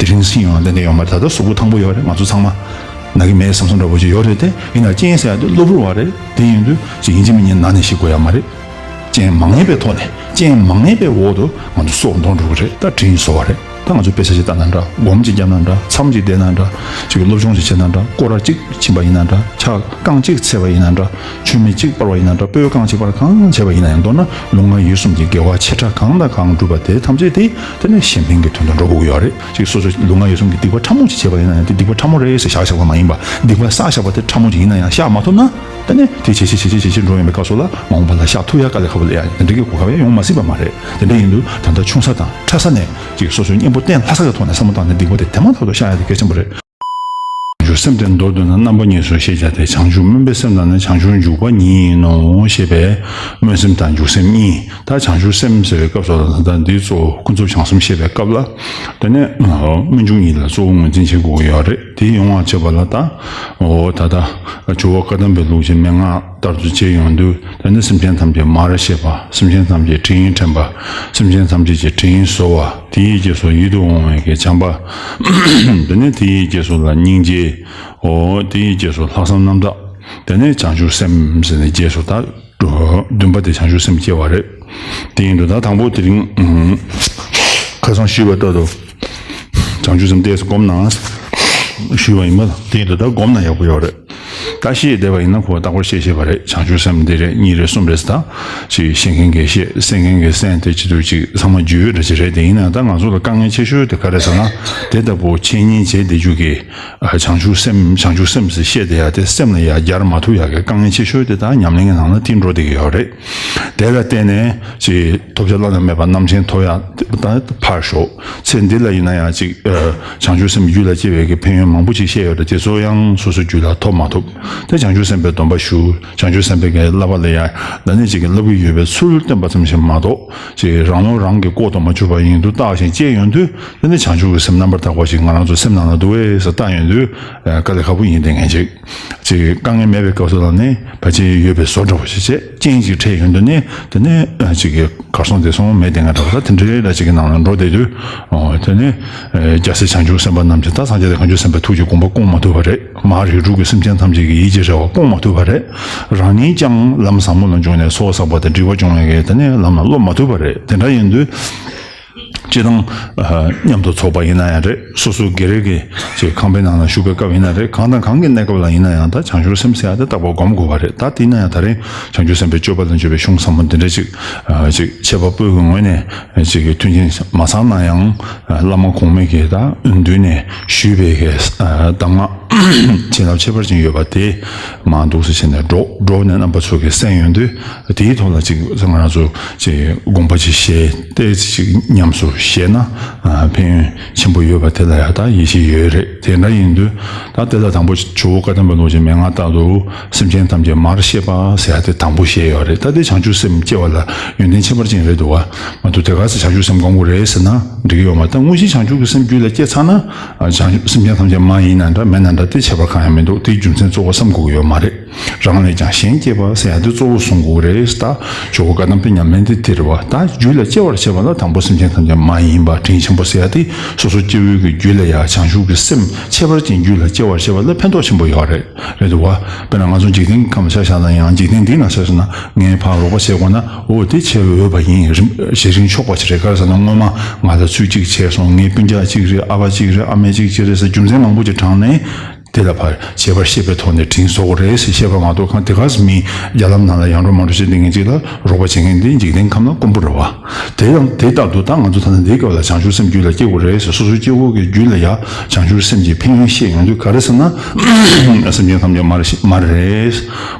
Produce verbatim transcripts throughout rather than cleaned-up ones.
དེ་རིང་སྲིད་ཡོང་ཏན་ཏན་ཡོད་མ་རེད། ད་ལྟ་གཟུགས་པོ་ཐང་པོ་ཡོད་རེད། ང་ཚོ་ཚང་མ་ན་གི་མེད་བསམ་བསམ་འདྲ་པོ་ཅིག་ཡོད་རེད་དེ། ཡིན་ན་རྐྱེན་ཟེར་ཡ་དེ་གློ་བུར་བ་རེད། དེ་ཡིན་དུས་ཅིག་ཡིན་གཅིག་མིན་གཉིས་ན་ནས་ཤི་དགོས་ཡ་མ་རེད། རྐྱེན་མ་ངེས་པའི་ཐོག་ནས། རྐྱེན་མ་ངེས་པའི་འོག་ཏུ་ང་ཚོ་སྲོག་འདོར་འགྲོ་གི་རེད། ད་དྲིན་གཟོ་བ་རེད། ད་ང་ཚོ་དཔེ་ཆ་ཞིག་ལྟ་ན་འདྲ། སྒོམ་ཅིག་བརྒྱབ་ན་འདྲ། མཚམས་ཅིག་བསྡད་ན་འདྲ། ཅིག་སློབ་སྦྱོང་ཅིག་བྱེད་ན་འདྲ། སྐོར་ར་གཅིག་ཕྱིན་པ་ཡིན་ན་འདྲ། ཕྱག་རྐང་གཅིག་འཚལ་བ་ཡིན་ན་འདྲ། མཆོད་མེ་གཅིག་སྤར་བ་ཡིན་ན་འདྲ། སྤོས་རྐང་གཅིག་སྤར། གང་བྱས་པ་ཡིན་ན་ཡང་། མདོར་ན་ལུས་ངག་ཡིད་གསུམ་གྱི་དགེ་བ་ཆེ་ཕྲ་གང་དང་གང་བསྒྲུབས་པ་དེ་ཐམས་ཅད་དེ་དེ་ནི་གཞན་ཕན་གྱི་དོན་དུ་འགྲོ་དགོས་ཀྱི་ཡོད་རེད། ཅིག་སོ་སོ་ལུས་ངག་ཡིད་གསུམ་གྱི་སྡིག་པ་ཕྲ་མོ་ཅིག་བྱས་པ་ཡིན་ན་ཡང་། དེ་སྡིག་པ་ཕྲ་མོ་རེད་ཟེར་བཞག་བཞག་པ་མ་ཡིན་པ། སྡིག་པ་བསགས་བཞག་པ་དེ་ཕྲ་མོ་ཅིག་ཡིན་ན་ཡང་བཤགས་མ་ཐུབ་ན། དེ་ནས་དེ་ཇེ་ཆེ་ཇེ་ཆེ་ཇེ་ཆེ་འགྲོ་ཡོང་བའི་སྐབས་སུ་ལ་མ་འོངས་པ་ལ་བཤགས་ཐུབ་ཡ་དཀའ་ལས་ཁག་པོ་སླེབས་ཡ་ཡིན། དེ་འདྲ་གི་གོ་སྐབས་ཡང་ཡོང་མ་སྲིད་པ་མ་རེད། དེ་འདྲ་ཡིན་དུས་ད་ལྟ་ཆུང་ས་དང་ཕྲ་ས་ནས་ཅིག་སོ་སོའི་གཉེན་པོ་གཏན་ལྷག་ས་གི་ཐོག་ནས་བསམ་བློ་བཏང་ནས་སྡིག་པ་དེ་དེ་མ་ཐག་ཏུ་བཤགས་ཡ་དེ་གལ་ཆེན་པོ་རེད། བྱང་ཆུབ་སེམས་དེ་མདོར་བསྡུ་ན་རྣམ་པ་གཉིས་སུ་ཤེས་བྱ་སྟེ། བྱང་ཆུབ་སྨོན་པའི་སེམས་དང་ནི། བྱང་ཆུབ་འཇུག་པ་ཉིད་ཡིན་ནོ། ཞེས་པས་སྨོན་སེམས་དང་འཇུག་སེམས་གཉིས། ད་བྱང་ཆུབ་སེམས་ཟེར་བའི་སྐབས་སུ་ལ་ད་འདི་གཙོ་བོ་ཀུན་རྫོབ་བྱང་སེམས་བཤད་པའི་སྐབས་ལ། དེ་ནས་སྨོན་འཇུག་གཉིས་ལ་གཙོ་བོ་ངོས་འཛིན་བྱེད་དགོས་ཀྱི་ཡོད་རེད། དེ་ཡོང་བ་བྱེད་པ་ལ་ད། འོ་ད་ལྟ་ཇོ་བོ་བཀའ་གདམས་པའི་ལུགས་ཀྱི་མན་ངག་ལྟར་དུ་བྱས་ཡོང་དུས། དེ་ནི་སེམས་ཅན་ཐམས་ཅད་མར་ཤེས་པ། སེམས་ཅན་ཐམས་ཅད་དྲིན་དྲན་པ། སེམས་ཅན་ཐམས་ཅད་ཀྱི་དྲིན་གཟོ་བ། དེའི་རྗེས་སུ་ཡིད་དུ་འོང་བའི་གི་བྱམས་པ། དེ་ནས་དེའི་རྗེས་སུ་ལ་སྙིང་རྗེ། འོ་དེའི་རྗེས་སུ་ལྷག་བསམ་རྣམ་དག། དེ་ནས་བྱང་ཆུབ་སེམས་ཟེར་ནས་རྗེས་སུ་ད་བདུན་པ་དེ་བྱང་ཆུབ་སེམས་སྐྱེ་བ་རེད། དེ་ཡིན་དུས་ད་དང་པོ་དེ་རིང་ཁ་སང་ཞུས་པ་ལྟར་དུ། བྱང་ཆུབ་སེམས་ཏོག་ཙམ་སྒོམ་ན་ཞུས་པ་ཡིན་པ་དང་། དེ་ཡིན་དུས་ད་སྒོམ་ན་ཡག་པོ་ཡོད་རེད། ད་ཤེས་བསྡད་པ་ཡིན་ན་ཁོ་རྟག་པར་ཤེས་ཤེས་པ་རེད། བྱང་ཆུབ་སེམས་འདི་རེད། གཉིས་རེད། གསུམ་རེད་ཟེར། ད་ཅིག་ཤེས་མཁན་གྱིས་ཤེས། གསན་མཁན་གྱིས་གསན། དེ་བྱེད་དུས་ཅིག་ཚང་མ་རྒྱུས་ཡོད་འདྲ་ཅིག་རེད། དེ་ཡིན་ན་ད་ང་ཚོ་ལ་དཀའ་ངལ་ཆེ་ཤོས་དེ་ག་རེ་ཟེར་ན། དེ་ལྟ་བུ་འཆད་ཉན་བྱེད་བསྡད་རྒྱུ་གི། ཨ། བྱང་ཆུབ་སེམས། བྱང་ཆུབ་སེམས་ཟེར་བཤད་བསྡད་ཡ་དེ་སེམས་ལ་ཡ་སྦྱར་མ་ཐུབ་ཡ་གི་དཀའ་ངལ་ཆེ་ཤོས་དེ་ད་ཉམས་ལེན་གྱི་ནང་ལ་དེ་འགྲོ་བསྡད་ཀྱི་ཡོད་རེད། དེ་ལ་བརྟེན་ནས་ཅིག་ཐོབ་བྱ་བླ་ན་མེད་པ་རྣམ་མཁྱེན་ཐོབ་ཡ་ད་ཕར་ཞོག་ཚེ་འདི་ལ་ཡིན་ན་ཡང་ཅིག་ཨ། བྱང་ཆུབ་སེམས་རྒྱུད་ལ་སྐྱེ་བའི་གི་ཕན་ཡོན་མང་པོ་ཅིག་བཤད་ཡོད་རེད། དེ་ཚོ་ཡང་སོ་སོའི་རྒྱུད་ལ་ཐོབ་མ་ཐུབ། དེ་བྱང་ཆུབ་སེམས་དཔའི་སྡོམ་པ་ཞུ། བྱང་ཆུབ་སེམས་དཔའི་གི་བསླབ་པ་ལ་ཡ་ད་ནི་ཅིག་གི་བསླབ་ཀྱི་ཡོད་པའི་ཚུལ་སྟོན་པ་ཙམ་ཞིག་མ་གཏོགས། ཅིག་རང་བློ་རང་གིས་ལྐོག་ཏུ་མ་གྱུར་པ་ཡིན་དུས་བརྟགས་ཤིང་དཔྱད་ཡོང་དུས། དེ་ནི་བྱང་ཆུབ་ཀྱི་སེམས་རྣམ་པར་དག་པ་ཞིག་ང་རང་ཚོ་སེམས་ནང་ལ་འདུག་བས་ཟེར་བརྟགས་ཡོང་དུས། ཨ། དཀའ་ལས་ཁག་པོ་ཡིན། དེ་ངེས་ཅིག་ཅིག་དཀའ་ངལ་མེད་པའི་སྐབས་སུ་ལ་ནི་ཕལ་ཆེར་ཡོད་པའི་བཟོ་འདྲ་བོ་ཞིག་བྱས། རྐྱེན་ཅིག་འཕྲད་ཡོང་དུས་ནི་དེ་ནི་ཅིག་གི་གར་སོང་དེ་སོང་མེད་དེ་ང་འདྲ་བ་ད་དེ་འདྲའི་འདྲ་ཅིག་གི་ནང་ལ་འགྲོ་བསྡད་དུས། ཨོ། དེ་ནི་རྒྱལ་སྲས་བྱང་ཆུབ་སེམས་དཔའ་རྣམས་ཀྱིས་ད་སངས་རྒྱས་དང་བྱང་ཆུབ་སེམས་དཔའི་ཐུགས་ཀྱི་དགོངས་པ་སྐོང་མ་ཐུབ་པ་རེད། མ་རིགས་དྲུག་གི་སེམས་ཅན་ཐམས་ཅད་ཀྱི་ཡིད་ཀྱི་རེ་བ་སྐོང་མ་ཐུབ་པ་རེད། རང་ཉིད་ཀྱང་ལམ་ཟབ་མོ་ལ་བྱུང་ནས་ཚོགས་བསགས་པ་དང་སྒྲིབ་པ་སྦྱོང་བའི་གི་དེ་ནི་ལམ་ལ་སློབ་མ་ཐུབ་པ་རེད། དེ་འདྲ་ཡིན་དུས། སྤྱིར་བཏང་། ཨ། མཉམ་དུ་ཚོགས་པ་ཡིན་ན་ཡང་རེད། སོ་སོ་སྒེར་གྱི་ཅིག་ཁང་པའི་ནང་ལ་བཞུགས་པའི་སྐབས་ཡིན་ན་རེད། གང་དང་གང་གི་གནས་སྐབས་ལ་ཡིན་ན་ཡང་། ད་བྱང་ཆུབ་སེམས་ཟེར་ཡ་དེ་རྟག་པར་སྒོམ་དགོས་པ་རེད། ད་དེ་ཡིན་ན་ཡང་ད་རིང་བྱང་ཆུབ་སེམས་དཔའི་སྤྱོད་པ་དང་བཅས་པའི་གཞུང་ཟབ་མོ་འདི་འདྲ་ཅིག་ཨ། ཅིག་འཆད་པ་པོའི་ངོས་ནས་ཅིག་གི་མཐུན་རྐྱེན་མ་ཚང་ན་ཡང་། ཨ། བླ་མ་གོང་མའི་གི་ད་མདུན་ནས་ཞུས་པའི་གི། ཨ། གདམས་ངག་བྱིན་རླབས་ཁྱད་པར་ཅན་ཡོད་པ་དེ་མར་འདུག་སེ་བྱས་ནས་སྒྲོག་སྒྲོག་ནས་རྣམ་པ་ཚོ་གིས་གསན་ཡོང་དུས། དེའི་ཐོག་ལ་ཅིག་ང་རང་ཚོ་ཅིག་དགོངས་པ་ཅིག་བཞེས་ཏེ་ཅིག་ཉམས་སུ་བཞེས་ན། ཨ། ཕན་ཡོན་ཆེན་པོ་ཡོད་པ་དེ་ལ་ཡང་ད་ཡིད་ཆེས་ཡོད་རེད། དེ་འདྲ་ཡིན་དུས་ད་དེ་ལ་དང་པོ་ཇོ་བོ་བཀའ་གདམས་པའི་ལུགས་ཀྱི་མན་ངག་ལྟར་དུ་སེམས་ཅན་ཐམས་ཅད་མར་ཤེས་པ་ཟེར་ཡ་དེ་དང་པོ་བཤད་ཡོད་རེད། ད་དེ་བྱང་ཆུབ་སེམས་སྐྱེ་བ་ལ་ཡོན་ཏན་ཁྱད་པར་ཅན་རེད་འདུག་བ། མ་གཏོགས་དེ་ག་ཚོད་བྱང་ཆུབ་སེམས་སྒོམ་དགོས་རེད་ཟེར་ན་འགྲིག་གི་ཡོད་མ་རེད། ད་དངོས་གཞི་བྱང་ཆུབ་ཀྱི་སེམས་རྒྱུད་ལ་སྐྱེས་ཚར་ན། ཨ། བྱང་ཆུབ་སེམས་ཅན་ཐམས་ཅད་མ་ཡིན་ན་འདྲ་མེད་ན་འདྲ་དེ་ཁྱད་པར་གང་ཡང་མི་འདུག་དེའི་རྒྱུ་མཚན་གཙོ་བོ་བསམ་དགོས་ཀྱི་ཡོད་མ་རེད། རང་ལས་ཀྱང་གཞན་གཅེས་པ་ཟེར་ཡ་དེ་གཙོ་བོ་བཟུང་དགོས་རེད། ད་ཇོ་བོ་བཀའ་གདམས་པའི་ཉམས་ལེན་དེ་དེ་རེད་བ། ད་རྒྱུད་ལ་སྐྱེ་བར་བྱེད་པ་ལ་དང་པོ་སེམས་ཅན་ཐམས་ཅད་མ་ཡིན་པ་དྲིན་ཆེན་པོ་ཟེར་ཡ་དེ་སོ་སོ་སྐྱེ་བོའི་གི་རྒྱུད་ལ་ཡ་བྱང་ཆུབ་ཀྱི་སེམས་ཁྱད་པར་ཅན་རྒྱུད་ལ་སྐྱེ་བར་བྱེད་པ་ལ་ཕན་ཐོགས་ཆེན་པོ་ཡོད་རེད། རེད་འདུག་བ། དཔེར་ན་ང་ཚོ་འཇིག་རྟེན་ཁམས་ཆ་བཞག་ན་ཡང་། འཇིག་རྟེན་འདི་ན་ཆ་བཞག་ན་ངས་ཕར་རོགས་པ་བྱེད་དགོས་ན། འོ་དེ་བྱེད་འོས་པ་ཡིན། རིམ་གཞི་རིམ་ཆོག་པ་ཞིག་རེད། ག་རེ་ཟེར་ན་སྔོན་མ་ང་ལ་ཚུལ་གཅིག་བྱས་སོང་། ངའི་སྤུན་ཀྱག་གཅིག་རེད། ཨ་ཕ་གཅིག་རེད། ཨ་མ་གཅིག་གཅིག་རེད་ཟེར་རྒྱུ་མཚན་མང་པོ་ཅིག་དྲངས་ནས། དེ་ལ་ཕར་བྱེད་པར་ཤེས་པའི་ཐོག་ནས་དྲིན་གཟོ་དགོས་རེད་ཟེར་བཤད་པ་མ་གཏོགས། གང་དེ་ག་ཟེར་མི་རྒྱ་ལམ་ནང་ལ་ཡང་འགྲོ་མ་འགྲོ་བྱེད་བསྡད་མཁན་ཅིག་ལ་རོགས་པ་བྱེད་མཁན་དེ་འཇིག་རྟེན་ཁམས་ལ་དཀོན་པོ་རེད་བ། དེ་ཡང་དེ་ལྟར་དུ་ད་ང་ཚོ་ད་ལྟ་འདིའི་སྐབས་ལ་བྱང་ཆུབ་སེམས་རྒྱུད་ལ་སྐྱེ་དགོས་རེད་ཟེར། སོ་སོའི་སྐྱེ་བོ་གི་རྒྱུད་ལ་ཡ་བྱང་ཆུབ་སེམས་ཀྱི་ཕན་ཡོན་བཤད་ཡོང་དུས་ག་རེ་ཟེར་ན། སེམས་ཅན་ཐམས་ཅད་མར་ཤེས་མར་རེད།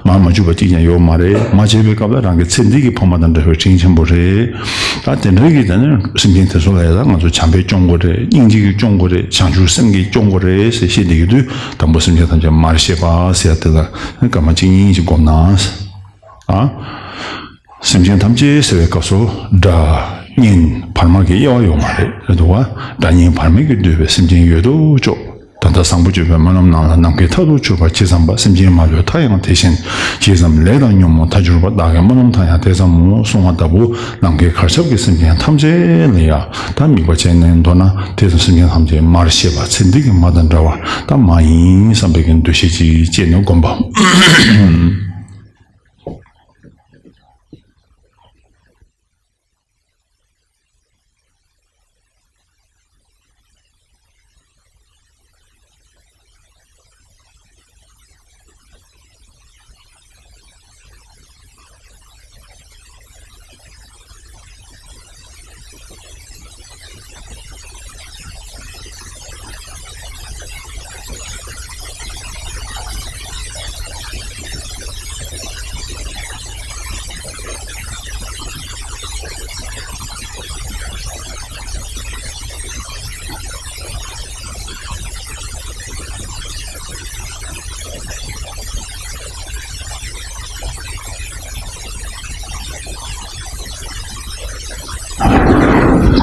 མར་མ་གྱུར་པ་གཅིག་ཀྱང་ཡོད་མ་རེད། མར་བྱས་པའི་སྐབས་ལ་རང་གི་ཚེ་འདི་གི་ཕ་མ་དང་འདྲ་བའི་དྲིན་ཆེན་པོ་རེད། ད་དེ་འདྲ་གི་དེ་ནི་སེམས་ཅན་དེ་ཚོ་ལ་ཡ་ད་ང་ཚོ་བྱམས་པས་སྐྱོང་དགོས་རེད། སྙིང་རྗེ་གིས་སྐྱོང་དགོས་རེད། བྱང་ཆུབ་སེམས་ཀྱིས་སྐྱོང་དགོས་རེད་ཟེར་བཤད་བསྡད་ཡོད་དུས། དང་པོ་སེམས་ཅན་ཐམས་ཅད་མར་ཤེས་པ་ཟེར་ཡ་དེ་ལ་སྐར་མ་གཅིག་གཉིས་ཅིག་སྒོམ་ན། ཨ། སེམས་ཅན་ཐམས་ཅད་ཟེར་བའི་སྐབས་སུ་སྒྲ་སྙན་བར་མ་གི་དབྱེ་བ་ཡོད་མ་རེད། རེད་འདུག་བ། སྒྲ་སྙན་བར་མ་གིས་བསྡུས་པའི་སེམས་ཅན་ཡོད་དོ་ཅོག་ད་ལྟ་བཟང་པོ་སྤྱོད་པའི་སྨོན་ལམ་རྣམས་ལ་ནམ་མཁའི་མཐའ་ཐུག་གྱུར་པ་ཇི་ཙམ་པ། སེམས་ཅན་མ་ལུས་མཐའ་ཡང་དེ་བཞིན་ཇི་ཙམ། ལས་དང་ཉོན་མོངས་མཐའ་གྱུར་པ། བདག་གི་སྨོན་ལམ་མཐའ་ཡང་དེ་ཙམ་མོ། གསུང་བ་ལྟ་བུ་ནམ་མཁའི་གར་ཁྱབ་ཀྱི་སེམས་ཅན་ཐམས་ཅད་ལ་ཡང་ད་དམིགས་པ་བྱས་ནས་མདོར་ན་དེ་ཙམ་སེམས་ཅན་ཐམས་ཅད་མར་ཤེས་པ་ཚེ་འདི་གི་མ་དང་འདྲ་བ་ད་མ་ཡིན་བསམ་པའི་གི་འདུ་ཤེས་ཅིག་བསྐྱེད་ནས་བསྒོམ་པ།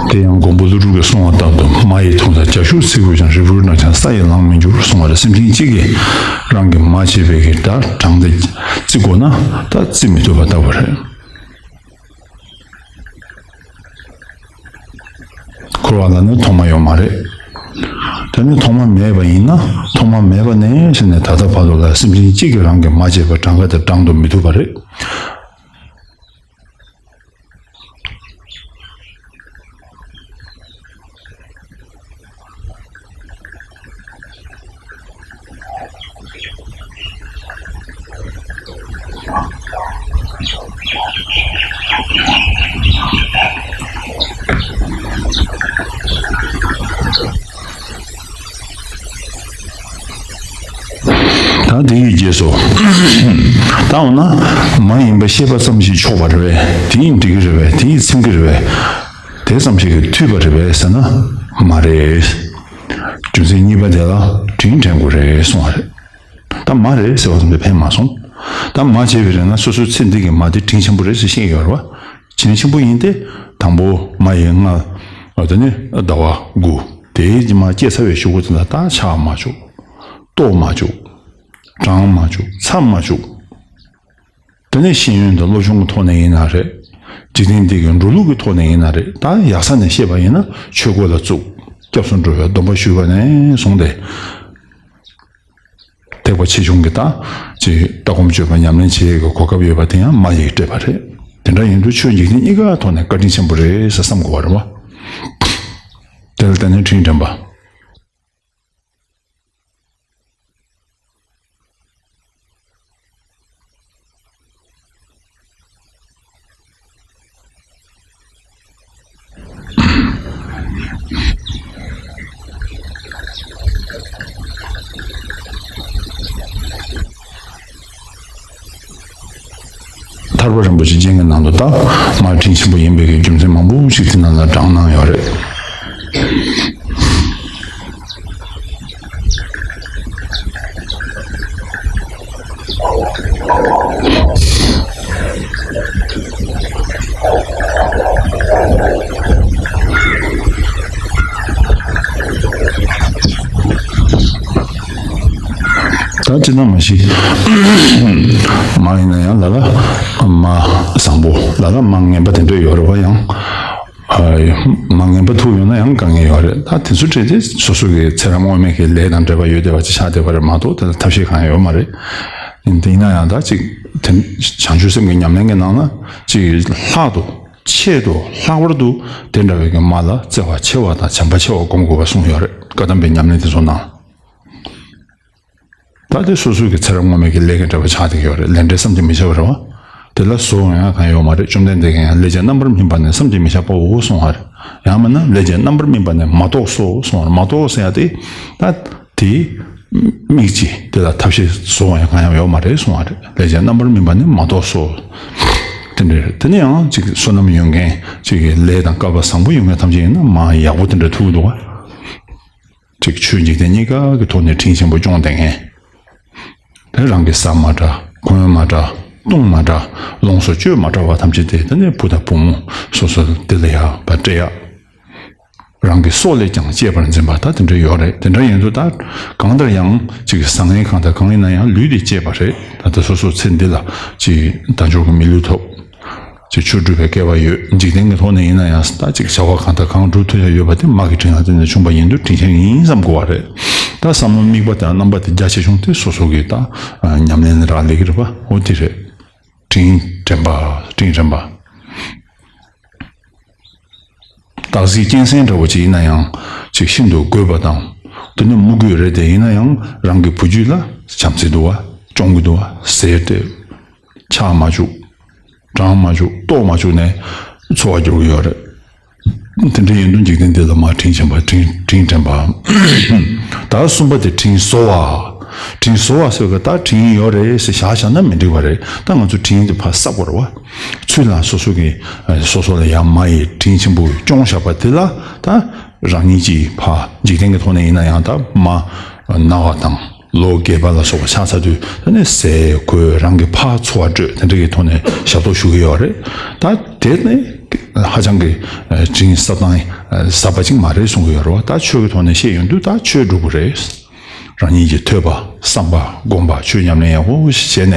དེ་ཡང་མགོན་པོ་ཀླུ་སྒྲུབ་ཀྱིས་གསུངས་པ་ལྟར་དུ། མ་ཡི་འཐུང་ས་རྒྱ་ཤུག་བརྩི་དགོས་ཀྱང་། རིལ་བུར་ན་ཀྱང་ས་ཡི་ལང་མི་འགྱུར་གསུངས་པ་རེད། སེམས་ཅན་གཅིག་གིས་རང་གི་མ་བྱས་པའི་གི་ད་གྲངས་དེ་བརྩི་དགོས་ན་ད་བརྩི་མི་ཐུབ་པ་ལྟ་བུ་རེད། འཁོར་བ་ལ་ནི་ཐོག་མ་ཡོད་མ་རེད། དེ་ནི་ཐོག་མ་མེད་པ་ཡིན་ན་ཐོག་མ་མེད་པ་ནས་བྱས་ནས་ད་ལྟ་བར་དུ་ལ་སེམས་ཅན་གཅིག་གིས་རང་གི་མ་བྱས་པའི་གྲངས་ཀ་དེ་བགྲང་དུ་མི་ཐུབ་པ་རེད། ད་དེ་ཡི་རྗེས་སུ། ད་འོ་ན་མ་ཡིན་པ་ཤེས་པ་ཙམ་ཞིག་ཆོག་པ་རེད་པས། དེ་ཡིས་འགྲིག་གི་རེད་པས། དེ་ཡིས་ཚིམ་གི་རེད་པས། དེ་ཙམ་ཞིག་གིས་འཐུས་པ་རེད་པས་ཟེར་ན་མ་རེད། རྒྱུ་མཚན་གཉིས་པ་དེ་ལ་དྲིན་དྲན་དགོས་རེད་གསུངས་པ་རེད། ད་མ་རེད་ཟེར་བ་ཙམ་དུ་ཕན་མ་སོང་། ད་མ་བྱས་པའི་རིང་ལ་སོ་སོའི་ཚེ་འདི་གི་མ་དེ་དྲིན་ཆེན་པོ་རེད་ཟེར་བཤད་ཡོད་རེད་བ། དྲིན་ཆེན་པོ་ཡིན་ཏེ། དང་པོ་མ་ཡི་ལྔ། ཨ་དེ་ནི་ཟླ་བ་དགུ། དེའི་རྗེས་མ་སྐྱེས་ཚར་བའི་གཞུག་གུ་དེ་ལ་ད་ཆགས་མ་བཅུག། རྟོགས་མ་བཅུག། བགྲང་མ་བཅུག། མཚམས་མ་བཅུག། དེ་ནས་ཤེས་ཡོན་དང་སློབ་སྦྱོང་གི་ཐོག་ནས་ཡིན་ན་རེད། འཇིག་རྟེན་འདི་གི་འགྲོ་ལུགས་ཀྱི་ཐོག་ནས་ཡིན་ན་རེད། ད་ཡག་ས་ནས་བཤད་པ་ཡིན་ན་ཆོས་སྒོ་ལ་བཙུགས། སྐྱབས་སུ་འགྲོ་བའི་སྡོམ་པ་ཞུས་པ་ནས་བཟུང་སྟེ། ཐེག་པ་ཆེ་ཆུང་གི་ད་ཅིག་ལྟ་སྒོམ་སྤྱོད་པ་ཉམས་ལེན་བྱེད་ཡས་ཀྱི་གོ་སྐབས་ཡོད་པ་དེ་ཡང་མ་ཡིས་སྤྲད་པ་རེད། དེ་འདྲ་ཡིན་དུས་ཆོས་འཇིག་རྟེན་གཉིས་ཀ་ཐོག་ནས་བཀའ་དྲིན་ཆེན་པོ་རེད་ཟེར་བསམ་དགོས་པ་རེད་བ། དེ་ལ་བརྟེན་ནས་དྲིན་དྲན་པ། ཐར་པ་རིན་པོ་ཆེ་རྒྱན་གྱི་ནང་དུ་ད་མ་དྲིན་ཆེན་པོ་ཡིན་པའི་གི་རྒྱུ་མཚན་མང་པོ་ཞིག་དེ་ནང་ལ་དྲངས་གནང་ཡོད་རེད། ད་ཅི་ན་མ་ཤི། མ་ཡིན་ན་ཡང་ལ་ལ་མ་བཟང་པོ་ལ་ལ་མ་ངན་པ་དེ་འདྲ་ཡོད་རེད་བ། ཡང་མ་ངན་པ་ཐུག་ཡོང་ན་ཡང་དཀའ་ངལ་ཡོད་རེད། ད་དེ་ཚོ་བྲལ་ཏེ་སོ་སོ་གི་ཚེ་རབས་སྔོན་མའི་གི་ལས་དང་འབྲེལ་བ་ཡོད་བསྡད་པ་ཅིག་ཆགས་བསྡད་པ་རེད་མ་གཏོགས། དེ་ལ་ཐབས་ཤེས་གང་ཡང་ཡོད་མ་རེད། ཡིན་དེ་ཡིན་ན་ཡང་ད་ཅིག་དེ་བྱང་ཆུབ་སེམས་ཀྱི་ཉམས་ལེན་གྱི་ནང་ན་ཅིག་ལྷག་ཏུ་ཆེད་དུ་ལྷག་པར་དུ་དེ་འདྲ་བའི་གི་མ་ལ་བརྩེ་བ་ཆེ་བ་དང་བྱམས་པ་ཆེ་བ་སྒོམ་དགོས་པ་གསུངས་ཡོད་རེད། བཀའ་གདམས་པའི་ཉམས་ལེན་དེ་ཚོ་ནང་། ད་དེ་སོ་སོའི་གི་ཚེ་རབས་སྔོན་མའི་གི་ལས་ཀྱི་འབྲེལ་བ་ཆགས་བསྡད་ཀྱི་ཡོད་རེད། ལས་འབྲས་བསམ་གྱིས་མི་ཁྱབ་པ་རེད་བ། དེ་ལ་བཟོ་ཡང་གང་ཡོད་མ་རེད། བཅོམ་ལྡན་འདས་ཀྱིས་ཡང་ལས་ཀྱི་རྣམ་པར་སྨིན་པ་ནི་བསམ་གྱིས་མི་ཁྱབ་པའོ་གསུངས་པ་རེད། ཡང་མིན་ན་ལས་ཀྱི་རྣམ་པར་སྨིན་པ་ནི་མ་རྟོགས་སོ་གསུངས་པ་རེད། མ་རྟོགས་ཟེར་ཡ་དེ་ད་དེའི་དམིགས་ཀྱིས་དེ་ལ་ཐབས་ཤེས་བཟོ་ཡང་གང་ཡང་ཡོད་མ་རེད་གསུངས་པ་རེད། ལས་ཀྱི་རྣམ་པར་སྨིན་པ་ནི་མ་རྟོགས་སོ། དེ་འདྲ་རེད། དེ་ནས་ཡང་ཅིག་བསོད་ནམས་ཡོད་མཁན་ཅིག་གི་ལས་དང་སྐལ་པ་བཟང་པོ་ཡོད་མཁན་ཐམས་ཅད་ཡིན་ན་མ་ཡག་པོ་དེ་འདྲ་ཐུག་འདུག་བ། ཅིག་ཆོས་འཇིག་རྟེན་གཉིས་ཀ་གི་ཐོག་ནས་དྲིན་ཆེན་པོ་སྐྱོང་བསྡད་མཁན། དེ་རང་གིས་ཟ་མ་དྲག་གོན་མ་དྲག་བཏུང་མ་དྲག་ལོངས་སུ་སྤྱོད་མ་དྲག་པ་ཐམས་ཅད་དེ་དེ་ནས་བུ་དང་བུ་མོ་སོ་སོ་དེ་ལ་ཡག་པ་སྤྲད་ཡག་རང་གི་སྲོག་ལས་ཀྱང་གཅེས་པར་འཛིན་པ་ད་དེ་འདྲ་ཡོད་རེད། དེ་འདྲ་ཡིན་དུས་ད་གང་ལྟར་ཡང་ཅིག་བཟང་ངན་གང་ལྟར་གང་ཡིན་ན་ཡང་ལུས་དེ་གཅེས་པ་རེད། ད་ལྟ་སོ་སོ་ཚེ་འདི་ལ་ཅིག་དལ་འབྱོར་གྱི་མི་ལུས་ཐོབ། ཅིག་ཆོས་སྒྲུབ་པའི་སྐལ་བ་ཡོད། འཇིག་རྟེན་གྱི་ཐོག་ནས་ཡིན་ན་ཡང་ད་ཅིག་བྱ་བ་གང་ལྟར་གང་སྒྲུབ་ཐུབ་ཡ་ཡོད་པ་དེ་མ་གི་དྲིན་ལ་བརྟེན་ནས་བྱུང་བ་ཡིན་དུས་དྲིན་ཆེན་ཡིན་བསམ་དགོས་པ་རེད། ད་བསམ་བློ་དམིགས་པ་དང་རྣམ་པ་དེ་རྒྱ་ཆེ་ཆུང་དེ་སོ་སོ་གི་ད་ཉམས་ལེན་རག་ལས་ཀྱི་རེད་པ། འོ་དེ་རེད། དྲིན་དྲན་པ། དྲིན་དྲན་པ། སྟག་གཟིག་གཅན་གཟན་འདྲ་བོ་ཅིག་ཡིན་ན་ཡང་ཅིག་ཤིན་ཏུ་རྒོད་པ་དང་། དེ་ནི་དམུ་རྒོད་རེད་དེ། ཡིན་ན་ཡང་རང་གི་བུ་རྒྱུད་ལ་བྱམས་བརྩེ་འདུག་བ། སྐྱོང་གི་འདུག་བ། ཟས་སྤྲད། ཆག་མ་བཅུག། གྲང་མ་བཅུག། ལྟོགས་མ་བཅུག་ནས་འཚོ་བ་སྐྱོང་གི་ཡོད་རེད། དེ་འདྲ་ཡིན་དུས་འཇིག་རྟེན་འདི་ལ་མ་དྲིན་ཆེན་པ་དྲིན་དྲིན་དྲན་པ། ད་གསུམ་པ་དེ་དྲིན་གཟོ་བ། དྲིན་གཟོ་བ་ཟེར་གི་ད་དྲིན་ཡོད་རེད་ཟེར་བཞག་བཞག་ན་མི་འགྲིག་པ་རེད། ད་ང་ཚོ་དྲིན་དེ་ཕར་བསག་དགོས་རེད་བ། ཚུར་ལ་སོ་སོ་གི་སོ་སོ་ལ་ཡང་མ་ཡི་དྲིན་ཆེན་པོ་སྐྱོང་བཞག་པ་དེ་ལ་ད་རང་ཉིད་ཀྱིས་ཕར་འཇིག་རྟེན་གྱི་ཐོག་ནས་ཡིན་ན་ཡང་ད་མ་ན་བ་དང་། ལོ་རྒས་པ་ལ་སོགས་པ་ཆགས་ཚར་དུས་ད་ནི་ཟས་གོས་རང་གི་ཕར་འཚོ་བ་སྤྲོད་དེ་འདྲ་གི་ཐོག་ནས་ཞབས་ཏོག་ཞུ་གི་ཡོད་རེད། ད་དེ་ནི་ཧ་ཅང་གི་དྲིན་གཟབ་དང་གཟབ་པ་ཅིག་མ་རེད་གསུང་གི་ཡོད་རེད་བ། ད་ཆོས་ཀྱི་ཐོག་ནས་བཤད་ཡོང་དུས་ད་ཆོས་སྒྲུབ་དགོས་རེད། རང་ཉིད་ཀྱི་ཐོས་པ་བསམ་པ་སྒོམ་པ་ཆོས་ཉམས་ལེན་ཡག་པོ་ཞིག་བྱས་ནས་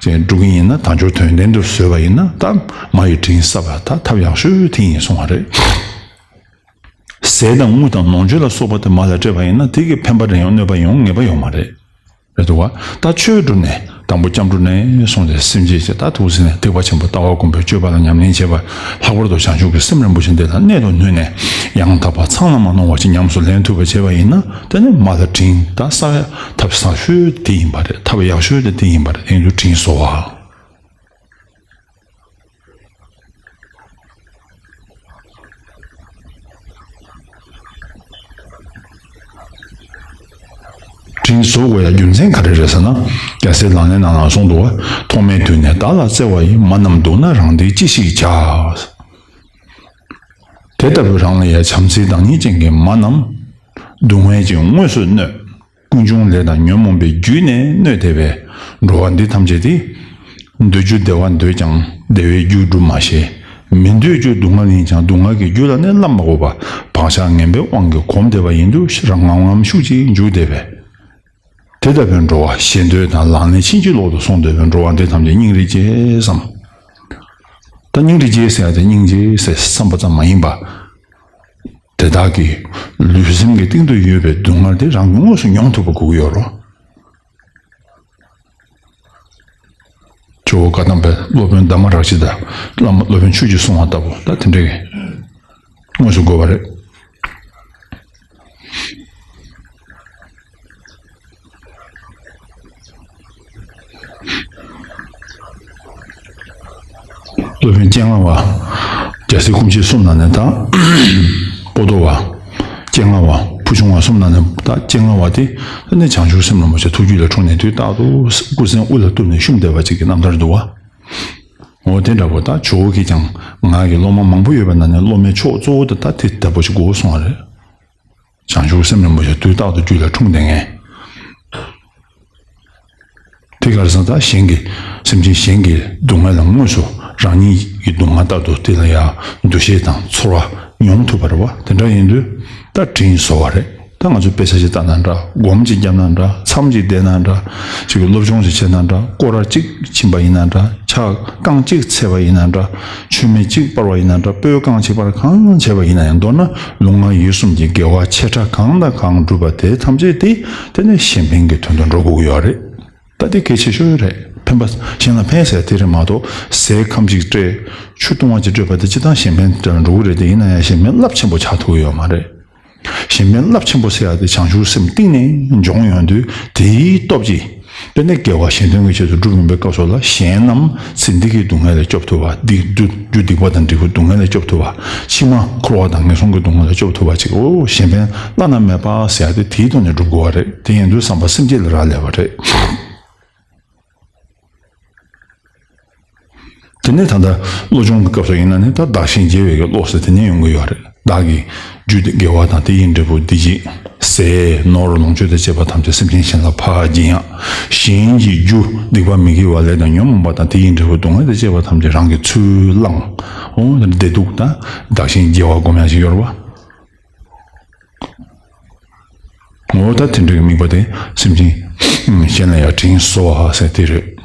སྒྲུབ་ཀྱི་ཡིན་ན་དལ་འབྱོར་དོན་ལྡན་དུ་བཟོས་པ་ཡིན་ན་ད་མ་ཡི་དྲིན་གཟབ་པ་ད་ཐབས་ཡག་ཤོས་དེ་ཡིན་གསུང་བ་རེད། ཟས་དང་དངུལ་དང་ནོར་མཆོད་ལ་སོགས་པ་དེ་མ་ལ་སྤྲད་པ་ཡིན་ན་དེ་གི་ཕན་པ་རེ་ཡང་གནོད་པ་ཡོང་ངེས་པ་ཡོད་མ་རེད། རེད་འདུག་བ། ད་ཆོས་བསྒྲུབས་ནས་དང་པོ་སྐྱབས་འགྲོ་ནས་སོང་སྟེ་སེམས་བསྐྱེད་བྱས། ད་ཐུགས་ཟིན་ནས་ཐེག་པ་ཆེན་པོ་ལྟ་བ་སྒོམ་པའི་སྤྱོད་པ་ལ་ཉམས་ལེན་བྱས་པ། ལྷག་པར་དུ་བྱང་ཆུབ་ཀྱི་སེམས་རིན་པོ་ཆེ་འདི་ལ་གནད་དུ་བསྣུན་ནས་ཡང་དག་པ་ཚང་ལ་མ་ནོར་བ་ཞིག་ཉམས་སུ་ལེན་ཐུབ་པ་བྱས་པ་ཡིན་ན་དེ་ནི་མ་ལ་དྲིན་ད་བསགས་ཡ་ཐབས་བཟང་ཤོས་དེ་ཡིན་པ་རེད། ཐབས་ཡག་ཤོས་དེ་དེ་ཡིན་པ་རེད། དེ་ཡིན་དུས་དྲིན་གཟོ་བ། དྲིན་གཟོ་དགོས་ཡ་རྒྱུ་མཚན་ག་རེ་རེད་ཟེར་ན། རྒྱལ་སྲས་ལག་ལེན་ནང་ལ་གསུངས་འདུག་བ། ཐོག་མའི་དུས་ནས་བདག་ལ་བརྩེ་བ་ཡིས། མ་རྣམས་སྡུག་ན་རང་བདེ་ཅི་ཞིག་བྱ། དེ་ལྟ་བུའི་རང་ལ་ཡ་བྱམས་བརྩེའི་བདག་ཉིད་ཅན་གྱི་མ་རྣམས་སྡུག་བསྔལ་གྱིས་དངོས་སུ་གནོད། ཀུན་འབྱུང་ལས་དང་ཉོན་མོངས་པའི་རྒྱུ་ནི་གནོད་དེ་བས། འགྲོ་བ་འདི་ཐམས་ཅད་དེ། འདོད་རྒྱུ་བདེ་བ་འདོད་ཀྱང་བདེ་བའི་རྒྱུ་སྒྲུབ་མ་ཤེས། མི་འདོད་རྒྱུ་སྡུག་བསྔལ་ཡིན་ཀྱང་སྡུག་བསྔལ་གྱི་རྒྱུ་ལ་ནི་བསླབ་མ་དགོས་པ། བག་ཆགས་ངན་པའི་དབང་གིས་གོམས་བསྡད་པ་ཡིན་དུས་རང་ངམ་ངམ་ཤུགས་ཀྱིས་འཇུག་བསྡད་པས། དེ་ལྟ་བུའི་འགྲོ་བ་ཞེ་འདོད་དང་ལག་ལེན་ཕྱིན་ཅི་ལོག་ཏུ་སོང་བསྡད་པའི་འགྲོ་བ་འདི་ཐམས་ཅད་སྙིང་རེ་རྗེ་བསམ། ད་སྙིང་རེ་རྗེ་ཟེར་ཡ་དེ་སྙིང་རྗེ་ཟེར་བསམ་པ་ཙམ་མ་ཡིན་པ། དེ་དག་གི་ལུས་སེམས་ཀྱི་སྟེང་དུ་ཡོད་པའི་སྡུག་བསྔལ་དེ་རང་གིས་དངོས་སུ་མྱོང་ཐུབ་པ་དགོས་ཀྱི་ཡོད་རེད། ཇོ་བོ་བཀའ་གདམས་པའི་སློབ་དཔོན་ཟླ་མ་རག་ཤི་དང་བླ་མ་སློབ་དཔོན་ཆོས་ཀྱིས་གསུངས་པ་ལྟ་བུ་ད་དེ་འདྲའི་དངོས་སུ་དགོས་པ་རེད། སློབ་དཔོན་སྤྱན་སྔ་བ། རྒྱལ་སྲས་སྐུ་མཆེད་གསུམ་ནང་ནས་དང་། པོ་ཏོ་བ། སྤྱན་སྔ་བ། ཕུལ་བྱུང་བ་གསུམ་ནང་ནས་ད་སྤྱན་སྔ་བ་དེ་ནི་བྱང་ཆུབ་སེམས་རིན་པོ་ཆེ་ཐུགས་རྒྱུད་ལ་འཁྲུངས་ནས་དུས་རྟག་ཏུ་སྐུ་གཟན་དབུ་ལ་གཏུགས་ནས་བཤུམས་བསྡད་པ་ཅིག་གི་རྣམ་ཐར་འདུག་བ། འོ་དེ་འདྲ་པོ་ད་ཇོ་བོ་གིས་ཀྱང་ང་གི་སློབ་མ་མང་པོ་ཡོད་པ་ནང་ནས་སློབ་མའི་མཆོག་གཙོ་བོ་དེ་ད་དེ་ལྟ་བུ་ཞིག་དགོས་གསུངས་པ་རེད། བྱང་ཆུབ་སེམས་རིན་པོ་ཆེ་དུས་རྟག་ཏུ་རྒྱུད་ལ་འཁྲུངས་བསྡད་མཁན། དེ་ག་རེ་ཟེར་ན་ད་གཞན་གྱི་སེམས་ཅན་གཞན་གྱི་སྡུག་བསྔལ་ལ་དངོས་སུ་རང་ཉིད་ཀྱི་སྡུག་བསྔལ་ལྟར་དུ་དེ་ལ་ཡང་འདུ་ཤེས་དང་ཚོར་བ་མྱོང་ཐུབ་པ་རེད་བ། དེ་འདྲ་ཡིན་དུས་ད་དྲིན་གཟོ་བ་རེད། ད་ང་ཚོས་དཔེ་ཆ་ཞིག་ལྟ་ན་འདྲ། སྒོམ་ཅིག་བརྒྱབ་ན་འདྲ། མཚམས་ཅིག་བསྡད་ན་འདྲ། ཅིག་སློབ་སྦྱོང་ཞིག་བྱས་ན་འདྲ། སྐོར་ར་གཅིག་ཕྱིན་པ་ཡིན་ན་འདྲ། ཕྱག་རྐང་གཅིག་འཚལ་བ་ཡིན་ན་འདྲ། མཆོད་མེ་གཅིག་སྤར་བ་ཡིན་ན་འདྲ། སྤོས་རྐང་གཅིག་སྤར། གང་བྱས་པ་ཡིན་ན་ཡང་། མདོར་ན་ལུས་ངག་ཡིད་གསུམ་གྱི་དགེ་བ་ཆེ་ཕྲ་གང་དང་གང་བསྒྲུབས་པ་དེ་ཐམས་ཅད་དེ་དེ་ནི་གཞན་ཕན་གྱི་དོན་དུ་འགྲོ་དགོས་ཀྱི་ཡོད་རེད། ད་དེ་གལ་ཆེ་ཤོས་རེད། ཕན་པ་གཞན་ལ་ཕན་ཟེར་དེ་རེད་མ་གཏོགས་ཟས་ཁམ་གཅིག་སྤྲད། ཆུ་བཏུང་བ་གཅིག་སྤྲད་པ་དེ་སྤྱིར་བཏང་གཞན་ཕན་དེ་ལ་འགྲོ་གི་རེད། དེ་ཡིན་ན་ཡང་གཞན་ཕན་རླབས་ཆེན་པོ་ཆགས་ཐུབ་ཀྱི་ཡོད་མ་རེད། གཞན་ཕན་རླབས་ཆེན་པོ་ཟེར་ཡ་དེ་བྱང་ཆུབ་སེམས་གཏིང་ནས་འབྱོངས་ཡོང་དུས་དེའི་སྟོབས་ཀྱིས་དཔེར་ན་དགེ་བ་གཞན་དོན་གྱི་ཆེད་དུ་སྒྲུབ་ཡོང་པའི་སྐབས་སུ་ལ་གཞན་རྣམས་ཚེ་འདི་གི་སྡུག་བསྔལ་ལས་སྐྱོབ་ཐུབ་པ། འདི་རྒྱུ་རྒྱུ་སྡིག་པ་དང་འབྲས་བུ་སྡུག་བསྔལ་ལས་སྐྱོབ་ཐུབ་པ། ཕྱི་མ་འཁོར་བ་དང་ངན་སོང་གི་སྡུག་བསྔལ་ལས་སྐྱོབ་ཐུབ་པ་ཅིག་འོ་གཞན་ཕན་བླ་ན་མེད་པ་ཟེར་ཡ་དེ་དེའི་ཐོག་ནས་སྒྲུབ་དགོས་པ་རེད། དེ་ཡིན་དུས་བསམ་པ་སེམས་བསྐྱེད་ལ་རག་ལས་པ་རེད། དེ་ནས་ད་ལྟ་བློ་སྦྱོང་གི་སྐབས་སུ་ཡིན་ན་ནི་ད་བདག་གཞན་བརྗེ་བའི་གི་བློ་ཟེར་དེ་ནས་ཡོང་གི་ཡོད་རེད། བདག་གི་རྒྱུ་དེ་དགེ་བ་དང་དེ་ཡི་འབྲས་བུ་བདེ་སྐྱིད་ཟས་ནོར་ལོངས་སྤྱོད་དང་བཅས་པ་ཐམས་ཅད་སེམས་ཅན་གཞན་ལ་ཕར་སྦྱིན་ཡག་གཞན་གྱི་རྒྱུ་སྡིག་པ་མི་དགེ་བ་ལས་དང་ཉོན་མོངས་པ་དང་དེ་ཡི་འབྲས་བུ་སྡུག་བསྔལ་དང་བཅས་པ་ཐམས་ཅད་རང་གིས་ཚུར་བླངས། འོ་བདེ་སྡུག་དང་བདག་གཞན་བརྗེ་བ་སྒོམ་ཡག་ཅིག་ཡོད་རེད་བ། ངོ་བོ་ད་དེ་འདྲའི་དམིགས་པ་དེ་སེམས་ཅན་གཞན་ལ་ཡང་དྲིན་གཟོ་བ་ཟེར་དེ་རེད།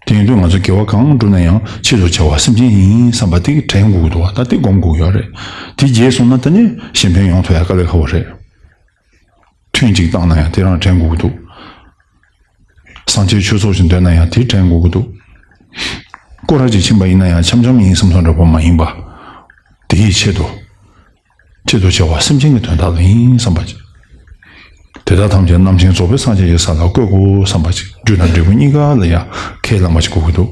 དེ་ཡིན་དུས་ང་ཚོ་དགེ་བ་གང་བསྒྲུབས་ན་ཡང་ཆེད་དུ་བྱ་བ་སེམས་ཅན་ཡིན་བསམ་པ་དེ་དྲན་དགོས་ཀྱི་འདུག་བ། ད་དེ་སྒོམ་དགོས་ཀྱི་ཡོད་རེད། དེ་རྗེས་སོང་ན་ད་ནི་གཞན་ཕན་ཡོང་ཐུབ་ཡ་དཀའ་ལས་ཁག་པོ་རེད། ཐུན་གཅིག་བཏང་ན་ཡང་དེ་རང་དྲན་དགོས་ཀྱི་འདུག་སངས་རྒྱས་ཆོས་ཚོགས་ཤིག་འདོན་ན་ཡང་དེ་དྲན་དགོས་ཀྱི་འདུག་སྐོར་ར་ཅིག་ཕྱིན་པ་ཡིན་ན་ཡང་འཆམ་འཆམ་ཡིན་བསམ་ཐོག་འདྲ་པོ་མ་ཡིན་པ། དེ་ཡི་ཆེད་དུ། ཆེད་དུ་བྱ་བ་སེམས་ཅན་གྱི་དོན་དག་ལ་ཡིན་བསམ་པ་ཅིག་དེ་དག་ཐམས་ཅད་རྣམ་མཁྱེན་རྫོགས་པའི་སངས་རྒྱས་ཀྱི་ས་ལ་བཀོད་དགོས་བསམ་པ་ཅིག་རྒྱུ་དང་འབྲས་བུ་གཉིས་ཀ་ལ་ཡང་ཁས་བླངས་པ་ཅིག་དགོས་ཀྱི་འདུག་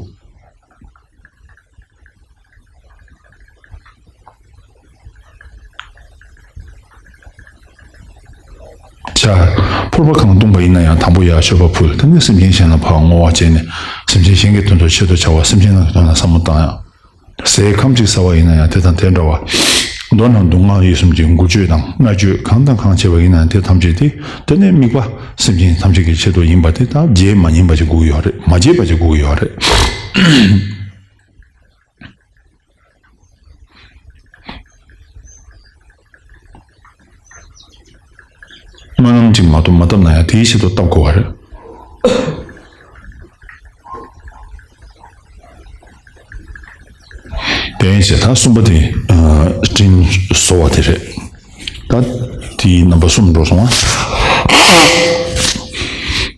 བྱ། ཕོར་པ་གང་བཏུངས་པ་ཡིན་ན་ཡང་དང་པོ་ཡར་མཆོད་པ་ཕུལ། དེ་ནས་སེམས་ཅན་གཞན་ལ་ཕར་བསྔོ་བ་བྱས་ནས་སེམས་ཅན་གཞན་གྱི་དོན་དུ་ཆེད་དུ་བྱ་བ་སེམས་ཅན་རྣམས་ཀྱི་དོན་ལ་བསམ་བློ་བཏང་ཡང་། ཟས་ཁམ་གཅིག་ཟ་བ་ཡིན་ན་ཡང་དེ་དང་དེ་འདྲ་བ། མདོར་ན་མདོ་སྔགས་ཡིད་གསུམ་གྱི་འགུལ་སྐྱོད་དང་སྔགས་སྐྱོད་གང་དང་གང་བྱས་པ་ཡིན་ན་ཡང་དེ་ཐམས་ཅད་དེ་དེ་ནས་དམིགས་པ་སེམས་ཅན་ཐམས་ཅད་ཀྱི་ཆེད་དུ་ཡིན་པ་དེ་དག་བརྗེད་མ་ཉན་པ་ཅིག་དགོས་ཀྱི་ཡོད་རེད། མ་བརྗེད་པ་ཅིག་དགོས་ཀྱི་ཡོད་རེད། སྨོན་ལམ་གཅིག་མ་གཏོགས་མ་བཏབ་ན་ཡང་དེའི་ཆེད་དུ་བཏབ་དགོས་པ་རེད། དེ་ཡིན་ཞེས་ད་གསུམ་པ་དེ་དྲིན་གཟོ་བ་དེ་རེད། ད་དེའི་རྣམ་པ་གསུམ་འགྲོ་སོང་ང་།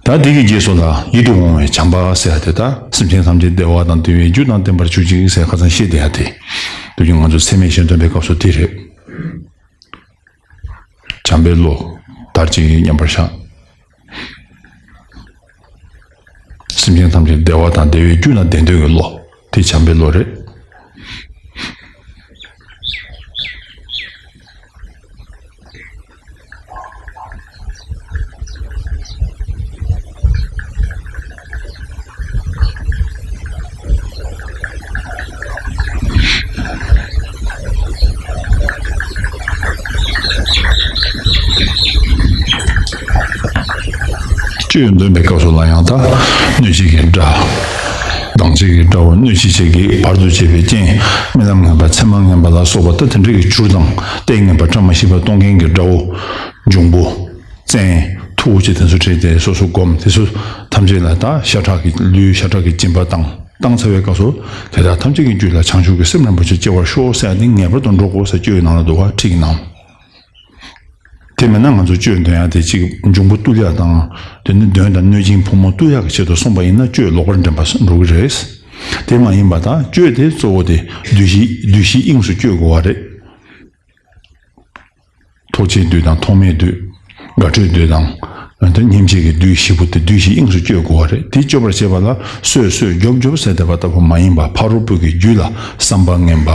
ད་དེ་གི་རྗེས་སུ་ལ་ཡིད་དུ་འོང་བའི་བྱམས་པ་ཟེར་ཡ་དེ་ད་སེམས་ཅན་ཐམས་ཅད་བདེ་བ་དང་བདེ་བའི་རྒྱུ་དང་ལྡན་པར་གྱུར་ཅིག་ཟེར་ཁ་སང་བཤད་བསྡད་ཡ་དེ། དུས་རྒྱུན་ང་ཚོ་ཚད་མེད་གཞན་སྟོན་པའི་སྐབས་སུ་དེ་རེད། བྱམས་པའི་བློ། དར་ཅིག་མཉམ་པར་བཞག་སེམས་ཅན་ཐམས་ཅད་བདེ་བ་དང་བདེ་བའི་རྒྱུ་ལ་ལྡན་འདོད་ཀྱི་བློ། དེ་བྱམས་པའི་བློ་རེད། སྤྱོད་འདོན་པའི་སྐབས་སུ་ལ་ཡང་ད་གནོད་བྱེད་ཀྱི་དགྲ། སྡང་བྱེད་ཀྱི་དགྲ་བོ། གནོད་བྱེད་བྱེད་ཀྱི་བར་དུ་གཅོད་པའི་རྐྱེན། རྨི་ལམ་ངན་པ་མཚན་མ་ངན་པ་ལ་སོགས་པ་ད་དེ་འདྲ་གི་བྱུར་དང་ལྟས་ངན་པ་བཀྲ་མ་ཤིས་པ་གཏོང་མཁན་གྱི་དགྲ་བོ། འབྱུང་པོ། བཙན། མཐུ་བྱེད་དེ་ཚོ་ཁྲིད་དེ་སོ་སོ་སྒོམ་དེ་ཚོ་ཐམས་ཅད་ལ་ད་ཤ་ཁྲག་གི་ལུས་ཤ་ཁྲག་གི་སྦྱིན་པ་བཏང་བཏང་ཚར་བའི་སྐབས་སུ་དེ་དག་ཐམས་ཅད་ཀྱི་རྒྱུད་ལ་བྱང་ཆུབ་ཀྱི་སེམས་རིན་པོ་ཆེ་སྐྱེ་བར་ཤོག་ཟེར་ཡ་དེ་ངེས་པར་དུ་འགྲོ་དགོས་ཟེར་སྤྱོད་ནང་ལ་འདུག་བ། ཁྲིད་ཀྱི་ནང་། དེ་མིན་ན་ང་ཚོ་སྤྱོད་འདོན་ཡ་དེ་གཅིག་འབྱུང་པོ་བཏུལ་ཡ་དང་དེ་ནི་གདོན་དང་གནོད་སྦྱིན་ཕོ་མོ་བཏུལ་ཡ་གི་ཆེད་དུ་གསུངས་པ་ཡིན་ན་སྤྱོད་ལོག་པར་འདྲེན་པ་འགྲོ་གི་རེད། དེ་མ་ཡིན་པ་དང་སྤྱོད་དེ་གཙོ་བོ་དེ་བདུད་བཞི་བདུད་བཞི་དབྱིངས་སུ་སྤྱོད་དགོས་བ་རེད། ཐོག་ཆེན་བདུད་དང་ཐོག་མེད་བདུད། དགའ་བྲལ་བདུད་དང་། དེ་སྙེམས་བྱེད་ཀྱི་བདུད་བཞི་པོ་དེ་བདུད་བཞི་དབྱིངས་སུ་སྤྱོད་དགོས་པ་རེད། དེ་སྤྱོད་པར་བྱེད་པ་ལ་གསོད་གསོད་རྒྱོབ་རྒྱོབ་ཟེར་བསྡད་པ་ལྟ་བུ་མ་ཡིན་པ། ཕ་རོལ་པོ་གི་རྒྱུད་ལ་བསམ་པ་ངན་པ།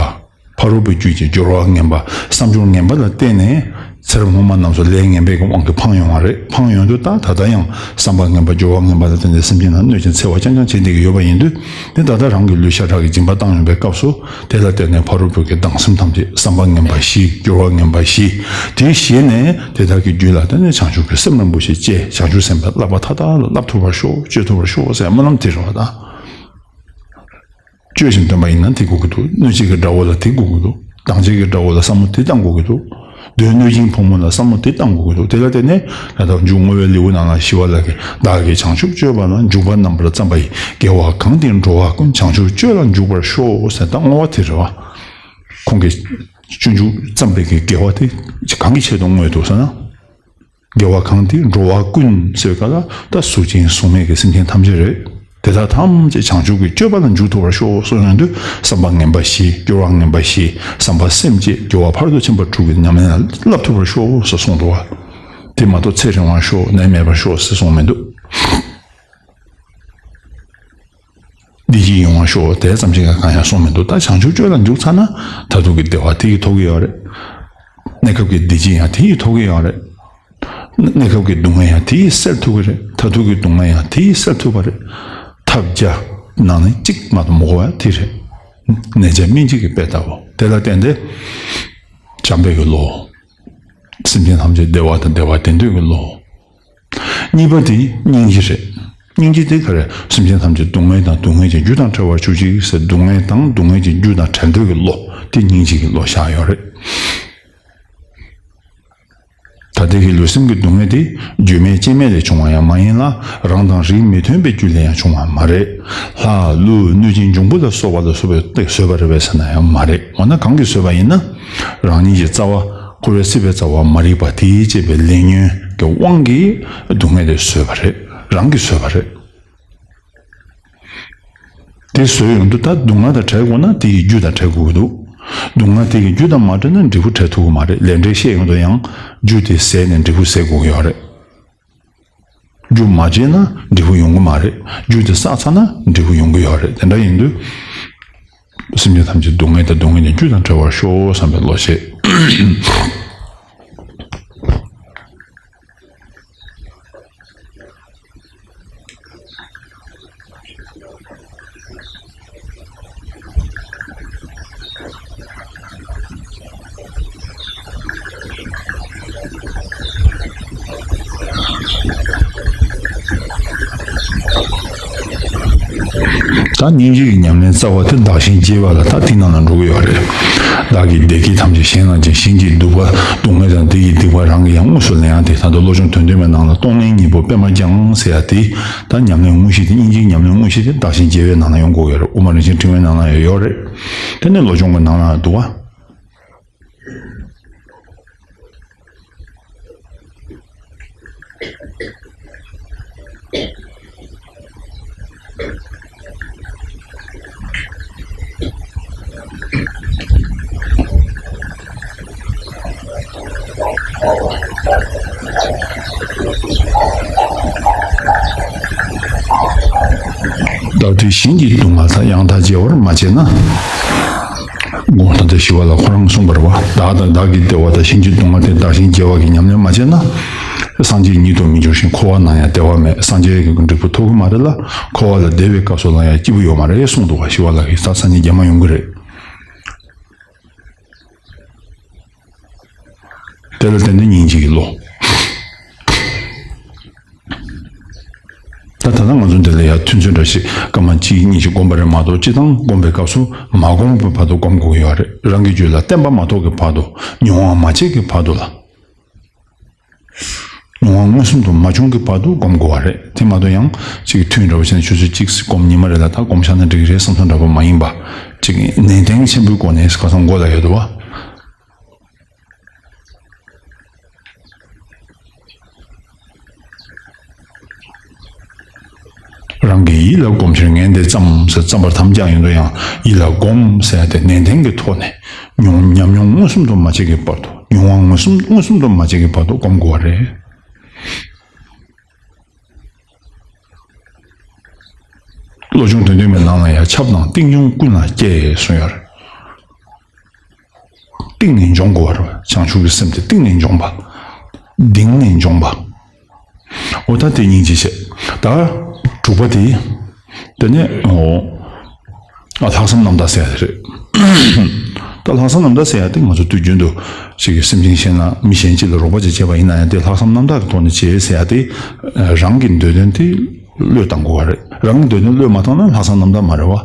ཕ་རོལ་པོའི་རྒྱུད་ཀྱི་སྦྱོར་བ་ངན་པ། བསམ་སྦྱོར་ངན་པ་ལ་བརྟེན་ནས་ཚེ་རབས་སྔོན་མ་རྣམས་སུ་ལས་ངན་པའི་དབང་གིས་འཕངས་ཡོང་བ་རེད། འཕངས་ཡོང་དུས་ད་ད་ལྟ་ཡང་བསམ་པ་ངན་པ་སྦྱོར་བ་ངན་པ་ལ་བརྟེན་ནས་སེམས་ཅན་རྣམས་གནོད་ཅིང་འཚེ་བ་རྐྱང་རྐྱང་བྱེད་བསྡད་ཀྱི་ཡོད་པ་ཡིན་དུས། དེ་ད་ལྟ་རང་གི་ལུས་ཤ་ཁྲག་གི་སྦྱིན་པ་བཏང་ཡོང་པའི་སྐབས་སུ། དེ་ལ་བརྟེན་ནས་ཕ་རོལ་པོ་གི་སྡང་སེམས་ཐམས་ཅད་བསམ་པ་ངན་པ་ཞི། སྦྱོར་བ་ངན་པ་ཞི། དེ་ཞི་ནས་དེ་དག་གི་རྒྱུད་ལ་དེ་ནས་བྱང་ཆུབ་ཀྱི་སེམས་རིན་པོ་ཆེ་སྐྱེ། བྱང་ཆུབ་སེམས་དཔའི་བསླབ་པ་མཐའ་དག་ལ་བསླབ་ཐུབ་པར་ཤོག་སྤྱོད་ཐུབ་པར་ཤོག་ཟེར་སྨོན་ལམ་དེ་རེད་བ་ད། སྤྱོད་ཅིང་འདོན་པ་ཡིན་ན་དེ་དགོས་ཀྱི་འདུག་གནོད་བྱེད་ཀྱི་དགྲ་བོ་ལ་དེ་དགོས་ཀྱི་འདུག་སྡང་བྱེད་ཀྱི་དགྲ་བོ་ལ་བསམ་བློ་དེ་བཏང་དགོས་ཀྱི་འདུག་གདོན་གནོད་སྦྱིན་ཕོ་མོ་ལ་བསམ་བློ་དེ་བཏང་དགོས་ཀྱི་འདུག་དེ་ལ་བརྟེན་ནས་ང་དང་མཇུག་བསྔོ་བའི་ལེའུ་ནང་ལ་ཞི་བ་ལྷ་གིས་བདག་གིས་བྱང་ཆུབ་སྤྱོད་པ་ན། འཇུག་པ་རྣམ་པར་བརྩམས་པ་ཡིས། དགེ་བ་གང་དེས་འགྲོ་བ་ཀུན། བྱང་ཆུབ་སྤྱོད་ལ་འཇུག་པར་ཤོག་ཟེར་ད་བསྔོ་བ་དེ་རེད་བ། ཁོང་གིས་སྤྱོད་འཇུག་བརྩམས་པའི་གི་དགེ་བ་དེ་གང་གི་ཆེད་དུ་བསྔོས་འདུག་ཟེར་ན། དགེ་བ་གང་དེས་འགྲོ་བ་ཀུན་ཟེར་བའི་སྐབས་ལ་ད་གཟུགས་ཅན་གཟུགས་མེད་ཀྱི་སེམས་ཅན་ཐམས་ཅད་རེད། དེ་དག་ཐམས་ཅད་བྱང་ཆུབ་ཀྱི་སྤྱོད་པ་ལ་འཇུག་ཐུབ་པར་ཤོག་གསུངས་ཡོང་དུས་བསམ་པ་ངན་པ་ཞི། སྦྱོར་བ་ངན་པ་ཞི། བསམ་པ་སེམས་བསྐྱེད། སྦྱོར་བ་ཕར་ཏུ་ཕྱིན་པ་དྲུག་གི་ཉམས་ལེན་ལ་བསླབ་ཐུབ་པར་ཤོག་ཟེར་གསུངས་འདུག་བ། དེ་མ་གཏོགས་ཚེ་རིང་བར་ཤོག་ནད་མེད་པར་ཤོག་ཟེར་གསུངས་མི་འདུག་བདེ་སྐྱིད་ཡོང་བར་ཤོག་དེ་ཙམ་ཞིག་ག་གང་ཡང་གསུངས་མི་འདུག་ད་བྱང་ཆུབ་སྤྱོད་ལ་འཇུག་ཚར་ན་མཐར་ཐུག་གི་བདེ་བ་དེ་ཡིས་ཐོབ་ཀྱི་ཡོད་རེད། གནས་སྐབས་ཀྱི་བདེ་སྐྱིད་ཡང་དེ་ཡིས་ཐོབ་ཀྱི་ཡོད་རེད། གནས་སྐབས་ཀྱི་སྡུག་བསྔལ་ཡང་དེ་ཡིས་སེལ་ཐུབ་ཀྱི་རེད། མཐར་ཐུག་གི་སྡུག་བསྔལ་ཡང་དེ་ཡིས་སེལ་ཐུབ་པ་རེད། ཐབས་བརྒྱ་ནང་ནས་གཅིག་མ་གཏོགས་མི་དགོས་པ་དེ་རེད། ནད་བརྒྱ་སྨན་གཅིག་གི་དཔེ་ལྟ་བུ་དེ་ལ་བརྟེན་ཏེ། བྱམས་པའི་གི་བློ། སེམས་ཅན་ཐམས་ཅད་བདེ་བ་དང་བདེ་བ་དེ་འདོད་ཀྱི་བློ། གཉིས་པ་དེ་སྙིང་རྗེ་རེད། སྙིང་རྗེ་དེ་ག་རེ། སེམས་ཅན་ཐམས་ཅད་སྡུག་བསྔལ་དང་སྡུག་བསྔལ་གྱི་རྒྱུ་དང་བྲལ་བར་གྱུར་ཅིག་ཟེར་སྡུག་བསྔལ་དང་སྡུག་བསྔལ་གྱི་རྒྱུ་དང་བྲལ་འདོད་ཀྱི་བློ་དེ་སྙིང་རྗེ་གི་བློ་བཞག་ཡོད་རེད། ད་ ད་ལྟའི་གི་ལུས་སེམས་ཀྱི་སྡུག་བསྔལ་དེ་རྒྱུ་མེད་རྐྱེན་མེད་ལས་བྱུང་བ་ཡང་མ་ཡིན་ལ། རང་དང་རིགས་མི་མཐུན་པའི་རྒྱུ་ལས་ཡང་བྱུང་བ་མ་རེད། ལྷ་ཀླུ་གནོད་སྦྱིན་འབྱུང་པོ་ལ་སོགས་པ་ལ་སོགས་པས་བཟོས་པ་རེད་པས་ཟེར་ན་ཡང་མ་རེད། འོ་ན་གང་གིས་བཟོས་པ་ཡིན་ན། རང་ཉིད་ཀྱི་རྩ་བ་འཁོར་བའི་སྲིད་པའི་རྩ་བ་མ་རིག་པ་དེས་བསྐྱེད་པའི་ལས་ཉོན་གྱི་དབང་གིས་སྡུག་བསྔལ་དེ་བཟོས་པ་རེད། རང་གིས་བཟོས་པ་རེད། དེ་བཟོས་ཡོང་དུས་ད་སྡུག་བསྔལ་དང་བྲལ་དགོས་ན་དེ་ཡི་རྒྱུ་དང་བྲལ་དགོས་ཀྱི་འདུག་སྡུག་བསྔལ་དེ་གི་རྒྱུ་དང་མ་བྲལ་ན་འབྲས་བུ་བྲལ་ཐུབ་ཀྱི་མ་རེད། ལས་འབྲས་བཤད་ཡོང་དུས་ཡང་རྒྱུ་དེ་ཟད་ནས་འབྲས་བུ་ཟད་དགོས་ཀྱི་ཡོད་རེད། རྒྱུ་མ་བརྗེས་ན་འབྲས་བུ་ཡོང་གི་མ་རེད། རྒྱུ་དེ་བསགས་ཚར་ན་འབྲས་བུ་ཡོང་གི་ཡོད་རེད། དེ་འདྲ་ཡིན་དུས། སེམས་ཅན་ཐམས་ཅད་སྡུག་བསྔལ་དང་སྡུག་བསྔལ་གྱི་རྒྱུ་དང་བྲལ་བར་ཤོག་བསམ་པའི་བློ་བྱེད། ད་སྙིང་རྗེ་གི་ཉམས་ལེན་རྩ་བ་དེ་བདག་གཞན་བརྗེ་བ་ལ་ད་དེ་ནང་ལ་འགྲོ་གི་ཡོད་རེད། བདག་གི་བདེ་སྐྱིད་ཐམས་ཅད་གཞན་ལ་སྦྱིན། གཞན་གྱི་སྡུག་པ་སྡུག་བསྔལ་དང་དེ་ཡི་སྡིག་པ་རང་གིས་ཡང་དངོས་སུ་ལེན་ཡང་དེ། ད་དུང་བློ་སྦྱོང་དོན་སྟོན་པའི་ནང་ལ་གཏོང་ལེན་གཉིས་པོ་པད་མ་བརྐྱང་ཟེར་ཡ་དེ། ད་ཉམས་ལེན་དངོས་གཞི་དེ་སྙིང་རྗེའི་ཉམས་ལེན་དངོས་གཞི་དེ་བདག་གཞན་བརྗེ་བའི་ནང་ལ་ཡོང་དགོས་ཡོད་རེད། དབུ་མ་རིན་ཆེན་ཕྲེང་བའི་ནང་ལ་ཡང་ཡོད་རེད། དེ་ནས་བློ་སྦྱོང་གི་ནང་ལ་འདུག་བ། བདག་སྡིག་གཞན་གྱི་སྡུག་བསྔལ་དག །ཡང་དག་བརྗེ་བར་མ་བྱས་ན། དགོངས་དག་ཏུ་ཞི་བ་ལྷ་ཁོ་རང་གསུངས་པ་རེད་བ། བདག་དང་བདག་གི་བདེ་བ་དང་གཞན་གྱི་སྡུག་བསྔལ་དེ་བདག་གཞན་བརྗེ་བ་གི་ཉམས་ལེན་མ་བྱས་ན། སངས་རྒྱས་ཉིད་དུ་མི་འགྱུར་ཞིང་། འཁོར་བ་ན་ཡང་བདེ་བ་མེད། སངས་རྒྱས་ཀྱི་འབྲས་བུ་ཐོབ་ཀྱི་མ་རེད་ལ། འཁོར་བ་ལ་བདེ་བའི་སྐབས་སུ་ལ་ཡང་སྐྱིད་པོ་ཡོད་མ་རེད་གསུངས་འདུག་བ། ཞི་བ་ལྷ་གིས། ད་སང་ཉིན་རྒྱ་མ་ཡོང་གི་རེད། དེ་ལ་བརྟེན་ནས་སྙིང་རྗེ་གི་བློ། ད་ད་ལྟ་ང་ཚོ་འདི་ལ་ཡང་ཐུན་ཚོད་འདྲ་ཞིག་སྐར་མ་གཅིག་གཉིས་ཤིག་བསྒོམ་པ་རེད་མ་གཏོགས། སྤྱིར་བཏང་བསྒོམ་པའི་སྐབས་སུ་མ་བསྒོམས་པའི་བར་དུ་བསྒོམ་དགོས་ཀྱི་ཡོད་རེད། རང་གི་རྒྱུད་ལ་བརྟན་པ་མ་ཐོབ་ཀྱི་བར་དུ། མྱོང་བ་མ་བྱས་ཀྱི་བར་དུ་ལ། མྱོང་བ་མངོན་སུམ་དུ་མ་བྱུང་གི་བར་དུ་བསྒོམ་དགོས་པ་རེད། དེ་མ་གཏོགས་ཡང་ཅིག་ཐུན་འདྲ་བོ་བྱས་ནས་ཆུ་ཚོད་གཅིག་བསྒོམ་ཉི་མ་རེ་ལ་ད་བསྒོམ་བཞག་ན་འགྲིག་གི་རེད་བསམ་བསམ་འདྲ་པོ་མ་ཡིན་པ། ཅིག་ནན་ཏན་ཆེན་པོའི་སྒོ་ནས་ཁ་སང་མགོ་ལ་ཡོད་དོ། རང་གི་ཡིད་ལ་སྒོམ་ཕྱིར་ངས་འདི་བརྩམས་ཟེར་བརྩམས་པར་དམ་བཅའ་ཡོད་དོ། ཡང་ཡིད་ལ་སྒོམ་ཟེར་ཏེ་ནན་ཏན་གྱི་ཐོག་ནས་མྱོང་ཉམས་མྱོང་མངོན་སུམ་དུ་མ་བྱས་ཀྱི་བར་དུ། མྱོང་བ་མངོན་སུམ་མངོན་སུམ་དུ་མ་བྱས་ཀྱི་བར་དུ་སྒོམ་དགོས་པ་རེད། བློ་སྦྱོང་དོན་སྟོན་པའི་ནང་ལ་ཡང་ཆབ་དང་གཏིང་ཆུང་ཀུན་ལ་སྐྱེ་གསུངས་ཡོད་རེད། གཏིང་ནས་འཇོམས་དགོས་པ་རེད། བྱང་ཆུབ་ཀྱི་སེམས་དེ་གཏིང་ནས་འཇོམས་པ། གཏིང་ནས་འཇོམས་པ། འོ་ད་དེ་སྙིང་རྗེ་བྱས། ད་དྲུག་པ་དེ། དེ་ནས་འོ། ཨ་ལྷག་བསམ་རྣམ་དག་ཟེར་ཡ་དེ་རེད། ད་ལྷག་བསམ་རྣམ་དག་ཟེར་ཡ་དེ་ང་ཚོ་དུས་རྒྱུན་དུ་ཅིག་གི་སེམས་ཅན་གཞན་ལ་མི་གཞན་གཅིག་ལ་རོགས་པ་ཅིག་བྱས་པ་ཡིན་ན་ཡང་དེ་ལྷག་བསམ་རྣམ་དག་གི་ཐོག་ནས་བྱས་ཟེར་ཡ་དེ། རང་གི་འདོད་དོན་དེ་བློས་བཏང་དགོས་པ་རེད། རང་གི་འདོད་དོན་བློས་མ་བཏང་ན་ལྷག་བསམ་རྣམ་དག་མ་རེད་བ།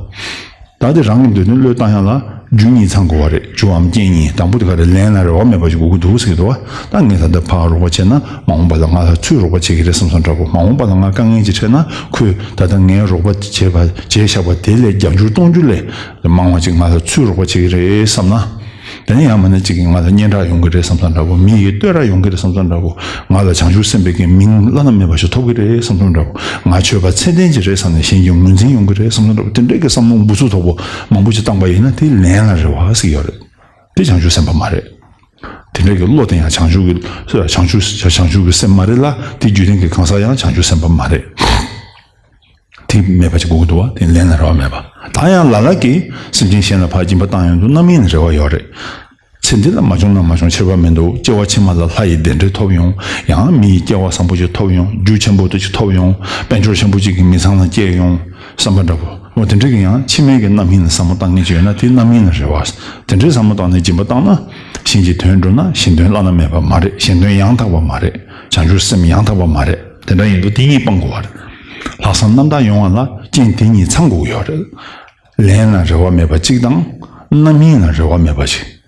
ད་དེ་རང་གི་འདོད་དོན་བློས་བཏང་ཡ་ལ་རྒྱུ་གཉིས་ཚང་དགོས་པ་རེད། རྒྱུའམ་རྐྱེན་གཉིས། དང་པོ་དེ་ག་རེ། ལན་ལ་རེ་བ་མེད་པ་ཞིག་དགོས་ཀྱི་འདུག་ཟེར་གྱི་འདུག་བ། ད་ངས་ད་ལྟ་ཕར་རོགས་པ་བྱས་ན་མ་འོངས་པ་ལ་ང་ལ་ཚུར་རོགས་པ་བྱེད་ཀྱི་རེད་བསམ་བསམ་འདྲ་པོ། མ་འོངས་པ་ལ་ང་དཀའ་ངལ་ཅིག་འཕྲད་ན་ཁོས་ད་ལྟ་ངས་རོགས་པ་བྱས་པ་བྱས་བཞག་པ་དེ་ལས་བརྒྱ་འགྱུར་སྟོང་འགྱུར་ལས་མང་བ་ཅིག་ང་ལ་ཚུར་རོགས་པ་བྱེད་ཀྱི་རེད་བསམ་ན། དེ་ནས་ཡང་མིན་ན་གཅིག་གིས་ང་ལ་སྙན་གྲགས་ཡོང་གི་རེད་བསམ་བསམ་འདྲ་པོ། མི་ཡིས་བསྟོད་ར་ཡོང་གི་རེད་བསམ་བསམ་འདྲ་པོ། ང་ལ་བྱང་ཆུབ་སེམས་དཔའི་གི་མིང་བླ་ན་མེད་པ་ཞིག་ཐོབ་ཀྱི་རེད་བསམ་བསམ་འདྲ་པོ། ང་ཆོས་པ་ཚད་ལྡན་ཅིག་རེད་བསམ་ནས་གཞན་གྱིས་ངོས་འཛིན་ཡོང་གི་རེད་བསམ་བསམ་འདྲ་པོ། དེ་འདྲའི་གི་བསམ་བློ་འབུ་ཚུགས་དོག་པོ་མང་པོ་ཞིག་བཏང་པ་ཡིན་ན་དེ་ལན་ལ་རེ་བ་ཟེར་གྱི་ཡོད་རེད། དེ་བྱང་ཆུབ་སེམས་དཔའ་མ་རེད། དེ་འདྲའི་གི་བློ་དེ་ཡང་བྱང་ཆུབ་ཀྱི་བྱང་ཆུབ་བྱང་ཆུབ་ཀྱི་སེམས་མ་རེད་ལ། དེ་བརྒྱུད་ལྡན་གྱི་གང་ཟག་ཡང་བྱང་ཆུབ་སེམས་དཔའ་མ་རེད། དེ་མེད་པ་ཅིག་དགོས་ཀྱི་འདུག་བ། དེ་ལན་ལ་རེ་བ་མེད་པ། ད་ཡང་ལ་ལ་གིས་སེམས་ཅན་གཞན་ལ་ཕར་སྦྱིན་པ་བཏང་ཡོང་དུས་རྣམ་སྨིན་ལ་རེ་བ་ཡོད་རེད། ཚེ་འདི་ལ་མ་བྱུང་ན་མ་བྱུང་ཁྱད་པར་མི་འདུག། སྐྱེ་བ་ཕྱི་མ་ལ་ལྷ་ཡི་གདན་འདྲེན་ཐོབ་ཡོང་། ཡང་མི་ཡི་སྐྱེ་བ་བཟང་པོ་ཅིག་ཐོབ་ཡོང་། རྒྱུ་ཆེན་པོ་དེ་ཅིག་ཐོབ་ཡོང་། དཔལ་འབྱོར་ཆེན་པོ་ཅིག་གི་མི་ཚང་ལ་སྐྱེས་ཡོང་བསམ་པ་འདྲ་པོ། འོ་དེ་འདྲ་གི་ཡང་ཕྱི་མའི་གི་རྣམ་སྨིན་ལ་བསམ་བློ་བཏང་མཁན་ཅིག་ཡོད་ན་དེ་རྣམ་སྨིན་ལ་རེ་བ། དེ་འདྲའི་བསམ་བློ་བཏང་ནས་སྦྱིན་པ་བཏང་ན། གཞན་གྱི་དོན་འགྲུབ་ན་གཞན་དོན་བླ་ན་མེད་པ་མ་རེད། གཞན་དོན་ཡང་དག་པ་མ་རེད། བྱང་ཆུབ་སེམས་ཡང་དག་པ་མ་རེད། དེ་འདྲ་ཡིན་དུས་དེ་གཉིས་སྤང་དགོས་པ་རེད། ལྷག་བསམ་རྣམ་དག་ཡོང་བ་ལ་རྐྱེན་དེ་གཉིས་ཚང་དགོས་ཀྱི་ཡོད་རེད། ལན་ལ་རེ་བ་མེད་པ་གཅིག་དང་། རྣམ་སྨིན་ལ་རེ་བ་མེད་པ་ཞིག།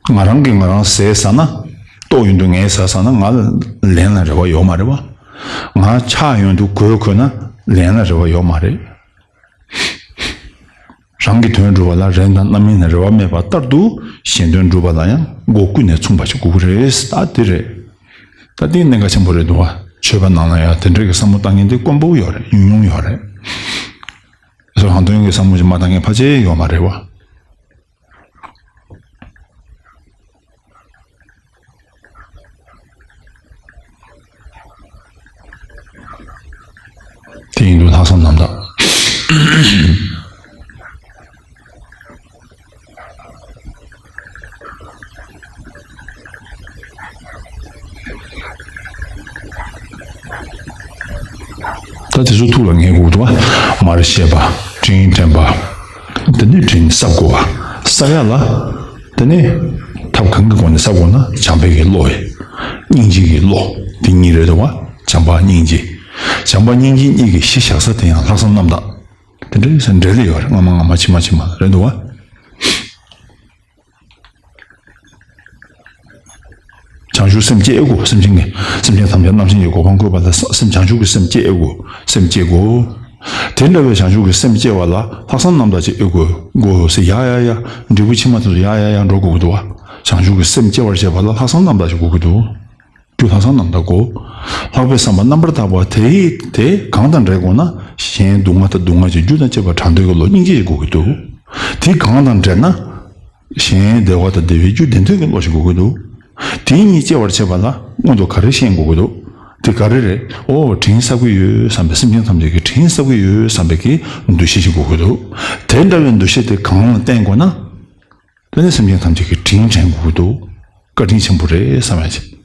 ང་རང་གིས་ང་རང་ཟས་ཟ་ན། ལྟོགས་ཡོང་དུས་ངས་ཟས་ཟ་ན་ང་ལན་ལ་རེ་བ་ཡོད་མ་རེད་བ། ང་ཆགས་ཡོང་དུས་གོས་གོན་ན་ལན་ལ་རེ་བ་ཡོད་མ་རེད། རང་གི་དོན་སྒྲུབ་པ་ལ་རིན་དང་རྣམ་སྨིན་ལ་རེ་བ་མེད་པ་ལྟར་དུ། གཞན་དོན་སྒྲུབ་པ་ལ་ཡང་སྒོ་ཀུན་ནས་མཚུངས་པ་ཞིག་དགོས་ཀྱི་རེད། ད་དེ་རེད། ད་དེ་གནད་འགག་ཆེན་པོ་རེད་འདུག་བ། ཆོས་པ་ནང་ལ་ཡང་དེ་འདྲ་གི་བསམ་བློ་བཏང་མཁན་དེ་དཀོན་པོ་ཡོད་རེད། ཉུང་ཉུང་ཡོད་རེད། སོ་ཧང་ཏོན་གྱི་བསམ་བློ་ཞིག་མ་བཏང་མཁན་ཕལ་ཆེར་ཡོད་མ་རེད་བ། དེ་ཡིན་དུས་ལྷག་བསམ་རྣམ་དག་ད་དེ་ཚོ་ཐུགས་ལ་ངེས་དགོས་འདུག་བ། མར་ཤེས་པ། དྲིན་དྲན་པ། དེ་ནས་དྲིན་གསབ་དགོས་པ། གསབ་ཡ་ལ། དེ་ནས་ཐབས་གང་གི་སྒོ་ནས་གསབ་དགོས་ན། བྱམས་པའི་གི་བློ་ཡིན། སྙིང་རྗེ་གི་བློ། དེ་གཉིས་རེད་འདུག་བ། བྱམས་པ་སྙིང་རྗེ། བྱམས་པ་སྙིང་རྗེ་གཉིས་ཀྱི་གཞི་བཞག་ས་དེ་ཡང་ལྷག་བསམ་རྣམ་དག་དེ་འདྲའི་འབྲེལ་ཡོད་རེད། སྔ་མ་སྔ་མ་ཕྱི་མ་ཕྱི་མ་རེད་འདུག་བ། བྱང་ཆུབ་སེམས་བསྐྱེད་དགོས། སེམས་ཅན་གྱི། སེམས་ཅན་ཐམས་ཅད་རྣམ་ཤེས་ཀྱི་གོ་འཕང་བཀོད་པ་ལ་ས་སེམས། བྱང་ཆུབ་ཀྱི་སེམས་བསྐྱེད་དགོས། སེམས་བསྐྱེད་དགོས། དེ་འདྲ་བའི་བྱང་ཆུབ་ཀྱི་སེམས་བསྐྱེད་པ་ལ་ལྷག་བསམ་རྣམ་དག་ཅིག་ཡོད་དགོས། དགོས་ཟེར། ཡ་ཡ་ཡ། འབྲས་བུ་ཕྱི་མ་དེ་ཚོ་ཡ་ཡ་ཡ་འགྲོ་དགོས་ཀྱི་འདུག་བ། བྱང་ཆུབ་ཀྱི་སེམས་སྐྱེ་བར་བྱེད་པ་ལ་ལྷག་བསམ་རྣམ་དག་ཅིག་དགོས་ཀྱི་འདུག་རྒྱུ་ལྷག་བསམ་རྣམ་དག་གོ། ལྷག་པའི་བསམ་པ་རྣམ་པར་དག་པ་དེ་ཡིས་དེ་གང་དང་འབྲེལ་དགོས་ན། གཞན་སྡུག་བསྔལ་དང་སྡུག་བསྔལ་གྱི་རྒྱུ་དང་བཅས་པ་བྲལ་འདོད་ཀྱི་བློ་སྙིང་རྗེ་ཞིག་དགོས་ཀྱི་འདུག་དེ་གང་དང་འབྲེལ་ན། གཞན་བདེ་བ་དང་བདེ་བའི་རྒྱུ་བདེན་མཐུན་གྱི་བློ་ཞིག་དགོས་ཀྱི་འདུག་དེ་གཉིས་སྐྱེ་བར་བྱེད་པ་ལ་སྔོན་དུ་ག་རེ་ཤེས་དགོས་ཀྱི་འདུག་དེ་ག་རེ་རེད། ཨོ་དྲིན་གསབ་ཀྱི་ཡོད་བསམ་པའི། སེམས་ཅན་ཐམས་ཅད་ཀྱི་དྲིན་གསབ་ཀྱི་ཡོད་བསམ་པའི་གི་འདུ་ཤེས་ཤིག་དགོས་ཀྱི་འདུག་དེ་འདྲ་བའི་འདུ་ཤེས་དེ་གང་ལ་བརྟེན་དགོས་ན། དེ་ནས་སེམས་ཅན་ཐམས་ཅད་ཀྱི་དྲིན་དྲན་དགོས་ཀྱི་འདུག་བཀའ་དྲིན་ཆེན་པོ་རེད་བསམ་ཡ་ཅིག་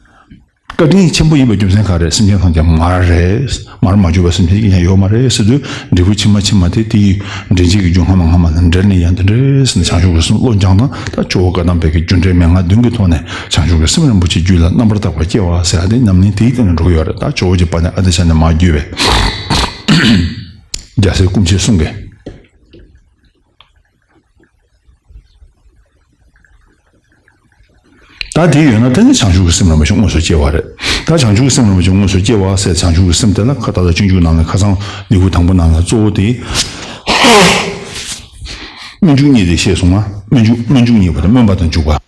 བཀའ་དྲིན་ཆེན་པོ་ཡིན་པའི་རྒྱུ་མཚན་ག་རེ། སེམས་ཅན་ཐམས་ཅད་མར་རེད། མར་མ་གྱུར་པའི་སེམས་ཅན་གྱི་ཡང་ཡོད་མ་རེད་ཟེར་དུས། འབྲས་བུ་ཕྱི་མ་ཕྱི་མ་དེ་དེའི་འདྲེན་བྱེད་ཀྱི་རྒྱུ་སྔ་མ་སྔ་མ་ལ་འབྲེལ་ནས་ཡང་དེ་འདྲས་ཟེར་ནས་བྱང་ཆུབ་ཀྱི་སེམས་བློ་སྦྱངས་ན། ད་ཇོ་བོ་བཀའ་གདམས་པའི་གི་རྒྱུ་འབྲས་མན་ངག་བདུན་གྱི་ཐོག་ནས་བྱང་ཆུབ་ཀྱི་སེམས་རིན་པོ་ཆེ་རྒྱུད་ལ་རྣམ་པར་དག་པ་སྐྱེ་བ་ཟེར་ཡ་དེ་ཉམས་ལེན་དེའི་སྟེང་ནས་འགྲོ་གི་ཡོད་རེད། ད་ཇོ་བོ་རྗེ་དཔལ་ལྡན་ཨ་ཏི་ཤ་ནས་མར་བརྒྱུད་པའི་རྒྱལ་སྲས་སྐུ་མཆེད་གསུམ་གྱི། ད་དེ་ཡོད་ན་དེ་ནི་བྱང་ཆུབ་ཀྱི་སེམས་རིན་པོ་ཆེ་དངོས་སུ་སྐྱེ་བ་རེད། ད་བྱང་ཆུབ་ཀྱི་སེམས་རིན་པོ་ཆེ་དངོས་སུ་སྐྱེ་བ་ཟེར། བྱང་ཆུབ་ཀྱི་སེམས་དེ་ལ་ཁ་ད་ལྟ་སྤྱོད་འཇུག་ནང་ལ་ཁ་སང་ལེའུ་དང་པོ་ནང་ལ་གཙོ་བོ་དེ། སྨོན་འཇུག་གཉིས་དེ་བཤད་སོང་ང་། སྨོན་འཇུག་སྨོན་འཇུག་གཉིས་པོ་དེ་སྨོན་པ་དང་འཇུག་པ།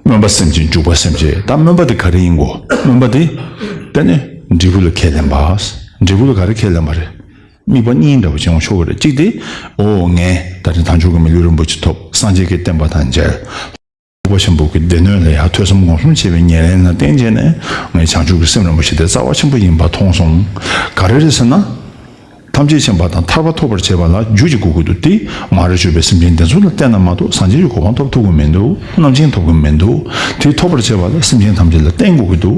སྨོན་པ་སེམས་བསྐྱེད། འཇུག་པ་སེམས་བསྐྱེད། ད་སྨོན་པ་དེ་ག་རེ་ཡིན་གོ། སྨོན་པ་དེ། དེ་ནི་འབྲས་བུ་ལ་ཁས་ལེན་པ། འབྲས་བུ་ལ་ག་རེ་ཁས་ལེན་པ་རེད། དམིགས་པ་གཉིས་འདྲ་བོ་བྱུང་ཆོག་གི་རེད། གཅིག་དེ། ཨོ་ངས་ད་རེས་དལ་འབྱོར་གྱི་མི་ལུས་རིན་པོ་ཆེ་ཐོབ། སངས་རྒྱས་ཀྱི་བསྟན་པ་དང་མཇལ། ཐེག་པ་ཆེན་པོ་གི་སྡེ་སྣོད་ལ་ཡང་ཐོས་བསམ་སྒོམ་གསུམ་བྱས་པའི་ཉེར་ལེན་ལ་བརྟེན་བྱས་ནས། ངས་བྱང་ཆུབ་ཀྱི་སེམས་རིན་པོ་ཆེ་དེ་རྩ་བ་ཆེན་པོ་ཡིན་པ་མཐོང་སོང་། ག་རེ་རེད་ཟེར་ན། ཐམས་ཅད་མཁྱེན་པ་དང་ཐར་པ་ཐོབ་པར་བྱེད་པ་ལ་རྒྱུ་གཅིག་དགོས་ཀྱི་འདུག་དེ་མ་རིག་སྤྱོད་པའི་སེམས་ཅན་དེ་ཚོ་ལ་བརྟེན་ན་མ་གཏོགས་སངས་རྒྱས་ཀྱི་གོ་འཕང་ཐོབ་ཐུབ་ཀྱི་མི་འདུག་རྣམ་མཁྱེན་ཐོབ་ཀྱི་མི་འདུག་དེ་ཐོབ་པར་བྱེད་པ་ལ་སེམས་ཅན་ཐམས་ཅད་ལ་བརྟེན་དགོས་ཀྱི་འདུག་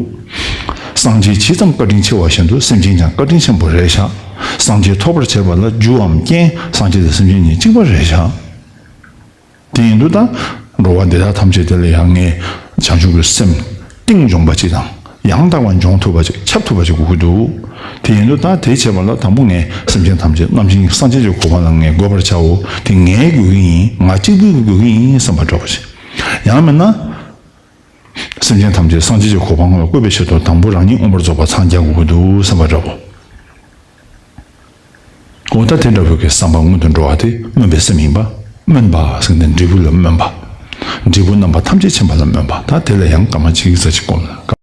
སངས་རྒྱས་ཇི་ཙམ་བཀའ་དྲིན་ཆེ་བ་བཞིན་དུ་སེམས་ཅན་ཀྱང་བཀའ་དྲིན་ཆེན་པོ་རེད་ཤག་སངས་རྒྱས་ཐོབ་པར་བྱེད་པ་ལ་རྒྱུའམ་རྐྱེན་སངས་རྒྱས་དང་སེམས་ཅན་གཉིས་གཅིག་པ་རེད་ཤག་དེ་ཡིན་དུས་ད་འགྲོ་བ་འདི་དག་ཐམས་ཅད་དེ་ལ་ཡང་ངས་བྱང་ཆུབ་ཀྱི་སེམས་གཏིང་འཇོམས་པ་ཅིག་དང་། ཡང་དག་པར་འབྱོངས་ཐུབ་པ་ཅིག་ཁྱབ་ཐུབ་པ་ཅིག་དགོས་ཀྱི་འདུག་དེ་ཡིན་དུས་ད་དེ་བྱེད་པ་ལ་དང་པོ་ངས་སེམས་ཅན་ཐམས་ཅད་རྣམ་མཁྱེན་སངས་རྒྱས་ཀྱི་གོ་འཕང་ལ་ངས་འགོད་པར་བྱའོ། དེ་ངའི་དགོས་ཀྱི་ཡིན། ང་གཅིག་པུའི་དགོས་ཀྱི་ཡིན་བསམ་པ་འདྲ་བོ་ཅིག་ཡང་མིན་ན། སེམས་ཅན་ཐམས་ཅད་སངས་རྒྱས་ཀྱི་གོ་འཕང་ལ་བཀོད་པའི་ཆེད་དུ་དང་པོ་རང་ཉིད་མངོན་པར་རྫོགས་པར་འཚང་རྒྱ་དགོས་ཀྱི་འདུག་བསམ་པ་འདྲ་བོ། འོ་ད་དེ་འདྲ་བོའི་གི་བསམ་པ་སྔོན་དུ་འགྲོ་བ་དེ་སྨོན་པའི་སེམས་ཡིན་པ། སྨོན་པ་ཟེར་ནས་འབྲས་བུ་ལ་སྨོན་པ། འབྲས་བུ་རྣམ་པ་ཐམས་ཅད་མཁྱེན་པ་ལ་སྨོན་པ། ད་དེ་ལ་ཡང་སྐར་མ་གཅིག་ཙམ་ཞིག་བསྒོམས་ན།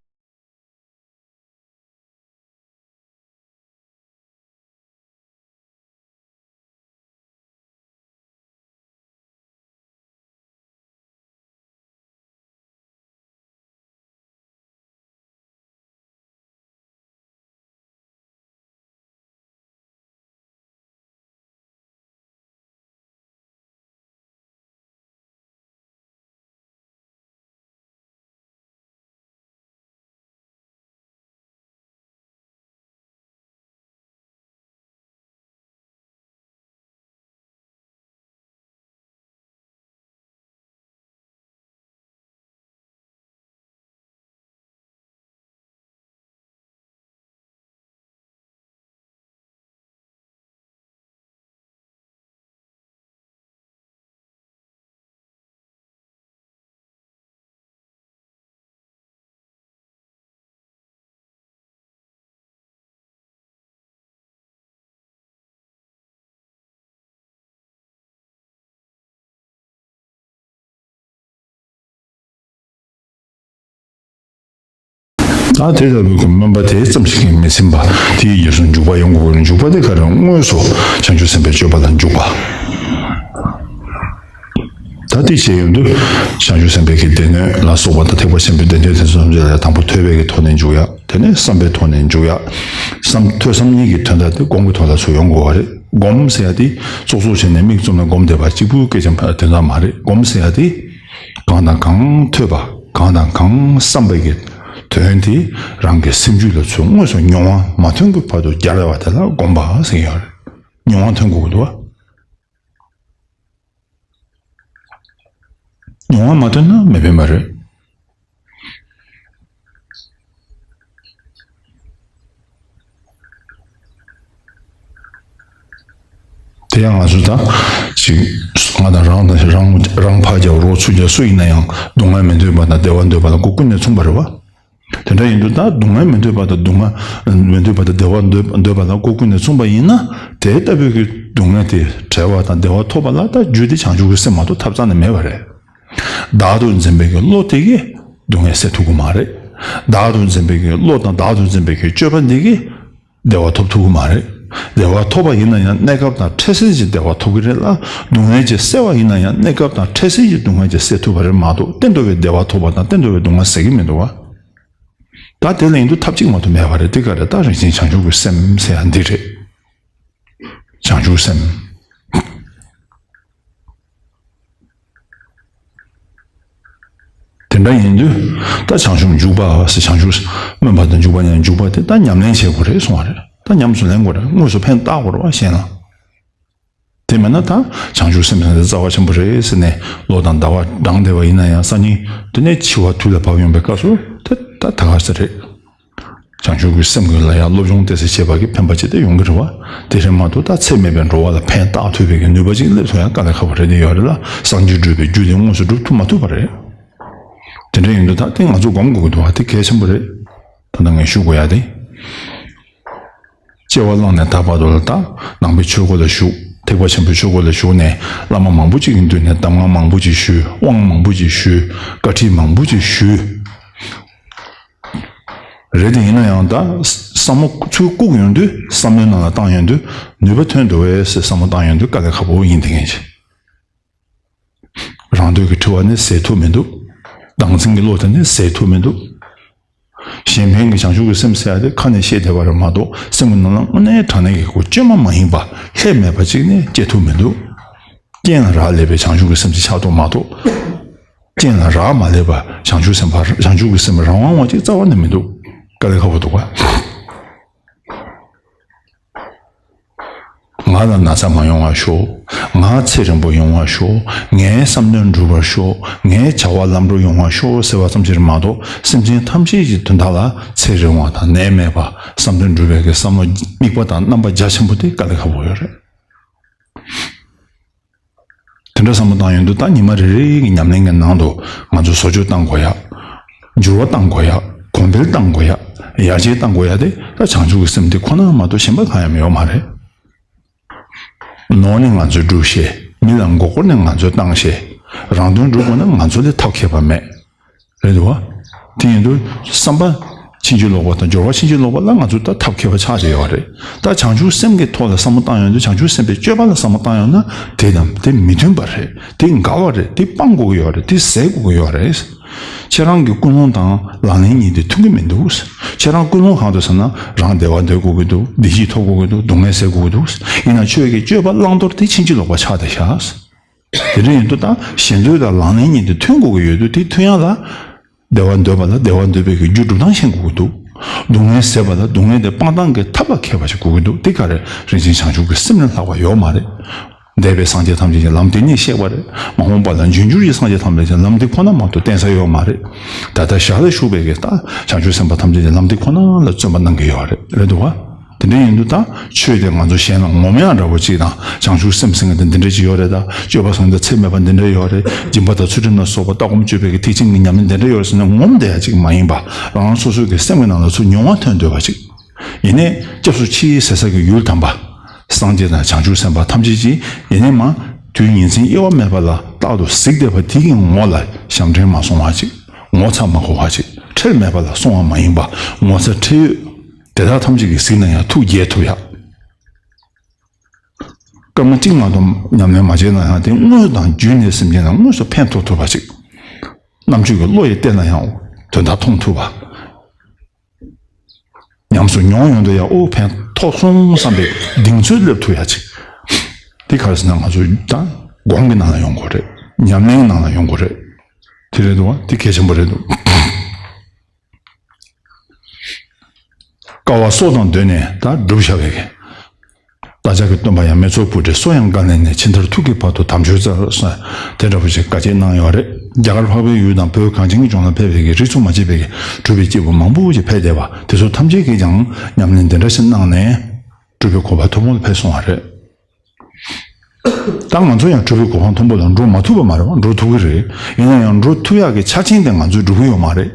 ད་དེ་ལྟ་བུའི་གི་སྨོན་པ་དེ་ཙམ་ཞིག་གིས་མི་ཟིན་པ། དེའི་རྗེས་སུ་འཇུག་པ་ཡོང་དགོས་པའི་འཇུག་པ་དེ་ག་རེ། དངོས་སུ་བྱང་ཆུབ་སེམས་དཔའི་སྤྱོད་པ་ལ་འཇུག་པ། ད་དེ་བྱས་ཡོང་དུས་བྱང་ཆུབ་སེམས་དཔའི་གི་སྡེ་སྣོད་ལ་སོགས་པ་དང་ཐེག་པ་ཆེན་པོའི་སྡེ་སྣོད་དེ་ཚོ་ཐམས་ཅད་ལ་དང་པོ་ཐོས་པའི་གི་ཐོག་ནས་འཇུག་ཡ། དེ་ནས་བསམ་པའི་ཐོག་ནས་འཇུག་ཡ། བསམ། ཐོས་བསམ་གཉིས་ཀྱི་དོན་དག་དེ་སྒོམ་གྱི་ཐོག་ལ་ཚུར་ཡོང་དགོས་པ་རེད། སྒོམ་ཟེར་ཡ་དེ་ཙོག་ཙོག་བྱས་ནས་མིག་བཙུམ་ནས་སྒོམ་བསྡད་པ་གཅིག་པུའི་སྐད་ཆ་དེ་འདྲ་མ་རེད། སྒོམ་ཟེར་ཡ་དེ་གང་དང་གང་ཐོས་པ། གང་དང་གང་བསམ་པའི་གི་དོན་དེ་རང་གི་སེམས་རྒྱུད་ལ་ཚུར་དངོས་སུ་མྱོང་བ་མ་ཐོན་གྱི་བར་དུ་སྦྱར་བ་དེ་ལ་སྒོམ་པ་ཟེར་གྱི་ཡོད་རེད། མྱོང་བ་ཐོན་དགོས་ཀྱི་འདུག་བ། མྱོང་བ་མ་ཐོན་ན་མི་ཕན་པ་རེད། དེ་ཡང་ང་ཚོ་ད་ཅིག་ང་དང་རང་དང་རང་རང་ཕར་རྒྱབ་རོགས་ཚུར་རྒྱབ་སུ་ཡིན་ན་ཡང་སྡུག་བསྔལ་མི་འདོད་པ་དང་བདེ་བ་འདོད་པ་ལ་སྒོ་ཀུན་ནས་མཚུངས་པ་རེད་བ། དེ་འདྲ་ཡིན་དུས་ད་སྡུག་བསྔལ་མི་འདོད་པ་དང་སྡུག་བསྔལ་མི་འདོད་པ་དང་བདེ་བ་འདོད་འདོད་པ་ལ་སྒོ་ཀུན་ནས་མཚུངས་པ་ཡིན་ན། དེ་ལྟ་བུའི་གི་སྡུག་བསྔལ་དེ་བྲལ་བ་དང་བདེ་བ་ཐོབ་པ་ལ་ད་རྒྱུ་དེ་བྱང་ཆུབ་ཀྱི་སེམས་མ་གཏོགས་ཐབས་རྩ་ནས་མེད་པ་རེད། བདག་ཏུ་འཛིན་པའི་གི་བློ་དེ་གིས་སྡུག་བསྔལ་སེལ་ཐུབ་ཀྱི་མ་རེད། བདག་ཏུ་འཛིན་པའི་གི་བློ་དང་བདག་ཏུ་འཛིན་པའི་གི་སྤྱོད་པ་འདི་གིས་བདེ་བ་ཐོབ་ཐུབ་ཀྱི་མ་རེད། བདེ་བ་ཐོབ་པ་ཡིན་ན་ཡང་གནས་སྐབས་དང་འཕྲལ་སེལ་གྱི་བདེ་བ་ཐོབ་ཀྱི་རེད་ལ། སྡུག་བསྔལ་གྱི་སེལ་བ་ཡིན་ན་ཡང་གནས་སྐབས་དང་འཕྲལ་སེལ་གྱི་སྡུག་བསྔལ་གྱི་སེལ་ཐུབ་པ་རེད་མ་གཏོགས་གཏན་དུ་བའི་བདེ་བ་ཐོབ་པ་དང་གཏན་དུ་བའི་སྡུག་བསྔལ་སེལ་གྱི་མི་འདུག་བ། ད་དེ་ལ་ཡིན་དུས་ཐབས་གཅིག་མ་གཏོགས་མེད་པ་རེད། དེ་ག་རེད། ད་རིན་ཆེན་བྱང་ཆུབ་ཀྱི་སེམས་ཟེར་ཡ་འདི་རེད། བྱང་ཆུབ་སེམས། དེ་འདྲ་ཡིན་དུས་ད་བྱང་ཆུབ་འཇུག་པ་ཟེར། བྱང་ཆུབ་སྨོན་པ་དང་འཇུག་པ་ཡང་འཇུག་པ་དེ་ད་ཉམས་ལེན་བྱེད་དགོས་རེད་གསུང་བ་རེད། ད་ཉམས་སུ་ལེན་དགོས་རེད། དངོས་སུ་ཕན་བཏགས་དགོས་རེད་བ་གཞན་ལ། དེ་མིན་ན་ད་བྱང་ཆུབ་སེམས་ཟེར་དེ་རྩ་བ་ཆེན་པོ་རེད་ཟེར་ནས་ལོ་དང་ཟླ་བ་འགྲངས་བསྡད་པ་ཡིན་ན་ཡང་སང་ཉིན་དེ་ནས་འཆི་བ་དུས་ལ་བབ་ཡོང་པའི་སྐབས་སུ་དེ་ད་ད་ག་ཟེར་རེད། བྱང་ཆུབ་ཀྱི་སེམས་ཀྱི་ལ་ཡང་སློབ་སྦྱོང་ཏོག་ཙམ་བྱས་པ་གི་ཕན་པ་ཅིག་དེ་ཡོང་གི་རེད་བ། དེ་རེད་མ་གཏོགས་ད་ཚེ་མེད་པའི་འགྲོ་བ་ལ་ཕན་བཏགས་ཐུབ་པའི་གི་ནུས་པ་ཅིག་སླེབས་ཐུབ་ཡ་དཀའ་ལས་ཁག་པོ་རེད། དེ་ཡོད་རེད་ལ། སངས་རྒྱས་འགྲུབ་པའི་རྒྱུ་དེ་དངོས་སུ་འགྲུབ་ཐུབ་མ་ཐུབ་པ་རེད། དེ་འདྲ་ཡིན་དུས་ད་དེ་ང་ཚོ་སྒོམ་དགོས་ཀྱི་འདུག་བ། དེ་གལ་ཆེན་པོ་རེད། ད་ལྟ་ངས་ཞུ་དགོས་ཡ་དེ། སྐྱེ་བ་བླངས་ནས་ད་བར་དུ་ལ་ད་ནང་པའི་ཆོས་སྒོ་ལ་ཞུགས། ཐེག་པ་ཆེན་པོའི་ཆོས་སྒོ་ལ་ཞུགས་ནས་བླ་མ་མང་པོ་ཅིག་གི་མདུན་ནས་གདམས་ངག་མང་པོ་ཅིག་ཞུས། དབང་མང་པོ་ཅིག་ཞུས། བཀའ་ཁྲིད་མང་པོ་ཅིག་ཞུས། རེད་དེ་ཡིན་ན་ཡང་ད་བསམ་བློ་ཚུར་བཀུག་ཡོང་དུས། བསམ་བློའི་ནང་ལ་བཏང་ཡོང་དུས་ནུས་པ་ཐོན་འདུག་བས་ཟེར་བསམ་བློ་བཏང་ཡོང་དུས་དཀའ་ལས་ཁག་པོ་ཡིན། དེ་ངེས་ཅིག་རང་འདོད་ཀྱི་དྲི་བ་ནི་ཟད་ཐུབ་མི་འདུག། བདག་འཛིན་གྱི་བློ་དེ་ནི་ཟད་ཐུབ་མི་འདུག། གཞན་ཕན་གྱི་བྱང་ཆུབ་ཀྱི་སེམས་ཟེར་ཡ་དེ་ཁ་ནས་བཤད་བསྡད་པ་རེད་མ་གཏོགས་སེམས་ཀྱི་ནང་ལ་དངོས་གནས་དྲང་གནས་ཀྱི་སྒོ་བཅོས་མ་མ་ཡིན་པ་ལྷད་མེད་པ་ཅིག་ནི་སྐྱེ་ཐུབ་མི་འདུག། རྐྱེན་ལ་རག་ལས་པའི་བྱང་ཆུབ་ཀྱི་སེམས་ཅིག་ཆགས་ཐུབ་མ་གཏོགས། རྐྱེན་ལ་རག་མ་ལས་པ་བྱང་ཆུབ་སེམས་དཔའ། བྱང་ཆུབ་ཀྱི་སེམས་རང་དབང་བ་ཅིག་རྩ་བ་ནས་མི་འདུག། དཀའ་ལས་ཁག་པོ་འདུག་ག། ང་ལ་ན་ཚ་མ་ཡོང་བར་ཤོག། ང་ཚེ་རིང་པོ་ཡོང་བར་ཤོག། ངའི་བསམ་དོན་འགྲུབ་པར་ཤོག། ངའི་བྱ་བ་ལམ་འགྲོ་ཡོང་བར་ཤོག་ཟེར་བ་ཙམ་ཞིག་མ་གཏོགས་སེམས་ཅན་ཐམས་ཅད་ཀྱི་དོན་དག་ལ་ཚེ་རིང་བ་དང་ནད་མེད་པ། བསམ་དོན་འགྲུབ་པའི་གི་བསམ་བློ་དམིགས་པ་དང་རྣམ་པ་རྒྱ་ཆེན་པོ་དེ་དཀའ་ལས་ཁག་པོ་ཡོད་རེད། དེ་འདྲ་བསམ་བློ་བཏང་ཡོང་དུས་ད་ཉི་མ་རེ་རེ་གི་ཉམས་ལེན་གྱི་ནང་དུ་ང་ཚོ་བཟོ་བཅོས་གཏང་དགོས་ཡ། འགྱུར་བ་གཏང་དགོས་ཡ། གོང་འཕེལ་གཏང་དགོས་ཡ། ཡར་རྒྱས་གཏང་དགོས་ཡ་དེ་ད་བྱང་ཆུབ་ཀྱི་སེམས་དེ་ཁོ་ན་མ་གཏོགས་གཞན་པ་གང་ཡང་ཡོད་མ་རེད། ནོར་ནི་ང་ཚོས་སྒྲུབ་ཤེས། མི་ལ་མགོ་སྐོར་ནི་ང་ཚོས་བཏང་ཤེས། རང་དོན་སྒྲུབ་དགོས་ན་ང་ཚོ་ལས་ཐབས་མཁས་པ་མེད། རེད་འདུག་བ། དེ་ཡིན་དུས་བསམ་པ་ཕྱིན་ཅི་ལོག་པ་དང་སྦྱོར་བ་ཕྱིན་ཅི་ལོག་པ་ལ་ང་ཚོ་ད་ཐབས་མཁས་པ་ཆགས་བསྡད་ཡོད་རེད། ད་བྱང་ཆུབ་སེམས་ཀྱི་ཐོག་ལ་བསམ་བློ་བཏང་ཡོང་དུས་བྱང་ཆུབ་སེམས་དཔའི་སྤྱོད་པ་ལ་བསམ་བློ་བཏང་ཡོང་ན་དེ་དང་དེ་མི་མཐུན་པ་རེད། དེ་འགལ་བ་རེད། དེ་སྤང་དགོས་ཀྱི་ཡོད་རེད། དེ་ཟད་དགོས་ཀྱི་ཡོད་རེད། ཁྱེད་རང་གི་ཀུན་སློང་དང་ལག་ལེན་གཉིས་དེ་མཐུན་གྱི་མི་འདུག། ཁྱེད་རང་ཀུན་སློང་གང་འདུག་ཟེར་ན་རང་བདེ་བ་འདོད་དགོས་ཀྱི་འདུག། བདེ་སྐྱིད་ཐོབ་དགོས་ཀྱི་འདུག། སྡུག་བསྔལ་སེལ་དགོས་ཀྱི་འདུག། ཡིན་ན་ཆོས་ཀྱི་སྤྱོད་པ་བླང་དོར་དེ་ཕྱིན་ཅི་ལོག་པ་ཆགས་བསྡད་ཤག། དེ་འདྲ་ཡིན་དུས་ད་ཞེ་འདོད་དང་ལག་ལེན་གཉིས་དེ་མཐུན་དགོས་ཀྱི་ཡོད་དུས་དེ་མཐུན་ཡག་ལ། བདེ་བ་འདོད་པ་ལ་བདེ་བ་འདོད་པའི་གི་རྒྱུ་སྒྲུབ་སྟངས་ཤེས་དགོས་ཀྱི་འདུག། སྡུག་བསྔལ་ཟད་པ་ལ་སྡུག་བསྔལ་དེ་སྤང་སྟངས་ཀྱི་ཐབས་ལ་མཁས་པ་ཞིག་དགོས་ཀྱི་འདུག། དེ་ག་རེ་རིན་ཆེན་བྱང་ཆུབ་ཀྱི་སེམས་ལས་ལྷག་པ་ཡོད་མ་རེད། འདས་པའི་སངས་རྒྱས་ཐམས་ཅད་ཀྱི་ལམ་དེ་ཉིད་བཤད་པ་རེད། མ་འོངས་པ་ལ་འབྱུང་འགྱུར་གྱི་སངས་རྒྱས་ཐམས་ཅད་ཀྱི་ལམ་དེ་ཁོ་ན་མ་གཏོགས་བསྟན་ས་ཡོད་མ་རེད། ད་ལྟ་ཞར་ལ་བཞུགས་པའི་གི་ད་བྱང་ཆུབ་སེམས་དཔའ་ཐམས་ཅད་ཀྱི་ལམ་དེ་ཁོ་ན་ལ་བརྩོན་པ་གནང་གི་ཡོད་རེད། རེད་འདུག་བ། དེ་འདྲ་ཡིན་དུས་ད་ཆོས་དེ་ང་ཚོ་གཞན་ལ་ངོམ་ཡག་འདྲ་པོ་ཅིག་དང་། བྱང་ཆུབ་སེམས་ཟེར་མཁན་དེ་འདི་འདྲ་ཅིག་ཡོད་རེད། ད་སྤྱོད་པ་ཟེར་མཁན་དེ་ཚད་མེད་པ་འདི་འདྲ་ཡོད་རེད། སྦྱིན་པ་དང་ཚུལ་ཁྲིམས་ལ་སོགས་པ་ལྟ་སྒོམ་སྤྱོད་པའི་གི་ཐེག་ཆེན་གྱི་ཉམས་ལེན་འདི་འདྲ་ཡོད་རེད་ཟེར་ནས་ངོམ་བསྡད་ཡག་ཅིག་མ་ཡིན་པ། རང་རང་སོ་སོའི་གི་སེམས་ཀྱི་ནང་ལ་ཚུར་མྱོང་བ་ཐོན་སྡོད་པ་ཅིག། ཡིན་ནའི་སྐྱབས་སུ་མཆི་ཟེར་ས་གི་ཡུལ་དམ་པ། སངས་རྒྱས་དང་བྱང་ཆུབ་སེམས་དཔའ་ཐམས་ཅད་ཀྱིས་ཡིན་ནའི་མ་དུས་ཉིན་མཚན་དབྱེ་བ་མེད་པ་ལ་རྟག་ཏུ་གཟིགས་བསྡད་པ་དེ་གི་ངོ་ལ་ཞབས་འདྲེན་མ་སོང་བ་ཅིག། ངོ་ཚ་མ་གོ་བ་ཅིག། ཁྲེལ་མེད་པ་ལ་སོང་བ་མ་ཡིན་པ། ངོ་ཚ་ཁྲེལ་ཡོད་དེ་དག་ཐམས་ཅད་ཀྱིས་གཟིགས་ན་ཡང་ཐུགས་དགྱེས་ཐུབ་ཡག་སྐར་མ་གཅིག་མ་གཏོགས་ཉམས་ལེན་མ་བྱས་ན་ཡང་དེ་དངོས་དང་བརྒྱུད་ནས་སེམས་ཅན་ལ་དངོས་སུ་ཕན་ཐོགས་ཐུབ་པ་ཅིག་རྣམ་དཔྱོད་ཀྱི་བློ་ཡིས་བལྟས་ན་ཡང་དོན་དག་མཐོང་ཐུབ་པ། ཉམས་སུ་མྱོང་ཡོང་དུས་ཡང་ཨོ་ཕན་ཐོགས་སོང་བསམ་པའི་གདེང་ཚོད་སླེབས་ཐུབ་ཡ་ཅིག་དེ་ག་རེ་ཟེར་ན་ང་ཚོ་ད་སྒོམ་གྱི་ནང་ལ་ཡོང་དགོས་རེད། ཉམས་ལེན་གྱི་ནང་ལ་ཡོང་དགོས་རེད། དེ་རེད་འདུག་བ། དེ་གལ་ཆེན་པོ་རེད་འདུག་དཀའ་བ་སྲོག་དང་བསྡོས་ནས་ད་བསྒྲུབས་བཞག་པའི་གི། བདག་ཅག་གི་སྟོན་པ་ཡང་མེ་ཚོགས་པུ་ཏྲའི་སོ་ཡང་བཀལ་ནས་ནས་ཕྱི་མཐར་ཐུག་གི་བར་དུ་དམ་ཆོས་བསྩལ་ཟེར་དེ་འདྲ་པོ་ཞིག་བཀའ་ཆད་གནང་ཡོད་རེད། རྒྱ་གར་འཕགས་པའི་ཡུལ་དང་བོད་གངས་ཅན་གྱི་ལྗོངས་ལ་ཕེབས་པའི་གི་རིགས་མཚུངས་མ་མཆིས་པའི་གི་གྲུབ་པའི་སྐྱེས་བུ་མང་པོ་ཞིག་ཕེབས་བསྡད་པ་དེ་ཚོ་ཐམས་ཅད་ཀྱིས་ཀྱང་ཉམས་ལེན་འདི་འདྲ་ཞིག་གནང་ནས་གྲུབ་པའི་གོ་འཕང་མཐོན་པོ་ལ་ཕེབས་སོང་བ་རེད། ད་ང་ཚོ་ཡང་གྲུབ་པའི་གོ་འཕང་མཐོན་པོ་ལ་འགྲོ་མ་ཐུབ་པ་མ་རེད་བ། འགྲོ་ཐུབ་ཀྱི་རེད། ཡིན་ན་ཡང་འགྲོ་ཐུབ་ཡག་གི་ཆ་རྐྱེན་དེ་ང་ཚོས་སྒྲུབ་ཀྱི་ཡོད་མ་རེད།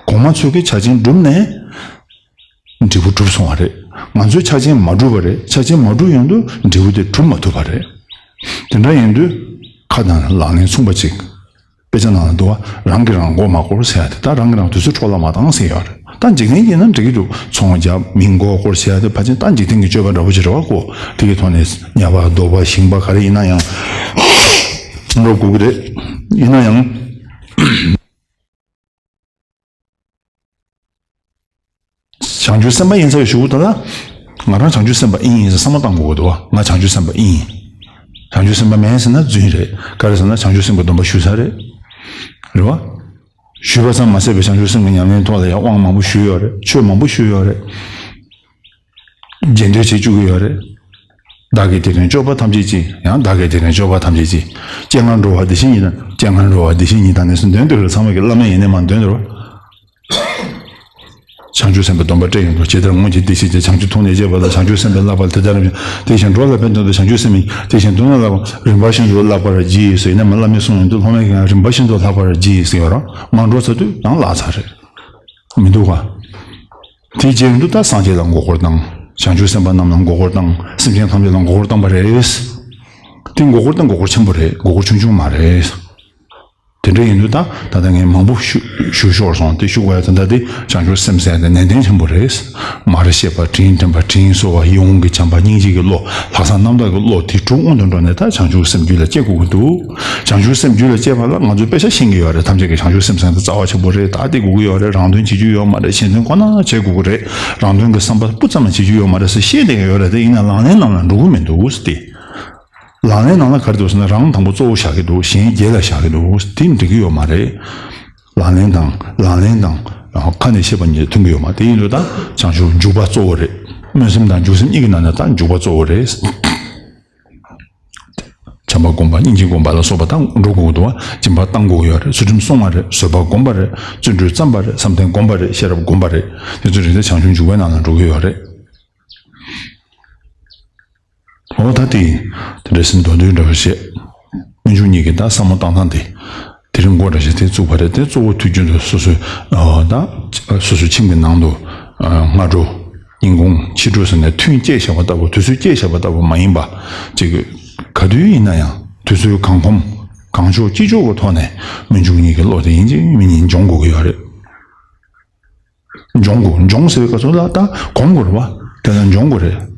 གོང་མ་ཚོས་ཀྱི་ཆ་རྐྱེན་བསྒྲུབས་ནས་འབྲས་བུ་གྲུབ་སོང་བ་རེད། ང་ཚོས་ཆ་རྐྱེན་མ་བསྒྲུབས་པ་རེད། ཆ་རྐྱེན་མ་བསྒྲུབས་ཡོང་དུས་འབྲས་བུ་དེ་གྲུབ་མ་ཐུབ་པ་རེད། དེ་འདྲ་ཡིན་དུས་ཁ་དང་ལག་ལེན་མཚུངས་པ་ཅིག་དཔེ་ཆ་ནང་ལ་འདུག་བ། རང་གིས་རང་མགོ་མ་སྐོར་ཟེར་ཡ་དེ་ད་རང་གིས་རང་དུས་ཚོད་འཕྲོ་བརླག་མ་བཏང་ཟེར་ཡོད་རེད། ད་འཇིག་རྟེན་གྱི་ནང་འགྲིག་གི་འདུག་ཚོང་རྒྱབ་མི་མགོ་སྐོར་ཟེར་ཡ་དེ་ཕལ་ཆེར་ད་འཇིག་རྟེན་གྱི་སྤྱོད་པ་འདྲ་པོ་ཅིག་རེད་བ་ཀོ། དེ་གི་ཐོག་ནས་ཉ་པ་རྡོ་པ་ཞིང་པ་ག་རེ་ཡིན་ན་ཡང་འགྲོ་དགོས་ཀྱི་རེད། ཡིན་ན་ཡང་། བྱང་ཆུབ་སེམས་དཔའ་ཡིན་ཚར་བའི་གཞུག་གུ་ད་ལ། ང་རང་བྱང་ཆུབ་སེམས་དཔའ་ཡིན་ཡིན་ཟེར་བསམ་བློ་བཏང་དགོས་ཀྱི་འདུག་བ། ང་བྱང་ཆུབ་སེམས་དཔའ་ཡིན། བྱང་ཆུབ་སེམས་དཔའ་མིན་ཟེར་ན་རྫུན་རེད། ག་རེ་ཟེར་ན་བྱང་ཆུབ་སེམས་ཀྱི་སྡོམ་པ་ཞུས་ཚར་རེད། རེད་བ། ཞུས་པ་ཙམ་མ་ཟད་པའི་བྱང་ཆུབ་སེམས་ཀྱི་ཉམས་ལེན་ཐོག་ལ་ཡང་དབང་མང་པོ་ཞུས་ཡོད་རེད། ཆོས་མང་པོ་ཞུས་ཡོད་རེད། རྗེས་ཟློས་བྱེད་བཅུག་གི་ཡོད་རེད། བདག་གིས་དེ་རིང་སྤྱོད་པ་ཐམས་ཅད་ཀྱིས། ཡང་བདག་གིས་དེ་རིང་སྤྱོད་པ་ཐམས་ཅད་ཀྱིས། སྤྱན་སྔར་འགྲོ་བ་འདི་ཞིག་ཉིད་དང་། སྤྱན་སྔར་འགྲོ་བ་འདི་ཞིག་ཉིད་དང་ནས་སུ་འདོན་འདོད་རེད། ཚང་མ་གི་བླ་མས་ཡིན་ནས་མ་འདོན་འདོད་རེད། བྱང་ཆུབ་སེམས་དཔའི་སྡོམ་པ་སྤྲད་ཡོང་དུས་ཇི་ལྟར་སྔོན་གྱི་བདེ་གཤེགས་ཀྱིས། བྱང་ཆུབ་ཐོབ་ནས་སྤྱད་པ་དང་། བྱང་ཆུབ་སེམས་དཔའི་བསླབ་པ་དེ་ལྟར་རིམ་བཞིན། དེ་བཞིན་འགྲོ་ལ་ཕན་དོན་དུ་བྱང་ཆུབ་སེམས་ཡིན། དེ་བཞིན་དུ་ནི་བསླབ་པ་རིམ་པ་བཞིན་དུ་བསླབ་པར་བགྱི་ཟེར་ནས་མ་བླ་མས་གསུངས་ཡོང་དུས་སློབ་མས་ཀྱང་རིམ་པ་བཞིན་དུ་བསླབ་པར་བགྱི་ཟེར་བ་རང་མ་འགྲོ་ཚར་དུས་ཡང་བརླག་ཚར་རེད། མི་འདུག་ག་དེ་རྗེས་མཐུད་ད་སངས་རྒྱས་ལ་མགོ་སྐོར་བཏང་། བྱང་ཆུབ་སེམས་དཔའ་རྣམས་ལ་མགོ་སྐོར་བཏང་། སེམས་ཅན་ཐམས་ཅད་ལ་མགོ་སྐོར་བཏང་པ་རེད། དེ་མགོ་སྐོར་དེ་མགོ་སྐོར་ཆེན་པོ་རེད། མགོ་སྐོར་ཆུང་ཆུང་མ་རེད། དེ་འདྲ་ཡིན་དུས་ད་ད་ལྟ་ངས་མང་པོ་ཞུ་ཞུ་ཤོར་སོང་། དེ་ཞུ་དགོས་ཡ་དེ་འདྲ་དེ་བྱང་ཆུབ་སེམས་ཟེར་ཡ་དེ་ནན་ཏན་ཆེན་པོ་རེད། མར་ཤེས་པ། དྲིན་དྲན་པ། དྲིན་གཟོ་བ། ཡིད་འོང་གི་བྱམས་པ། སྙིང་རྗེ་གི་བློ། ལྷག་བསམ་རྣམ་དག་གི་བློ། དེ་དྲུག་སྔོན་དུ་འགྲོ་ནས་ད་བྱང་ཆུབ་སེམས་རྒྱུད་ལ་སྐྱེ་དགོས་ཀྱི་འདུག་བྱང་ཆུབ་སེམས་རྒྱུད་ལ་སྐྱེས་པ་ལ་ང་ཚོས་དཔེ་ཆ་ཤེས་ཀྱི་ཡོད་རེད། ཐམས་ཅད་ཀྱིས་བྱང་ཆུབ་སེམས་ཟེར་ཡ་དེ་རྩ་བ་ཆེན་པོ་རེད། ད་དེ་དགོས་ཀྱི་ཡོད་རེད། རང་དོན་བྱེད་རྒྱུ་ཡོད་མ་རེད། གཞན་དོན་ཁོ་ན་བྱེད་དགོས་ཀྱི་རེད། རང་དོན་གྱི་བསམ་པ་སྤུ་ཙམ་ཡང་བྱེད་རྒྱུ་ཡོད་མ་རེད་ཟེར་ཤེས་བསྡད་ཀྱི་ཡོད་རེད། དེ་ཡིན་ན་ལག་ལེན་ནང་ལ་འགྲོ་གི་མི་འདུག་ཟེར་ཏེ། ལག་ལེན་ནང་ལ་ག་རེ་འདུག་ཟེར་ན་རང་དང་པོ་གཙོ་བོ་བཞག་གི་འདུག་གཞན་རྗེས་ལ་བཞག་གི་འདུག་དེ་འགྲིག་གི་ཡོད་མ་རེད། ལག་ལེན་དང་ལག་ལེན་དང་ཁ་ནས་བཤད་པ་གཉིས་མཐུན་གྱི་ཡོད་མ་རེད། དེ་ཡིན་དུས་ད་བྱང་ཆུབ་འཇུག་པ་གཙོ་བོ་རེད། སྨོན་སེམས་དང་འཇུག་སེམས་གཉིས་ཀྱི་ནང་ནས་ད་འཇུག་པ་གཙོ་བོ་རེད། བྱམས་པ་སྒོམ་པ། སྙིང་རྗེ་སྒོམ་པ་ལ་སོགས་པ་དང་འགྲོ་དགོས་འདུག་བ། སྦྱིན་པ་བཏང་དགོས་ཡོད་རེད། ཚུལ་ཁྲིམས་སྲུང་བ་རེད། བཟོད་པ་སྒོམ་པ་རེད། བརྩོན་འགྲུས་བརྩམས་པ་རེད། བསམ་གཏན་སྒོམ་པ་རེད། ཤེས་རབ་སྒོམ་པ་རེད། དེ་ཚོ་རེ་རེ་བྱང་ཆུབ་འཇུག་པའི་ནང་ལ་འགྲོ་གི་ཡོད་རེད། འོ་ད་དེ་དེ་འདྲ་ཟེར་མདོར་བསྡུས་འདྲ་བོ་བྱས། སྨོན་འཇུག་གཉིས་ཀྱི་ད་བསམ་བློ་བཏང་སྟངས་དེ། དེ་རིང་འགོ་འདྲ་བྱས་དེ་བཙུགས་པ་རེད། དེ་གཙོ་བོ་དུས་རྒྱུན་དུ་སོ་སོའི་ཨ་ད་སོ་སོའི་ཁྱིམ་གྱི་ནང་དུ་ཨ་སྔ་དྲོ་ཉིན་གུང་ཕྱི་དྲོ་ཟེར་ནས་ཐུན་བཅད་བཞག་པ་ལྟ་བུ། དུས་ཚོད་བཅད་བཞག་པ་ལྟ་བུ་མ་ཡིན་པ་ཅིག་ག་དུས་ཡིན་ན་ཡང་དུས་ཚོད་གང་ཁོམ་གང་ལྕོགས་ཅི་ལྕོགས་ཀྱི་ཐོག་ནས་སྨོན་འཇུག་གཉིས་ཀྱི་བློ་དེ་ཡིན་གཅིག་མིན་གཉིས་འབྱོངས་དགོས་ཀྱི་ཡོད་རེད། འབྱོངས་དགོས། འབྱོངས་ཟེར་བའི་སྐབས་སུ་ལ་ད་སྒོམ་དགོས་རེད་བ། དེ་ལ་འབྱོངས་དགོས་རེད།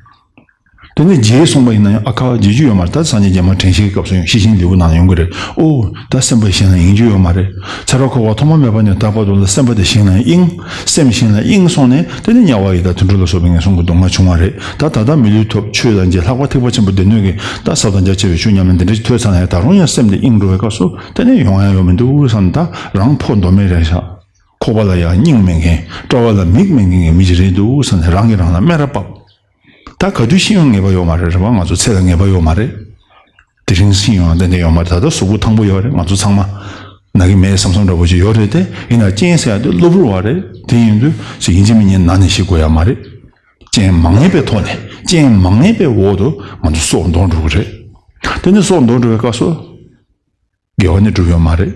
དེ་ནས་རྗེས་གསུངས་པ་ཡིན་ན་ཡང་ཨ་ཁ་བརྗེད་རྒྱུ་ཡོད་མ་རེད། ད་སངས་རྒྱས་རྒྱ་མ་དྲན་ཤེས་ཀྱི་སྐབས་སུ་ཡང་ཤེར་ཕྱིན་ལེའུ་ནང་ཡོང་གི་རེད། ཨོ་ད་སེམས་པ་གཞན་ལ་ཡེངས་རྒྱུ་ཡོད་མ་རེད། ཚེ་རབས་འཁོར་བ་ཐོག་མ་མེད་པ་ནས་ད་བར་དུ་ལ་སེམས་པ་དེ་གཞན་ལ་གཡེང་། སེམས་གཞན་ལ་གཡེང་སོང་ནས་དེ་ནས་དམྱལ་བ་ཡི་དྭགས་དུད་འགྲོ་ལ་སོགས་པའི་ངན་སོང་གི་སྡུག་བསྔལ་བྱུང་བ་རེད། ད་ད་ལྟ་མི་ལུས་ཐོབ། ཆོས་ལ་མཇལ། ལྷག་པར་ཐེག་པ་ཆེན་པོ་སྡེ་སྣོད་ཀྱི་ད་ཟབ་དང་རྒྱ་ཆེ་བའི་ཆོས་ཉམས་ལེན་འདི་འདྲ་ཞིག་ཐོས་ཚར་ན་ཡང་ད་རུང་ཡང་སེམས་དེ་གཡེང་འགྲོ་བའི་སྐབས་སུ་དེ་ནས་ཡོང་ཡ་ཡོད་མི་འདུག་བསམ། ད་རང་ཕོ་མདོ་མེད་རེད་ཤག་ཁོག་པ་ལ་ཡང་སྙིང་མེད་མཁན། དཔྲལ་བ་ལ་མིག་མེད་མཁན་གྱི་མི་ཞིག་རེད་འདུག་བསམ་ནས་རང་གིས་རང་ལ་སྨད་ར་བབས། ད་ག་དུས་ཤི་ཡོང་ངེས་པ་ཡོད་མ་རེད། རེད་བ། ང་ཚོ་ཚེ་ལ་ངེས་པ་ཡོད་མ་རེད། དེ་རིང་ཤི་ཡོང་ཏན་ཏན་ཡོད་མ་རེད། ད་ལྟ་གཟུགས་པོ་ཐང་པོ་ཡོད་རེད། ང་ཚོ་ཚང་མ་ན་གི་མེད་བསམ་བསམ་འདྲ་པོ་ཅིག་ཡོད་རེད་དེ། ཡིན་ན་རྐྱེན་ཟེར་ཡ་དེ་གློ་བུར་བ་རེད། དེ་ཡིན་དུས་ཅིག་ཡིན་གཅིག་མིན་གཉིས་ན་ནས་ཤི་དགོས་ཡ་མ་རེད། རྐྱེན་མ་ངེས་པའི་ཐོག་ནས། རྐྱེན་མ་ངེས་པའི་འོག་ཏུ་ང་ཚོ་སྲོག་འདོར་འགྲོ་གི་རེད། དེ་ནས་སྲོག་འདོར་འགྲོ་བའི་སྐབས་སུ། དགེ་བ་ནི་བསྒྲུབས་ཡོད་མ་རེད།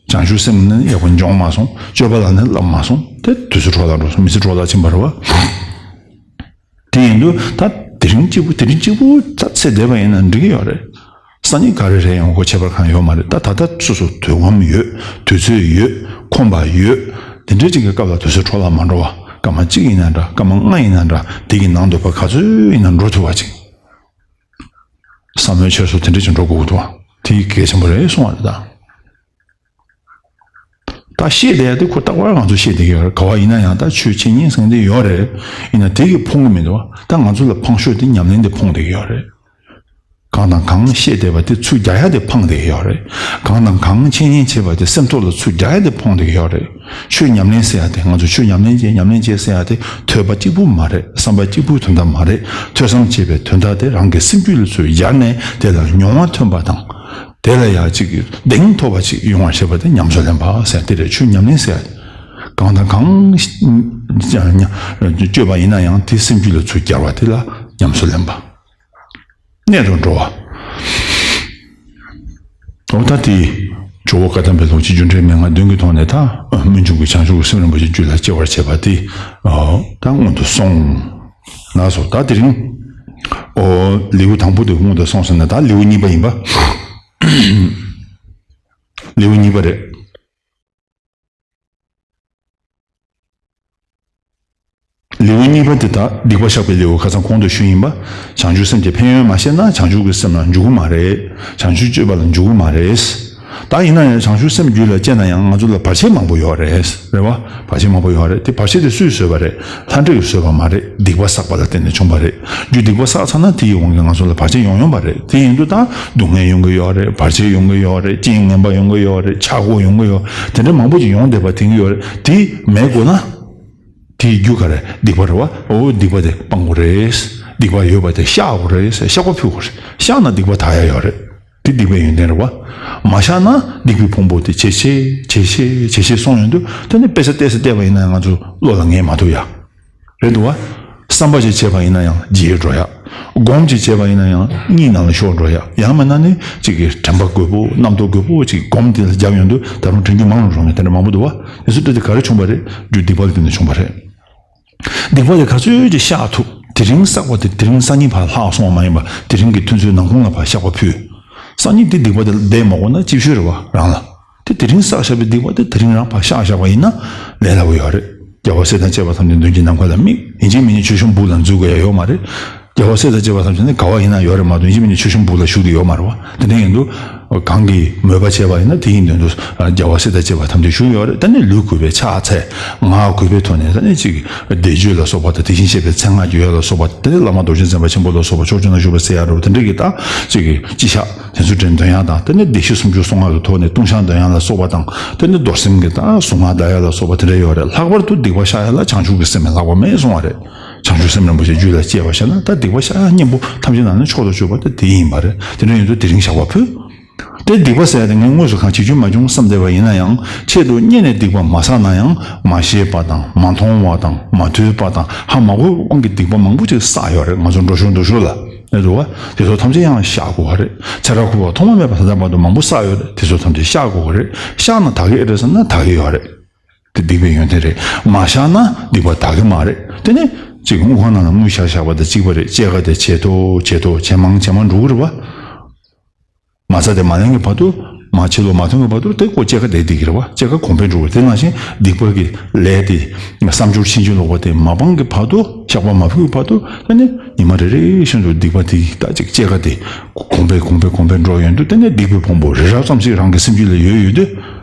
བྱང་ཆུབ་སེམས་ནི་ཡག་པོ་འབྱོངས་མ་སོང་། སྤྱོད་པ་ལ་ནི་བསླབ་མ་སོང་། དེ་དུས་ཚོད་འཕྲོ་བརླག་འགྲོ་སོང་། མི་ཚེ་འཕྲོ་བརླག་ཕྱིན་པ་རེད་བ། དེ་ཡིན་དུས་ད་དེ་རིང་གཅིག་པུ་དེ་རིང་གཅིག་པུ་ད་ཚེ་འདས་པ་ཡིན་ན་འགྲིག་གི་ཡོད་རེད། སང་ཉིན་ག་རེ་རེད་ཡོང་དགོས་ཁྱད་པར་གང་ཡོད་མ་རེད། ད་ད་ལྟ་སོ་སོ་དུས་ཁོམ་ཡོད། དུས་ཚོད་ཡོད། ཁོམ་པ་ཡོད། དེ་འདྲའི་ཅིག་གི་སྐབས་ལ་དུས་ཚོད་འཕྲོ་བརླག་མ་འགྲོ་བ། སྐར་མ་གཅིག་ཡིན་ན་འདྲ། སྐར་མ་ལྔ་ཡིན་ན་འདྲ། དེ་གི་ནང་དུ་ཕར་ག་ཚོད་ཡིན་ན་འགྲོ་ཐུབ་པ་ཅིག་བསམ་བློའི་འཆར་སོ་དེ་འདྲ་ཅིག་འགྲོ་དགོས་ཀྱི་འདུག་དེ་གལ་ཆེན་པོ་རེད་གསུང་བ་རེད་ད། ད་བཤད་བསྡད་ཡ་དེ་ཁོ་རྟག་པར་ང་ཚོ་བཤད་བསྡད་ཀྱི་ཡོད་རེད། ག་བ་ཡིན་ན་ཡང་ད་ཆོས་འཆད་ཉན་ཟེར་མཁན་དེ་ཡོད་རེད། ཡིན་ན་དེ་གིས་ཕོངས་ཀྱི་མི་འདུག་ད་ང་ཚོ་ལ་ཕངས་ཤོས་དེ་ཉམས་ལེན་དེ་ཕོངས་བསྡད་ཀྱི་ཡོད་རེད། གང་དང་གང་བཤད་བསྡད་པ་དེ་ཚུར་རྒྱག་ཡ་དེ་ཕངས་བསྡད་ཀྱི་ཡོད་རེད། གང་དང་གང་འཆད་ཉན་བྱེད་པ་དེ་སེམས་ཐོག་ལ་ཚུར་རྒྱག་ཡ་དེ་ཕོངས་བསྡད་ཀྱི་ཡོད་རེད། ཆོས་ཉམས་ལེན་ཟེར་ཡ་དེ། ང་ཚོ་ཆོས་ཉམས་ལེན་བྱེད་ཉམས་ལེན་བྱེད་ཟེར་ཡ་དེ་ཐོས་པ་གཅིག་པུ་མ་རེད། བསམ་པ་གཅིག་པུའི་དོན་དག་མ་རེད། ཐོས་བསམ་བྱེད་པའི་དོན་དག་དེ་རང་གི་སེམས་རྒྱུད་ལ་ཚུར་སྦྱར་ནས་དེ་ལ་མྱོང་བ་ཐོན་པ་དང་། དེ་ལ་ཡང་ཅིག་གདེང་ཐོབ་པ་ཅིག་ཡོང་བར་བྱེད་པ་དེ་ཉམས་སུ་ལེན་པ་ཟེར་དེ་རེད། ཆོས་ཉམས་ལེན་ཟེར་ཡ་དེ། གང་དང་གང་སྤྱོད་པ་ཡིན་ན་ཡང་དེ་སེམས་རྒྱུད་ལ་ཚུར་སྦྱར་བ་དེ་ལ་ཉམས་སུ་ལེན་པ། གནད་དུ་འགྲོ་བ། འོ་ད་དེ། ཇོ་བོ་བཀའ་གདམས་པའི་ལུགས་ཀྱི་རྒྱུ་འབྲས་མན་ངག་བདུན་གྱི་ཐོག་ནས་ད། སྨོན་འཇུག་གི་བྱང་ཆུབ་ཀྱི་སེམས་རིན་པོ་ཆེ་རྒྱུད་ལ་སྐྱེ་བར་བྱེད་པ་དེ། ཨོ། ད་སྔོན་དུ་སོང་། ལགས་སོ། ད་དེ་རིང་། ཨོ། ལེའུ་དང་པོ་དེ་སྔོན་དུ་སོང་ཟེར་ན་ད་ལེའུ་གཉིས་པ་ཡིན་པ། ལེའུ་གཉིས་པ་རེད། ལེའུ་གཉིས་པ་དེ་ད་སྡིག་པ་བཤགས་པའི་ལེའུ་ཁ་སང་གོང་དུ་ཞུས་ཡིན་པ། བྱང་ཆུབ་སེམས་ཀྱི་ཕན་ཡོན་མ་ཤེས་ན་བྱང་ཆུབ་ཀྱི་སེམས་ལ་འཇུག་གི་མ་རེད། བྱང་ཆུབ་སྤྱོད་པ་ལ་འཇུག་གི་མ་རེད། ད་ཡིན་ན་ཡང་བྱང་ཆུབ་སེམས་རྒྱུད་ལ་སྐྱེས་ན་ཡང་ང་ཚོ་ལ་བར་ཆད་མང་པོ་ཡོད་རེད། རེད་བ། བར་ཆད་མང་པོ་ཡོད་རེད། དེ་བར་ཆད་དེ་སུས་བཟོས་པ་རེད། ལྷ་འདྲེས་བཟོས་པ་མ་རེད། སྡིག་པ་བསགས་པ་ལ་བརྟེན་ནས་བྱུང་བ་རེད། རྒྱུ་སྡིག་པ་བསགས་ཚར་ན་དེ་ཡི་དབང་གིས་ང་ཚོ་ལ་བར་ཆད་ཡོང་ཡོང་བ་རེད། དེ་ཡིན་དུས་ད་སྡུག་བསྔལ་ཡོང་གི་ཡོད་རེད། བར་ཆད་ཡོང་གི་ཡོད་རེད། རྐྱེན་ངན་པ་ཡོང་གི་ཡོད་རེད། ཆག་སྒོ་ཡོང་གི་ཡོད། དེ་འདྲ་མང་པོ་ཅིག་ཡོང་བསྡད་པ་དེང་གི་ཡོད་རེད། དེ་མེད་དགོས་ན། དེའི་རྒྱུ་ག་རེ། སྡིག་པ་རེད་བ། འོ་སྡིག་པ་དེ་སྤང་དགོས་རེད། སྡིག་པ་ཡོད་པ་དེ་བཤགས་དགོས་རེད། བཤགས་པ་ཕུལ་དགོས་རེད། བཤགས་ན་སྡིག་པ་དག་ཡ་ཡོད་རེད། དེ་སྡིག་པའི་ཡོན་ཏན་རེད་བ། མ་བཤགས་ན་སྡིག་པའི་ཕུང་པོ་དེ་ཇེ་ཆེ་ཇེ་ཆེ་ཇེ་ཆེ་སོང་ཡོང་དུས་དེ་ནི་དཔེ་ཆ་བལྟས་ས་བལྟས་པ་ཡིན་ན་ང་ཚོ་བློ་ལ་ངེས་མ་ཐུབ་ཡ། རེད་འདུག་བ། བསམ་པ་ཅིག་བྱས་པ་ཡིན་ན་ཡང་བརྗེད་འགྲོ་ཡ། སྒོམ་ཅིག་བྱས་པ་ཡིན་ན་ཡང་གཉིད་ནང་ལ་ཤོར་འགྲོ་ཡ། ཡང་མིན་ན་ནི་ཅིག་གི་དྲན་པ་རྒོད་པོ་རྣམ་རྟོག་རྒོད་པོ་ཅིག་སྒོམ་དེ་ལ་རྒྱབ་ཡོང་དུས་ད་རུང་དྲན་རྒྱུ་མང་རུ་འགྲོ་མཁན་དེ་འདྲ་མང་པོ་འདུག་བ། དེ་ཚོ་དེ་ག་རེ་བྱུང་བ་རེད། རྒྱུ་སྡིག་པ་ལ་བརྟེན་ནས་བྱུང་བ་རེད། སྡིག་པ་དེ་ག་ཚོད་ཅིག་བཤགས་ཐུབ། དེ་རིང་བསགས་པ་དེ་དེ་རིང་སང་ཉིན་ཕར་ལྷག་སོང་བ་མ་ཡིན་པ་དེ་རིང་གི་ཐུན་ཚོད་ནམ་གུང་ལ་ཕར་བཤགས་པ་ཕུལ། སང་ཉིན་དེ་སྡིག་པ་དེ་བསྡད་མ་དགོས་ན་ཅིག་ཤོས་རེད་བ་རང་ལ། དེ་དེ་རིང་བསགས་བཞག་པའི་སྡིག་པ་དེ་དེ་རིང་རང་ཕར་བཤགས་བཞག་པ་ཡིན་ན་ལས་སླ་པོ་ཡོད་རེད། རྒྱལ་བ་སྲས་དང་བཅས་པ་ཐམས་ཅད་མདུན་གྱི་ནམ་མཁའ་ལ་དམིགས། ཡིན་གཅིག་མིན་གཅིག་མཆོད་གཤོམ་སྦུག་ལ་འཛུལ་དགོས་ཡ་ཡོད་མ་རེད། རྒྱལ་བ་སྲས་དང་བཅས་པ་ཐམས་ཅད་ནི་ག་བ་ཡིན་ན་ཡོད་རེད་མ་གཏོགས་ཡིན་གཅིག་མིན་གཅིག་མཆོད་གཤོམ་སྦུག་ལ་བཞུགས་ཀྱི་ཡོད་མ་རེད་བ། དེ་འདྲ་ཡིན་དུས། གང་གིས་མོས་པ་བྱས་པ་ཡིན་ན་དེ་ཡི་མདུན་དུ་རྒྱལ་བ་སྲས་དང་བཅས་པ་ཐམས་ཅད་བཞུགས་ཡོད་རེད། དེ་ནི་ལུས་གུས་པས་ཕྱག་འཚལ། ངག་གུས་པའི་ཐོག་ནས་དེ་ནི་ཅིག་བཟླས་བརྗོད་ལ་སོགས་པ་དང་དེ་བཞིན་གཤེགས་པའི་མཚན་སྔགས་ཀྱི་ཡོན་ལ་སོགས་པ་དེ་ནི་བླ་མ་རྡོ་རྗེ་འཛིན་པ་ཆེན་པོ་ལ་སོགས་པ་ཕྱོགས་བཅུ་ན་བཞུགས་པ་ཟེར་ཡ་རེད་བ། དེ་འདྲ་གི་ད་ཅིག་གི་སྤྱི་བཤགས། དེ་ཚོ་དྲན་འདོན་ཡག་དང་། དེ་ནས་བདེ་གཤེགས་སུམ་ཅུ་སོ་ལྔ་གི་ཐོག་ནས་ལྟུང་བཤགས་འདོན་ཡག་ལ་སོགས་པ་དང་། དེ་ནས་རྡོར་སེམས་ཀྱི་དང་གཟུངས་སྔགས་བཟླ་ཡག་ལ་སོགས་པ་དེ་འདྲ་ཡོད་རེད། ལྷག་པར་དུ་སྡིག་པ་བཤགས་ཡག་ལ་བྱང་ཆུབ་ཀྱི་སེམས་ལས་ལྷག་པ་མེད་གསུང་བ་རེད། བྱང་ཆུབ་སེམས་རིན་པོ་ཆེ་རྒྱུད་ལ་སྐྱེས་པ་ཤེས་ན་ད་སྡིག་པ་བཤགས་ཡག་གཉེན་པོ་ཐམས་ཅད་ནང་ནས་མཆོག་ཏུ་གྱུར་པ་དེ་དེ་ཡིན་པ་རེད། དེ་འདྲ་ཡིན་དུས་དེ་རིང་བཤགས་པ་ཕུལ། དེ་སྡིག་པ་ཟེར་ཡག་དེ་ངས་དངོས་སུ་གང་བྱེད་རྒྱུ་མ་བྱུང་བསམ་བསྡད་པ་ཡིན་ན་ཡང་། ཆེད་དུ་གཉེར་ནས་སྡིག་པ་མ་བསགས་ན་ཡང་། མ་ཤེས་པ་དང་མ་མཐོང་བ་དང་མ་ཐོས་པ་དང་ཧ་མ་གོ་བའི་དབང་གིས་སྡིག་པ་མང་པོ་ཅིག་བསགས་ཡོད་རེད། ང་ཚོ་འགྲོ་ཞོར་འདུག་ཞོར་ལ། ཨེ་འདུག་བ། དེ་ཚོ་ཐམས་ཅད་ཡང་བཤགས་དགོས་པ་རེད། ཚེ་རབས་འཁོར་བ་ཐོག་མ་མེད་པ་ད་ལྟ་བར་དུ་མང་པོ་བསགས་ཡོད་རེད། དེ་ཚོ་ཐམས་ཅད་བཤགས་དགོས་པ་རེད། བཤགས་ན་དག་གི་ཨེ་རེད་ཟེར་ན་དག་གི་ཡོད་རེད། དེ་སྡིག་པའི་ཡོན་ཏན་རེད། མ་བཤགས་ན་སྡིག་པ་དག་གི་མ་རེད། དེ་ནས་ཅིག་དངུལ་ཁང་ནང་ལ་དངུལ་བཞག་བཞག་པ་དང་གཅིག་པ་རེད། སྐྱེད་ཀ་དེ་ཇེ་མཐོ་ཇེ་མཐོ་ཇེ་མང་ཇེ་མང་འགྲོ་གི་རེད་བ། མ་རྩ་དེ་མ་ལེན་གི་བར་དུ། མ་ཕྱི་ལོགས་མ་ཐོན་གི་བར་དུ་དེ་ཀོ་སྐྱེད་ཀ་དེ་སྡིག་གི་རེད་བ། སྐྱེད་ཀ་གོང་འཕེལ་འགྲོ་གི་རེད། དེ་ནང་བཞིན་སྡིག་པ་གི་ལས་དེ་བསམ་སྦྱོར་ཕྱིན་ཅི་ལོག་པ་དེ་མ་སྤངས་གི་བར་དུ། བཤགས་པ་མ་ཕུལ་གི་བར་དུ། དེ་ནས་ཉི་མ་རེ་རེ་བཞིན་དུ་སྡིག་པ་དེ་ད་ཅིག་སྐྱེད་ཀ་དེ་གོང་འཕེལ་གོང་འཕེལ་གོང་འཕེལ་འགྲོ་ཡོང་དུས། དེ་ནས་སྡིག་པའི་ཕུང་པོ་རི་རབ་ཙམ་ཞིག་རང་གི་སེམས་རྒྱུད་ལ་ཡོད་ཡོད་དུས།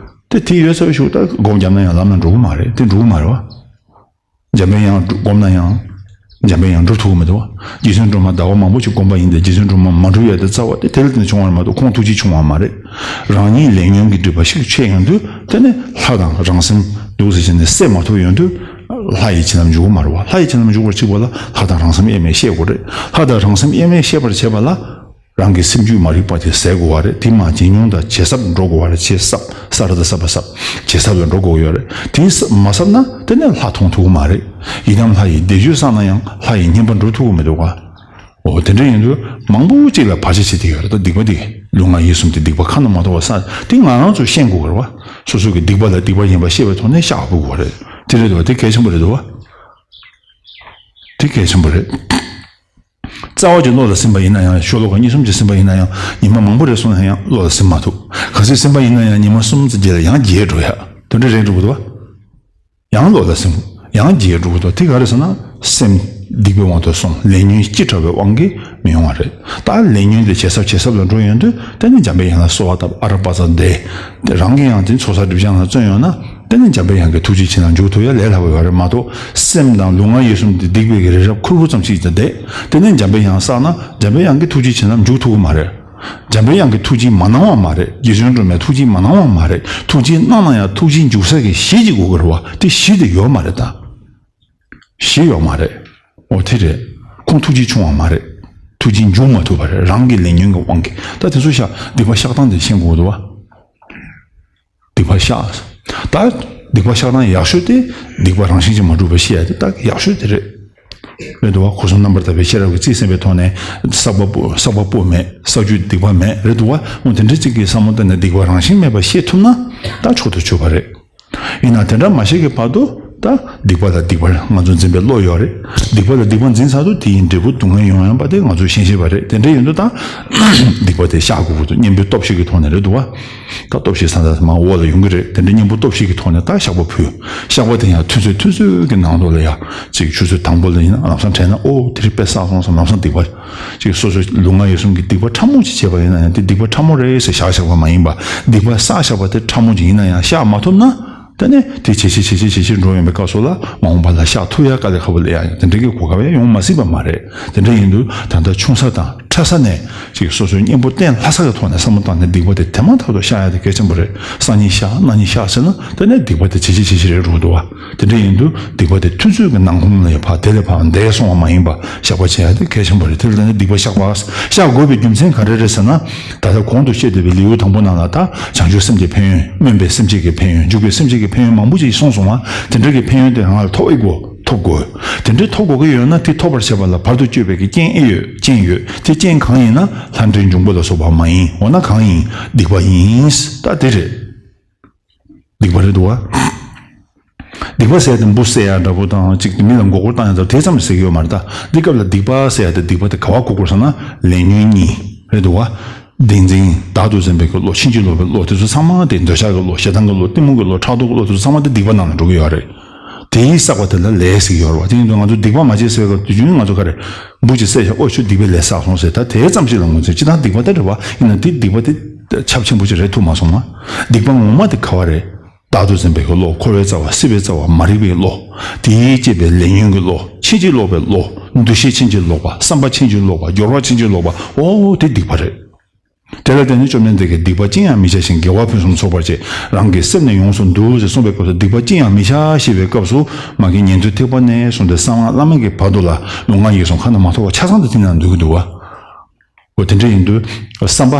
དེ་དེ་ཡོད་ཚར་བའི་གཞུག་ད་སྒོམ་བརྒྱབ་ན་ཡང་ལམ་ལ་འགྲོ་གི་མ་རེད། དེ་འགྲོ་གི་མ་རེད་བ། འཇམ་པའི་དབྱངས་སྒོམ་ན་ཡང་། འཇམ་པའི་དབྱངས་འགྲུབ་ཐུབ་ཀྱི་མི་འདུག་བ། རྗེ་བཙུན་སྒྲོལ་མ་ཟླ་བ་མང་པོ་ཞིག་བསྒོམས་པ་ཡིན་ཏེ། རྗེ་བཙུན་སྒྲོལ་མ་མ་འགྲུབ་ཡ་དེ་རྩ་བ་དེ་དེ་ལ་བརྟེན་ནས་བྱུང་བ་རེད་མ་གཏོགས་ཁོང་ཐུགས་རྗེས་བྱུང་བ་མ་རེད། རང་ཉིད་ལས་ཉོན་གྱི་སྒྲིབ་པ་ཤུགས་ཆེ་ཡོང་དུས། དེ་ནས་ལྷ་དང་རང་སེམས་འདུག་ཟེར་བྱས་ནས་བསྲེ་མ་ཐུབ་ཡོང་དུས། ལྷ་ཡི་བྱིན་རླབས་འཇུག་གི་མ་རེད་བ། ལྷ་ཡི་བྱིན་རླབས་འཇུག་པར་བྱེད་པ་ལ་ལྷ་དང་རང་སེམས་དབྱེར་མེད་ཤེས་དགོས་རེད། ལྷ་དང་རང་སེམས་དབྱེར་མེད་ཤེས་པར་བྱེད་པ་ལ། རང་གི་སེམས་རྒྱུད་མ་རིག་པ་དེ་ཟད་དགོས་པ་རེད། དེ་མར་ཇེ་ཉུང་དང་ཇེ་ཟབ་འགྲོ་དགོས་པ་རེད། ཇེ་ཟབ། ས་ར་ད་ས་བ་ཟབ། ཇེ་ཟབ་ལ་འགྲོ་དགོས་ཡོད་རེད། དེ་ཟབ་མ་ཟབ་ན་དེ་ནས་ལྷ་མཐོང་ཐུབ་ཀྱི་མ་རེད། ཡི་དམ་ལྷ་ཡི་བཟླས་བརྗོད་བསགས་ན་ཡང་ལྷ་ཡི་བསྙེན་པ་འགྲུབ་ཐུབ་ཀྱི་མི་འདུག་ག་འོ་དེ་འདྲ་ཡིན་དུས་མང་པོ་ཅིག་ལ་བར་ཆད་བྱེད་ཀྱི་ཡོད་རེད། ད་སྡིག་པ་དེ་ལུས་ངག་ཡིད་གསུམ་དེ་སྡིག་པ་ཁ་ན་མ་ཐོ་བ་བསགས། དེ་ང་རང་ཚོ་ཤེས་དགོས་ཀྱི་རེད་བ། སོ་སོ་གི་སྡིག་པ་ལ་སྡིག་པ་ཡིན་པ་ཤེས་པའི་ཐོག་ནས་བཤགས་དགོས་ཀྱི་རེད། དེ་རེད་འདུག་བ། དེ་གལ་ཆེན་པོ་རེད་འདུག་བ། དེ་གལ་ཆེན་པོ་རེད། རྩ་བ་ཅིག་བློ་ལ་ཟིན་པ་ཡིན་ན་ཡང་། ཤོ་ལོ་ཀ་གཉིས་གསུམ་ཅིག་ཟིན་པ་ཡིན་ན་ཡང་། ཉི་མ་མང་པོ་རེ་སོང་ན་ཡང་བློ་ལ་ཟིན་མ་ཐུབ། ག་ཚོད་ཟིན་པ་ཡིན་ན་ཡང་ཉི་མ་གསུམ་ཙམ་རྗེས་ལ་ཡང་བརྗེད་འགྲོ་ཡ། དེ་འདྲ་རེད་འགྲོ་གི་འདུག་བ། ཡང་བློ་ལ་སེམས་ཡང་རྒྱས་འགྲོ་གི་འདུག་དེ་ག་རེ་ཟེར་ན། སེམས་སྡིག་པའི་དབང་དུ་སོང་། ལས་ཉོན་ལྕི་དྲགས་པའི་དབང་གིས་མི་ཡོང་བ་རེད། ད་ལས་ཉོན་དེ་ཇེ་ཟབ་ཇེ་ཟབ་ལ་འགྲོ་ཡོང་དུས། དེ་ནི་འཇམ་པའི་དབྱངས་ལ་གསོལ་བ་བཏབ། ཨ་ར་པ་ཙ་བཟླས། དེ་རང་གིས་ཡང་དེ་ཚོགས་བསགས་སྒྲིབ་སྦྱང་ལ་བརྩོན་ཡོང་ན། དེ་ནི་འཇམ་པའི་དབྱངས་ཀྱི་ཐུགས་རྗེ་ཆེ་ན་འཇུག་ཐུབ་ཡ་ལས་སླ་པོ་ཡོད་རེད་མ་གཏོགས། སེམས་དང་ལུས་ངག་ཡིད་གསུམ་དེ་སྡིག་པའི་གི་རི་རབ་ཁུར་བོ་ཙམ་ཞིག་ཏུ་བསྡད། དེ་ནི་འཇམ་པའི་དབྱངས་བསགས་ན། འཇམ་པའི་དབྱངས་ཀྱི་ཐུགས་རྗེ་ཆེ་ན་འཇུག་ཐུབ་ཀྱི་མ་རེད། འཇམ་པའི་དབྱངས་ཀྱི་ཐུགས་རྗེ་མ་གནང་བ་མ་རེད། རྗེ་བཙུན་སྒྲོལ་མའི་ཐུགས་རྗེ་མ་གནང་བ་མ་རེད། ཐུགས་རྗེ་གནང་ན་ཡང་ཐུགས་རྗེ་འཇུག་ས་གི་གཞི་ཅིག་དགོས་ཀྱི་རེད་བ། དེ་གཞི་དེ་ཡོད་མ་རེད་ད། གཞི་ཡོད་མ་རེད། འོ་དེ་རེད། ཁོང་ཐུགས་རྗེ་ཆུང་བ་མ་རེད། ཐུགས་རྗེ་འཇུག་མ་ཐུབ་པ་རེད། རང་གི་ལས་ཉོན་གྱི་དབང་གིས། ད་དེ་ཚོ་བཤགས། སྡིག་པ་བཤགས་སྟངས་དེ་ཤེས་དགོས་འདུག་བ། སྡིག་པ་བཤགས། ད་སྡིག་པ་བཤགས་སྟངས་ཡག་ཤོས་དེ། སྡིག་པ་རང་བཞིན་གྱིས་མ་གྲུབ་པ་ཤེས་ཡ་དེ་ད་ཡག་ཤོས་དེ་རེད། རེད་འདུག་བ། སྒོ་གསུམ་རྣམ་པར་དག་པའི་ཤེས་རབ་ཀྱིས་རྩིས་ཟིན་པའི་ཐོག་ནས། བསགས་པ་པོ་བསགས་པ་པོ་མེད། བསགས་རྒྱུ་སྡིག་པ་མེད། རེད་འདུག་བ། འོ་དེ་འདྲ་ཅིག་གི་བསམ་བློ་བཏང་ནས་སྡིག་པ་རང་བཞིན་མེད་པ་ཤེས་ཐུབ་ན། ད་མཆོག་ཏུ་གྱུར་པ་རེད། ཡིན་ན་དེ་འདྲ་མ་ཤེས་ཀྱི་བར་དུ། ད་སྡིག་པ་ལ་སྡིག་པ་ང་ཚོ་འཛིན་པའི་བློ་ཡོད་རེད། སྡིག་པ་ལ་སྡིག་པ་འཛིན་ཚར་དུས། དེ་ཡི་འབྲས་བུ་སྡུག་བསྔལ་ཡོང་ཡོང་པ་དེ་ང་ཚོས་ཤེས་ཤེས་པ་རེད། དེ་འདྲ་ཡིན་དུས་ད་སྡིག་པ་དེ་བཤགས་དགོས་ཀྱི་འདུག་གཉེན་པོའི་སྟོབས་ཤིག་གི་ཐོག་ནས་རེད་འདུག་བ། ད་སྟོབས་ཤིག་ས་མཐའ་མར་འོག་ལ་ཡོང་གི་རེད། དེ་འདྲ་གཉེན་པོ་སྟོབས་ཤིག་གི་ཐོག་ནས་ད་བཤགས་པ་ཕུལ། བཤགས་པ་དེ་ཡང་ཐུན་ཚོད་ཐུན་ཚོད་ཀྱི་ནང་དུ་ལ་ཡ། ཅིག་ཆུ་ཚོད་དང་པོ་ལ་ཡིན་ན་ལམ་སང་དྲན་ན། ཨོ་དེ་རིང་དཔེ་བསགས་སོང་བསམ། ལམ་སང་སྡིག་པ། ཅིག་སོ་སོའི་ལུས་ངག་ཡིད་གསུམ་གྱི་སྡིག་པ་ཕྲ་མོ་ཅིག་བྱས་པ་ཡིན་ན་ཡང་། དེ་སྡིག་པ་ཕྲ་མོ་རེད་ཟེར་བཞག་བཞག་པ་མ་ཡིན་པ། སྡིག་པ་བསགས་བཞག་པ་དེ་ཕྲ་མོ་ཅིག་ཡིན་ན་ཡང་བཤགས་མ་ཐུབ་ན། དེ་ནས་དེ་ཇེ་ཆེ་ཇེ་ཆེ་ཇེ་ཆེ་འགྲོ་ཡོང་པའི་སྐབས་སུ་ལ། མ་འོངས་པ་ལ་བཤགས་ཐུབ་ཡ་དཀའ་ལས་ཁག་པོ་སླེབས་ཡ་ཡོད། དེ་འདྲ་གི་གོ་སྐབས་ཡང་ཡོང་མ་སྲིད་པ་མ་རེད། དེ་འདྲ་ཡིན་དུས་ད་ལྟ་ཆུང་ས་དང་ཕྲ་ས་ནས། ཅིག་སོ་སོའི་གཉེན་པོ་བསྟེན་སླ་ས་གི་ཐོག་ནས་བསམ་བློ་བཏང་ནས། སྡིག་པ་དེ་དེ་མ་ཐག་ཏུ་བཤགས་ཡ་དེ་གལ་ཆེན་པོ་རེད། སང་ཉིན་བཤགས། གནངས་ཉིན་བཤགས་ཟེར་ན། དེ་ནས་སྡིག་པ་དེ་ཇེ་ཆེ་ཇེ་ཆེ་རེད་འགྲོ་གི་འདུག་བ། དེ་འདྲ་ཡིན་དུས་སྡིག་པ་དེ་ཐུན་ཚོད་ཀྱི་ནང་ཁོངས་ལ་ཡ་ཕར་དེ་ལས་ཕར་འདས་སོང་བ་མ་ཡིན་པ། བཤགས་པ་བྱེད་ཡ་དེ་གལ་ཆེན་པོ་རེད། དེ་ལ་བརྟེན་ནས་སྡིག་པ་བཤགས་པ། བཤགས་དགོས་པའི་རྒྱུ་མཚན་ག་རེ་རེད་ཟེར་ན། ད་ལྟ་གོང་དུ་བཤད་བསྡད་པའི་ལེའུ་དང་པོ་ནང་ལ། ད་བྱང་ཆུབ་སེམས་ཀྱི་ཕན་ཡོན། སྨོན་པའི་སེམས་བསྐྱེད་ཀྱི་ཕན་ཡོན། འཇུག་པའི་སེམས་བསྐྱེད་ཀྱི་ཕན་ཡོན་མང་པོ་ཅིག་གསུངས་སོང་བ། དེ་འདྲ་གི་ཕན་ཡོན་དེ་རང་ལ་ཐོབ་ཨེ་དགོས། ཐོབ་དགོས། དེ་འདྲའི་ཐོབ་དགོས་ཀྱི་ཡོད་ན། དེ་ཐོབ་པར་བྱེད་པ་ལ་བར་དུ་གཅོད་པའི་གི་རྐྱེན་ཨེ་ཡོད། རྐྱེན་ཡོད། དེ་རྐྱེན་གང་ཡིན་ན། ལྷ་འདྲེའི་འབྱུང་པོ་ལ་སོགས་པ་མ་ཡིན། འོ་ན་གང་ཡིན། སྡིག་པ་ཡིན། ད་དེ་རེད། སྡིག་པ་རེད་འདུག་བ། སྡིག་པ་ཟེར་ཡ་དེ་འབུ་བསད་ཡ་འདྲ་པོ་དང་། ཅིག་མི་ལ་མགོ་སྐོར་བཏང་ཡ་འདྲ་པོ་དེ་ཙམ་ཟེར་གྱི་ཡོད་མ་རེད་ད། འདི་སྐབས་ལ་སྡིག་པ་ཟེར་ཡ་དེ། སྡིག་པ་དེ་ག་བ་གོ་དགོས་ཟེར་ན། ལས་ཉོན་གཉིས་རེད་འདུག་བ། བདེན་འཛིན། བདག་ཏུ་འཛིན་པའི་གི་བློ། ཕྱིན་ཅི་ལོག་པའི་བློ། དེ་ཚོ་ཚང་མ་དེ། འདོད་ཆགས་ཀྱི་བློ། ཞེ་སྡང་གི་བློ། གཏི་མུག་གི་བློ། ཕྲག་དོག་གི་བློ། དེ་ཚོ་ཚང་མ་དེ་སྡིག་པ་ནང་ལ་འགྲོ་གི་ཡོད་རེད། དེའི་བསགས་པ་དེ་ལ་ལས་ཟེར་གྱི་ཡོད་རེད་བ། དེ་ཡིན་དུས་ང་ཚོ་སྡིག་པ་མ་བྱས་ཟེར་བའི་སྐབས་དུས་རྒྱུན་ང་ཚོ་ག་རེ། འབུ་ཅིག་བསད་བཞག་ཨོ་ཁྱོད་སྡིག་པའི་ལས་བསགས་སོང་ཟེར། ད་དེ་ཙམ་ཞིག་ལ་ངོས་འཛིན། སྤྱིར་བཏང་སྡིག་པ་དེ་རེད་བ། ཡིན་ན་དེ་སྡིག་པ་དེ་ཁྱབ་ཆེན་པོ་ཅིག་རེད་ཐུབ་མ་སོང་ང་། སྡིག་པ་ངོ་མ་དེ་ག་བ་རེད། བདག་ཏུ་འཛིན་པའི་གི་བློ། འཁོར་བའི་རྩ་བ། སྲིད་པའི་རྩ་བ། མ་རིག་པའི་བློ། དེས་བསྐྱེད་པའི་ལས་ཉོན་གྱི་བློ། ཕྱིན་ཅི་ལོག་པའི་བློ། འདུ་ཤེས་ཕྱིན་ཅི་ལོག་པ། བསམ་པ་ཕྱིན་ཅི་ལོག་པ། སྦྱོར་བ་ཕྱིན་ཅི་ལོག་པ། ཨོ་དེ་སྡིག་པ་རེད། དེ་ལ་བརྟེན་ནས་བཅོམ་ལྡན་འདས་ཀྱིས། སྡིག་པ་ཅི་ཡང་མི་བྱ་ཞིང་། དགེ་བ་ཕུན་སུམ་ཚོགས་པར་བྱེད། རང་གི་སེམས་ནི་ཡོངས་སུ་འདུལ་ཟེར་གསུངས་པའི་སྐབས་སུ། སྡིག་པ་ཅི་ཡང་མི་བྱ་ཞེས་པའི་སྐབས་སུ། མ་གི་ཉན་ཐོས་ཐེག་པ་ནས་བཟུང་སྟེ་གསང་སྔགས་བླ་མེད་ཀྱི་བར་དུ་ལ། ལུས་ངག་ཡིད་གསུམ་ཁ་ན་མ་ཐོ་བ་ཆ་ཚང་དུ་དེ་ནང་འདུས་ཀྱི་འདུག་བ། འོ་དེ་འདྲ་ཡིན་དུས་བསམ་པ་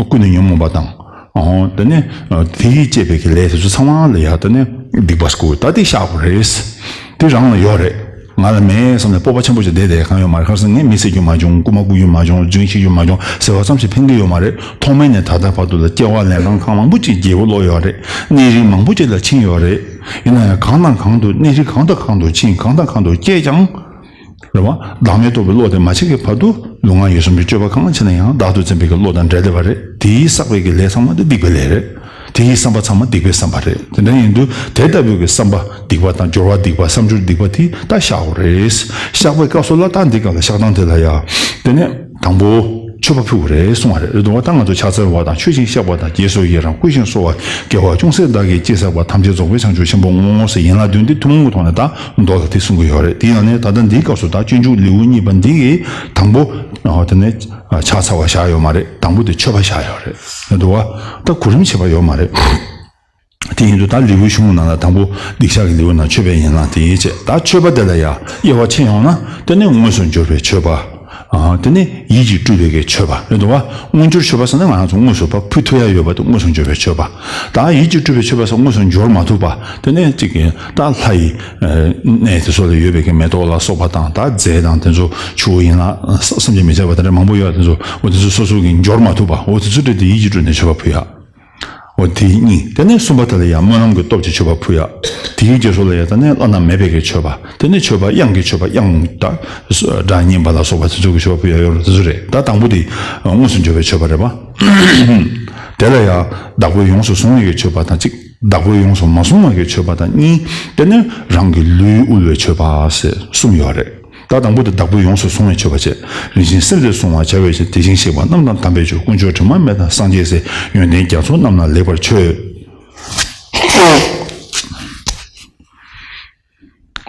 ཀུན་ནས་ཉོན་མོངས་པ་དང་། འོ་དེ་ནས་དེས་བསྐྱེད་པའི་གི་ལས་དེ་ཚོ་ཚང་མ་ལ་ཡ་དེ་ནས་སྡིག་པ་ཟེར་གོ། ད་དེ་བཤགས་དགོས་རེད། དེ་རང་ལ་ཡོད་རེད། ང་ལ་མེད་བསམ་ནས་སྤོབས་པ་ཆེན་པོ་ཅིག་བསྡད་བསྡད་གང་ཡོད་མ་རེད། ཁ་སང་ངས་མི་བསད་རྒྱུ་མ་བྱུང་། རྐུ་མ་རྐུ་རྒྱུ་མ་བྱུང་། རྫུན་བཤད་རྒྱུ་མ་བྱུང་ཟེར་བ་ཙམ་ཞིག་ཕན་གྱི་ཡོད་མ་རེད། ཐོག་མེད་ནས་ད་ལྟ་བར་དུ་ལ་སྐྱེ་བ་ལེན་སྟངས་གང་མང་པོ་ཅིག་བརྗེ་པོ་ལོག་ཡོད་རེད། གནས་རིས་མང་པོ་ཅིག་ལ་ཕྱིན་ཡོད་རེད། ཡིན་ན་ཡང་གང་དང་གང་དུ། གནས་རིས་གང་དང་གང་དུ་ཕྱིན། གང་དང་གང་དུ་སྐྱེས་ཀྱང་། རེད་བ། བདག་མེད་རྟོགས་པའི་བློ་དེ་མ་སྐྱེས་ཀྱི་བར་དུ། ལུས་ངག་ཡིད་གསུམ་གྱི་སྤྱོད་པ་གང་བྱས་ན་ཡང་བདག་ཏུ་འཛིན་པའི་གི་བློ་དང་འབྲེལ་བསྡད་པ་རེད། དེས་བསགས་པའི་གི་ལས་ཚང་མ་དེ་སྡིག་པའི་ལས་རེད། དེའི་བསམ་པ་ཚང་མ་སྡིག་པའི་བསམ་པ་རེད། དེ་འདྲ་ཡིན་དུས་དེ་ལྟ་བུའི་གི་བསམ་པ་སྡིག་པ་དང་། སྦྱོར་བ་སྡིག་པ། བསམ་སྦྱོར་སྡིག་པ་དེ་ད་བཤགས་དགོས་རེད། བཤགས་པའི་སྐབས་སུ་ལ་ད་འདི་ག་ལ་བཤགས་སྟངས་དེ་ལ་ཡ། དེ་ནས་དང་པོ་མཆོད་པ་ཕུལ་དགོས་རེད་གསུངས་པ་རེད། རེད་འདུག་བ། ད་ང་ཚོ་ཕྱག་འཚལ་བ་དང་། མཆོད་ཅིང་བཤགས་པ་དང་། རྗེས་སུ་ཡི་རང་བསྐུལ་ཞིང་གསོལ་བ། དགེ་བ་ཅུང་ཟད་བདག་གིས་ཅི་བསགས་པ། ཐམས་ཅད་རྫོགས་པའི་བྱང་ཆུབ་ཆེན་པོར་བསྔོ་ཟེར་ཡན་ལག་བདུན་འདི་ཐུན་མོང་གི་ཐོག་ནས་ད་མདོ་ལ་དེ་གསུང་གི་ཡོད་རེད། དེ་ཡང་ནས་ད་ལྟ་འདིའི་སྐབས་སུ་ད་སྤྱོད་འཇུག་ལེའུ་གཉིས་པ་འདི་གི་དང་པོ། ཨ། དེ་ནས་ཕྱག་འཚལ་བ་བཞག་ཡོད་མ་རེད། དང་པོ་དེ་མཆོད་པ་བཞག་ཡོད་རེད། རེད་འདུག་བ། ད་གོ་རིམ་བྱས་པ་ཡོད་མ་རེད། དེ་ཡིན་དུས་ད་ལེའུ་གཞུང་ནང་ལ་དང་པོ་སྡིག་བཤགས་ཀྱི་ལེའུ་ནང་མཆོད་པའི་ཡན་ལག་དེ་ཡིན་བྱས། ད་མཆོད་པ་དེ་ལ་ཡང་དབྱེ་བ་ཕྱེ་ཡོང་ན། དེ་ནི་དངོས་སུ་འབྱོར་བའི་མཆོད་པ། ཨ། དེ་ནི་ཡིད་ཀྱིས་སྤྲུལ་པའི་གི་མཆོད་པ། རེད་འདུག་བ། དངོས་འབྱོར་མཆོད་པ་ཟེར་ན་ང་རང་ཚོ་དངོས་སུ་ཕར་ཕུལ་ཐུབ་ཡ་ཡོད་པ་དེ་དངོས་སུ་འབྱོར་བའི་མཆོད་པ། ད་ཡིད་ཀྱིས་སྤྲུལ་པའི་མཆོད་པ་ཟེར་དངོས་སུ་འབྱོར་མ་ཐུབ་པ། དེ་ནི་གཅིག་གི་ད་ལྷ་ཡི་གནས་དེ་ཚོ་ལ་ཡོད་པའི་གི་མེ་ཏོག་ལ་སོགས་པ་དང་། ད་རྫས་དང་དེ་ཚོ་ཆུ་བོ་ཡན་ལག་བསམ་གྱིས་མི་ཁྱབ་པ་དེ་འདྲ་མང་པོ་ཡོད་པ་དེ་ཚོ། འོ་དེ་ཚོ་སོ་སོ་གིས་འབྱོར་མ་ཐུབ་པ། འོ་དེ་ཚོ་སྤྲད་དེ་ཡིད་ཀྱིས་སྤྲུལ་ནས་མཆོད་པ་ཕུལ་ཡ། འོ་དེ་གཉིས། དེ་ནས་གསུམ་པ་དེ་ལ་ཡང་སྨོན་ལམ་གྱི་སྟོབས་ཀྱིས་མཆོད་པ་ཕུལ་ཡ། དེའི་རྗེས་སུ་ལ་ཡང་ད་ནི་བླ་ན་མེད་པའི་གི་མཆོད་པ། དེ་ནས་མཆོད་པ་དབྱངས་ཀྱི་མཆོད་པ། དབྱངས་དང་སྒྲ་སྙན་པ་ལ་སོགས་པ་དེ་ཚོ་གི་མཆོད་པ་ཕུལ་ཡ་ཡོད་རེད། དེ་ཚོ་རེད། ད་དང་པོ་དེ་དངོས་སུ་འབྱོར་བའི་མཆོད་པ་རེད་པ། དེ་ལ་ཡང་བདག་པོས་ཡོངས་སུ་བཟུང་བའི་གི་མཆོད་པ་དང་གཅིག་བདག་པོས་ཡོངས་སུ་མ་བཟུང་བ་གི་མཆོད་པ་དང་གཉིས། དེ་ནས་རང་གི་ལུས་དབུལ་བའི་མཆོད་པ་ཟེར་གསུམ་ཡོད་རེད། ད་དང་པོ་དེ་བདག་པོས་ཡོངས་སུ་བཟུང་བའི་མཆོད་པ་བྱས། རིན་ཆེན་སེམས་དེ་བཟུང་བར་བྱ་བའི་ཕྱིར། དེ་བཞིན་གཤེགས་པ་རྣམས་དང་དམ་པའི་ཆོས། དཀོན་མཆོག་དྲི་མ་མེད་དང་སངས་རྒྱས་སྲས། ཡོན་ཏན་རྒྱ་མཚོ་རྣམས་ལ་ལེགས་པར་མཆོད།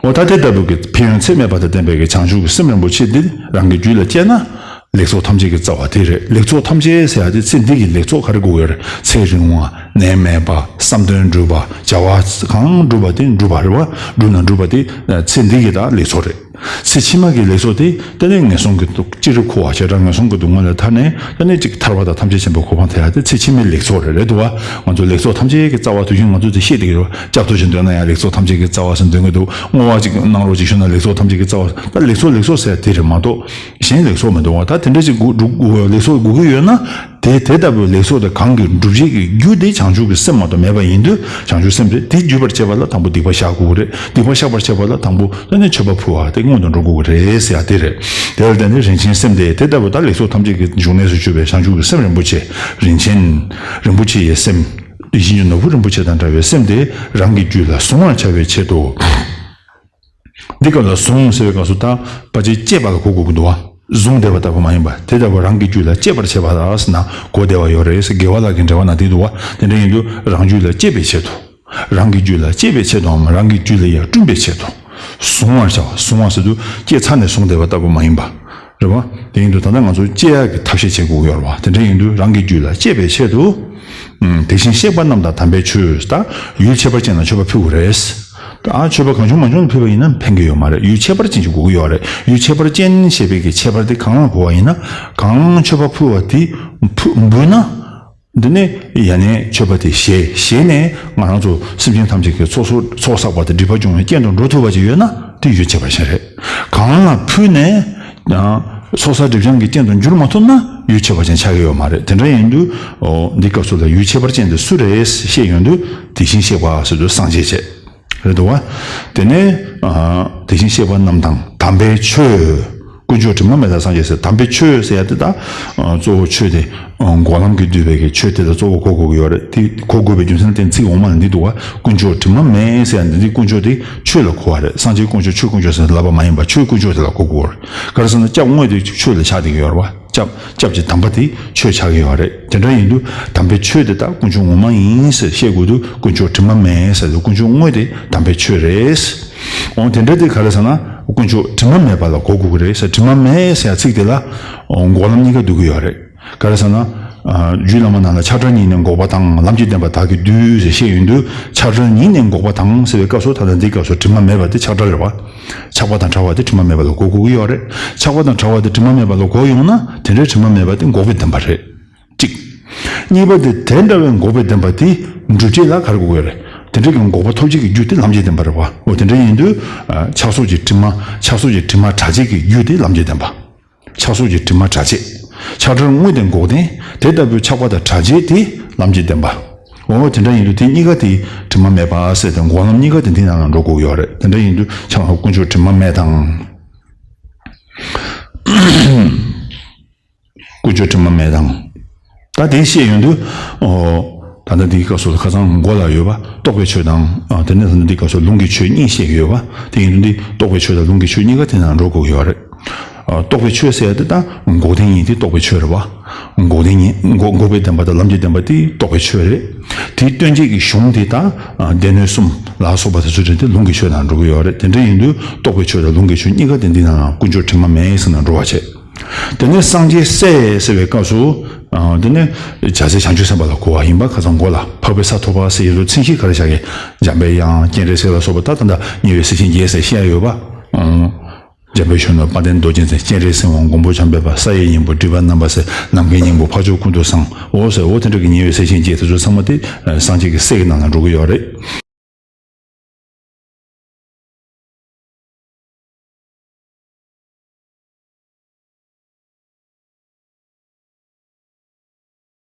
འོ་ད་དེ་ལྟ་བུ་གི་ཕན་ཡོན་ཚད་མེད་པ་དང་ལྡན་པའི་གི་བྱང་ཆུབ་ཀྱི་སེམས་རིན་པོ་ཆེ་འདི་རང་གི་རྒྱུད་ལ་སྐྱེས་ན། ལེགས་ཚོགས་ཐམས་ཅད་ཀྱི་རྩ་བ་དེ་རེད། ལེགས་ཚོགས་ཐམས་ཅད་ཟེར་ཡ་དེ་ཚེ་འདི་གི་ལེགས་ཚོགས་ག་རེ་དགོས་ཡོད་རེད། ཚེ་རིང་བ། ནད་མེད་པ། བསམ་དོན་འགྲུབ་པ། བྱ་བ་གང་སྒྲུབ་པ་དེ་འགྲུབ་པ་རེད་བ། འགྲུབ་ན་འགྲུབ་པ་དེ་ཚེ་འདི་གི་ད་ལེགས་ཚོགས་རེད། ཚེ་ཕྱི་མ་གི་ལེགས་ཚོགས་དེ་ཏན་ཏན་ངན་སོང་གི་སྡུག་ཅི་རིགས་འཁོར་བ་བྱེ་བྲག་ངན་སོང་གི་སྡུག་བསྔལ་ལས་ཐར་ནས་ཏན་ཏན་ཅིག་ཐར་པ་དང་ཐམས་ཅད་མཁྱེན་པའི་གོ་འཕང་ཐོབ་ཡ་དེ་ཚེ་ཕྱི་མའི་ལེགས་ཚོགས་རེད། རེད་འདུག་བ། ང་ཚོ་ལེགས་ཚོགས་ཐམས་ཅད་ཀྱི་རྩ་བ་དུས་རྒྱུན་ང་ཚོ་དེ་ཤེས་བསྡད་ཀྱི་རེད་བ། སྐྱབས་འགྲོ་ཞིག་འདོན་ན་ཡང་ལེགས་ཚོགས་ཐམས་ཅད་ཀྱི་རྩ་བ་ཟེར་འདོན་གྱི་འདུག་བསྔོ་བ་ཅིག་གནང་རོགས་ཅིག་ཞུ་ན་ལེགས་ཚོགས་ཐམས་ཅད་ཀྱི་རྩ་བ། ད་ལེགས་ཚོགས་ལེགས་ཚོགས་ཟེར་དེ་རེད་མ་གཏོགས་གཞན་ལེགས་ཚོགས་མི་འདུག་བ། ད་དེ་འདྲ་ཞིག་དགོས་འདུག་ལེགས་ཚོགས་དགོས་ཀྱི་ཡོད་ན། དེ་དེ་ལྟ་བུའི་ལེགས་ཚོགས་དེ་གང་གིས་སྒྲུབ་བྱེད་ཀྱི་རྒྱུ་དེ་བྱང་ཆུབ་ཀྱི་སེམས་མ་གཏོགས་མེད་པ་ཡིན་དུས། བྱང་ཆུབ་སེམས་དེ་དེ་བསྒྲུབ་པར་བྱེད་པ་ལ་དང་པོ་སྡིག་པ་བཤགས་དགོས་ཀྱི་རེད། སྡིག་པ་བཤགས་པར་བྱེད་པ་ལ་དང་པོ་ད་ནི་མཆོད་པ་ཕུལ་བ་དེ་སྔོན་དུ་འགྲོ་དགོས་ཀྱི་རེད་ཟེར་ཡ་དེ་རེད། དེ་ལ་བརྟེན་ནས་རིན་ཆེན་སེམས་དེ་དེ་ལྟ་བུ་ད་ལེགས་ཚོགས་ཐམས་ཅད་ཀྱི་འབྱུང་གནས་སུ་གྱུར་པའི་བྱང་ཆུབ་ཀྱི་སེམས་རིན་པོ་ཆེ། རིན་ཆེན་རིན་པོ་ཆེ་ཡི་སེམས། ཡིད་བཞིན་གྱི་ནོར་བུ་རིན་པོ་ཆེ་དང་འདྲ་བའི་སེམས་དེ་རང་གི་རྒྱུད་ལ་གཟུང་བར་བྱ་བའི་ཆེད་དུ། འདི་སྐབས་ལ་གཟུང་ཟེར་བའི་སྐབས་སུ་ད་ཕལ་ཆེར་སྐྱེས་པ་ལ་གོ་དགོས་ཀྱི་འདུག་བ། གཟུང་བསྡད་པ་ལྟ་བུ་མ་ཡིན་པ་དེ་ལྟ་བུ་རང་གི་རྒྱུད་ལ་སྐྱེས་པར་བྱེད་པ་ལ་ཟེར་ན་གོ་བདེ་བ་ཡོད་རེད་ཟེར། དགེ་བ་ལ་གི་འབྲེལ་བ་ན་དེ་འདུག་བ། དེ་འདྲ་ཡིན་དུས་རང་རྒྱུད་ལ་སྐྱེས་པའི་ཆེད་དུ། རང་གི་རྒྱུད་ལ་སྐྱེས་པའི་ཆེད་དུའམ་རང་གི་རྒྱུད་ལ་ཡར་བསྐྲུན་པའི་ཆེད་དུ། གཟུང་བར་བྱ་བ། གཟུང་བ་ཟེར་དུས་སྐྱེས་ཚར་ནས་གཟུང་བསྡད་པ་ལྟ་བུ་མ་ཡིན་པ། རེད་བ། དེ་ཡིན་དུས་ད་ལྟ་ང་ཚོ་སྐྱེ་ཡག་གི་ཐབས་ཤེས་བྱེད་དགོས་ཀྱི་ཡོད་རེད་བ། དེ་འདྲ་ཡིན་དུས་རང་གི་རྒྱུད་ལ་སྐྱེས་པའི་ཆེད་དུ། ཨུམ། དེ་བཞིན་གཤེགས་པ་རྣམས་དང་དམ་པའི་ཆོས། ད་ཡུལ་ཁྱད་པར་ཅན་ལ་མཆོད་པ་ཕུལ་དགོས་རེད། ད་མཆོད་པ་གང་བྱུང་མང་བྱུང་ལ་ཕུལ་བ་ཡིན་ན་ཕན་གྱི་ཡོད་མ་རེད། ཡུལ་ཁྱད་པར་ཅན་ཞིག་དགོས་ཀྱི་ཡོད་རེད། ཡུལ་ཁྱད་པར་ཅན་ཞེས་པའི་གི་ཁྱད་པར་དེ་གང་ལ་གོ་བ་ཡིན་ན། གང་མཆོད་པ་ཕུལ་བ་དེ་ཕུ་འབུལ་ན། འདི་ནས་ཡ་ནས་མཆོད་པ་དེ་བཞེས་བཞེས་ནས་ང་རང་ཚོ་སེམས་ཅན་ཐམས་ཅད་ཀྱི་ཚོགས་གསོག་ཚོགས་བསགས་པ་དེ་སྒྲིབ་པ་སྦྱོང་བའི་རྐྱེན་དུ་འགྲོ་ཐུབ་པ་ཅིག་ཡོད་ན་དེ་ཡུལ་ཁྱད་པར་ཅན་རེད། གང་ལ་ཕུལ་ནས་ཡང་ཚོགས་བསགས་སྒྲིབ་སྦྱང་གི་རྐྱེན་དུ་འགྱུར་མ་ཐུབ་ན་ཡུལ་ཁྱད་པར་ཅན་ཆགས་ཀྱི་ཡོད་མ་རེད། དེ་འདྲ་ཡིན་དུས་འོ་འདི་སྐབས་སུ་ལ་ཡུལ་ཁྱད་པར་ཅན་དེ་སུ་རེད་བཤད་ཡོང་དུས་དེ་བཞིན་གཤེགས་པ་ཟེར་དུས་སངས་རྒྱས་བྱས། རེད་འདུག་བ། དེ་ནས་ཨ། དེ་བཞིན་གཤེགས་པ་རྣམས་དང་དམ་པའི་ཆོས། དཀོན་མཆོག་དྲི་མ་མེད་དང་སངས་རྒྱས་ཟེར། དམ་པའི་ཆོས་ཟེར་ཡ་དེ་ད་ཨ། གཙོ་བོ་ཆོས་དེ་ཨ། འགོག་ལམ་གྱིས་བསྡུས་པའི་གི་ཆོས་དེ་ལ་གཙོ་བོ་གོ་དགོས་ཀྱི་ཡོད་རེད། དེ་གོ་དགོས་པའི་རྒྱུ་མཚན་དེ་ཚིག་འོག་མ་ལ་འདི་འདུག་བ། དཀོན་མཆོག་དྲི་མ་མེད་ཟེར་ཡ་འདི་འདི་དཀོན་མཆོག་དེ་ཆོས་ལ་གོ་བ་རེད། སངས་རྒྱས་དཀོན་མཆོག་ཆོས་དཀོན་མཆོག་ཟེར་ལབ་པ་མ་ཡིན་པ་ཆོས་དཀོན་མཆོག་དེ་ལ་གོ་དགོས་རེད། ག་རེ་ཟེར་ན་སྐྱབས་དངོས་དེ་ཆོས་ལ་ཆགས་བསྡད་ཀྱི་ཡོད་རེད་བ། སྐྱབས་སྐྱབས་ཀྱི་དམ་པ་དེ་ཆོས་ཆགས་ཀྱི་ཡོད་རེད། དེ་འདྲ་ཡིན་དུས་དམ་པའི་ཆོས་དེ་དག་དཀོན་མཆོག་ངོ་མ་ཡིན་ཟེར་བཤད་དགོས་དུས་དཀོན་མཆོག་དྲི་མ་མེད་ཟེར་དུས་དཀོན་མཆོག་དངོས་དེ་དམ་པའི་ཆོས་རེད། འོ་དེ་འདྲ་དེ་ག་རེ་ཟེར་ན་དཀོན་མཆོག་དྲི་མ་མེད་པ་ལ་གོ་དགོས་ཀྱི་རེད་ཟེར། དྲི་མ་མེད་ཟེར་ཡ་ཚིག་དེ་ལ་འོ་འགོག་ལམ་གཉིས་ཀ་འདུ་གི་ཡོད་རེད། ག་རེ་ཟེར་ན། ཨ། རྒྱུད་བླ་མ་རྣམས་ལ་ཆགས་བྲལ་གཉིས་ནས་འགོག་པ་དང་ལམ་གྱི་བདེན་པ་དག་གིས་བསྡུས་ཟེར་བཤད་ཡོང་དུས་ཆགས་བྲལ་གཉིས་ནས་འགོག་པ་དང་ཟེར་བའི་སྐབས་སུ་ད་ལྟ་འདིའི་སྐབས་སུ་དྲི་མ་མེད་པ་དེ་ཆགས་བྲལ་རེད་བ། ཆགས་པ་དང་བྲལ་བ་དེ་དྲི་མ་མེད་པ་ལ་གོ་དགོས་ཀྱི་ཡོད་རེད། ཆགས་པ་དང་བྲལ་བ་དེ་དྲི་མ་མེད་པ་ལ་གོ་ཡོང་ན་དེ་འདྲའི་དྲི་མ་མེད་པ་དེ་འགོག་པའི་བདེན་པ་རེད། གཅིག་གཉིས་པ་དེ་དེ་འདྲ་བའི་འགོག་པའི་བདེན་པ་དེ་སྒྲུབ་བྱེད་ལ་ག་རེ་དགོས་ཀྱི་རེད། དེ་འདྲ་གི་འགོག་པ་ཐོབ་བྱེད་ཀྱི་རྒྱུ་དེ་ལམ་གྱི་བདེན་པ་རེད་བ། འོ་དེ་འདྲ་ཡིན་དུས་ཆགས་སོགས་ཀྱི་དྲི་མ་ཆགས་སོགས་ཀྱི་དྲི་མ་བྲལ་བྱེད་ཀྱི་རྒྱུ་དེ་ལམ་གྱི་བདེན་པ། ཆགས་སོགས་ཀྱི་དྲི་མ་བྲལ་བྱེད། ཆགས་བྲལ་དངོས་དེ་འགོག་བདེན། དེ་ལྟ་བུའི་ཆགས་པ་དང་བྲལ་བྱེད་དེ་ལམ་གྱི་བདེན་པ། འོ་དེ་འདྲ་ཡིན་དུས་དེ་གཉིས་ཀ་དེ་དྲི་མ་མེད་པ་ཟེར་ཏེ་འགོག་ལམ་གཉིས་ཀ་དེ་འདི་ནང་ལ་འགྲོ་དགོས་ཡོད་རེད། དེ་འདྲ་ཡིན་དུས་ཆགས་དཀོན་མཆོག་དྲི་མ་མེད་དང་། དཀོན་མཆོག་དྲི་མ་མེད་དང་། ད་དེ་བཤད་ཡོང་དུས། ཨོ། ད་ལྟ་འདིའི་སྐབས་སུ་ཁ་སང་མགོ་ལ་ཡོད་པ་རྟོགས་པའི་ཆོས་དང་། ཨ། དེ་ནས་ད་ལྟ་འདིའི་སྐབས་སུ་ལུང་གི་ཆོས་གཉིས་བཤད་ཀྱི་ཡོད་པ། དེ་ཡིན་དུས་འདི་རྟོགས་པའི་ཆོས་དང་ལུང་གི་ཆོས་གཉིས་ཀ་དེ་ནང་འགྲོ་དགོས་ཀྱི་ཡོད་རེད། ཨ། རྟོགས་པའི་ཆོས་ཟེར་ཡ་དེ་ད་འགོག་བདེན་གཉིས་དེ་རྟོགས་པའི་ཆོས་རེད་བ། འགོག་བདེན་གཉིས་འགོག་འགོག་པའི་བདེན་པ་དང་ལམ་གྱི་བདེན་པ་དེ་རྟོགས་པའི་ཆོས་རེད། དེའི་སྟོན་བྱེད་ཀྱི་གཞུང་དེ་ད། ཨ། སྡེ་སྣོད་གསུམ་ལ་སོགས་པ་དེ་ཚོ་དྲན་ཏེ་ལུང་གི་ཆོས་ནང་འགྲོ་གི་ཡོད་རེད། དེ་འདྲ་ཡིན་དུས་རྟོགས་པའི་ཆོས་དང་ལུང་གི་ཆོས་གཉིས་ཀ་དེ་འདི་ནང་ལ་དཀོན་མཆོག་དྲི་མ་མེད་ཟེར་ནས་འགྲོ་བ་བྱེད། དེ་ནས་སངས་རྒྱས་སྲས་ཟེར་བའི་སྐབས་སུ། ཨ། དེ་ནས་བྱ་བྱེད་བྱང་ཆུབ་སེམས་དཔའ་ལ་གོ་བ་ཡིན་པ། ཁ་སང་མགོ་ལ་འཕགས་པའི་ས་ཐོབ་པ་ཟེར་ཡོད་དུས་མཚན་གཞི་ག་རེ་བཞག་གི། འཇམ་པའི་དབྱངས་སྤྱན་རས་གཟིགས་ལ་སོགས་པ་ད་ད་ལྟ་ཉེ་བའི་སྲས་ཆེན་བརྒྱད་ཟེར་བཤད་ཡོད་པ། ཨང་། འཇམ་དཔལ་གཞོན་ནུ་དཔལ་ལྡན་རྡོ་རྗེ་འཛིན། སྤྱན་རས་གཟིགས་དབང་མགོན་པོ་བྱམས་པའི་དཔལ། ས་ཡི་སྙིང་པོ་སྒྲིབ་པ་རྣམ་པར་སེལ། ནམ་མཁའི་སྙིང་པོ་འཕགས་མཆོག་ཀུན་ཏུ་བཟང་། འོ་ཟེར། འོ་དེ་འདྲ་གི་ཉེ་བའི་སྲས་ཆེན་བརྒྱད་དེ་ཚོ་ཚང་མ་དེ་སངས་རྒྱས་ཀྱི་སྲས་ཀྱི་ནང་ལ་འགྲོ་གི་ཡོད་རེད།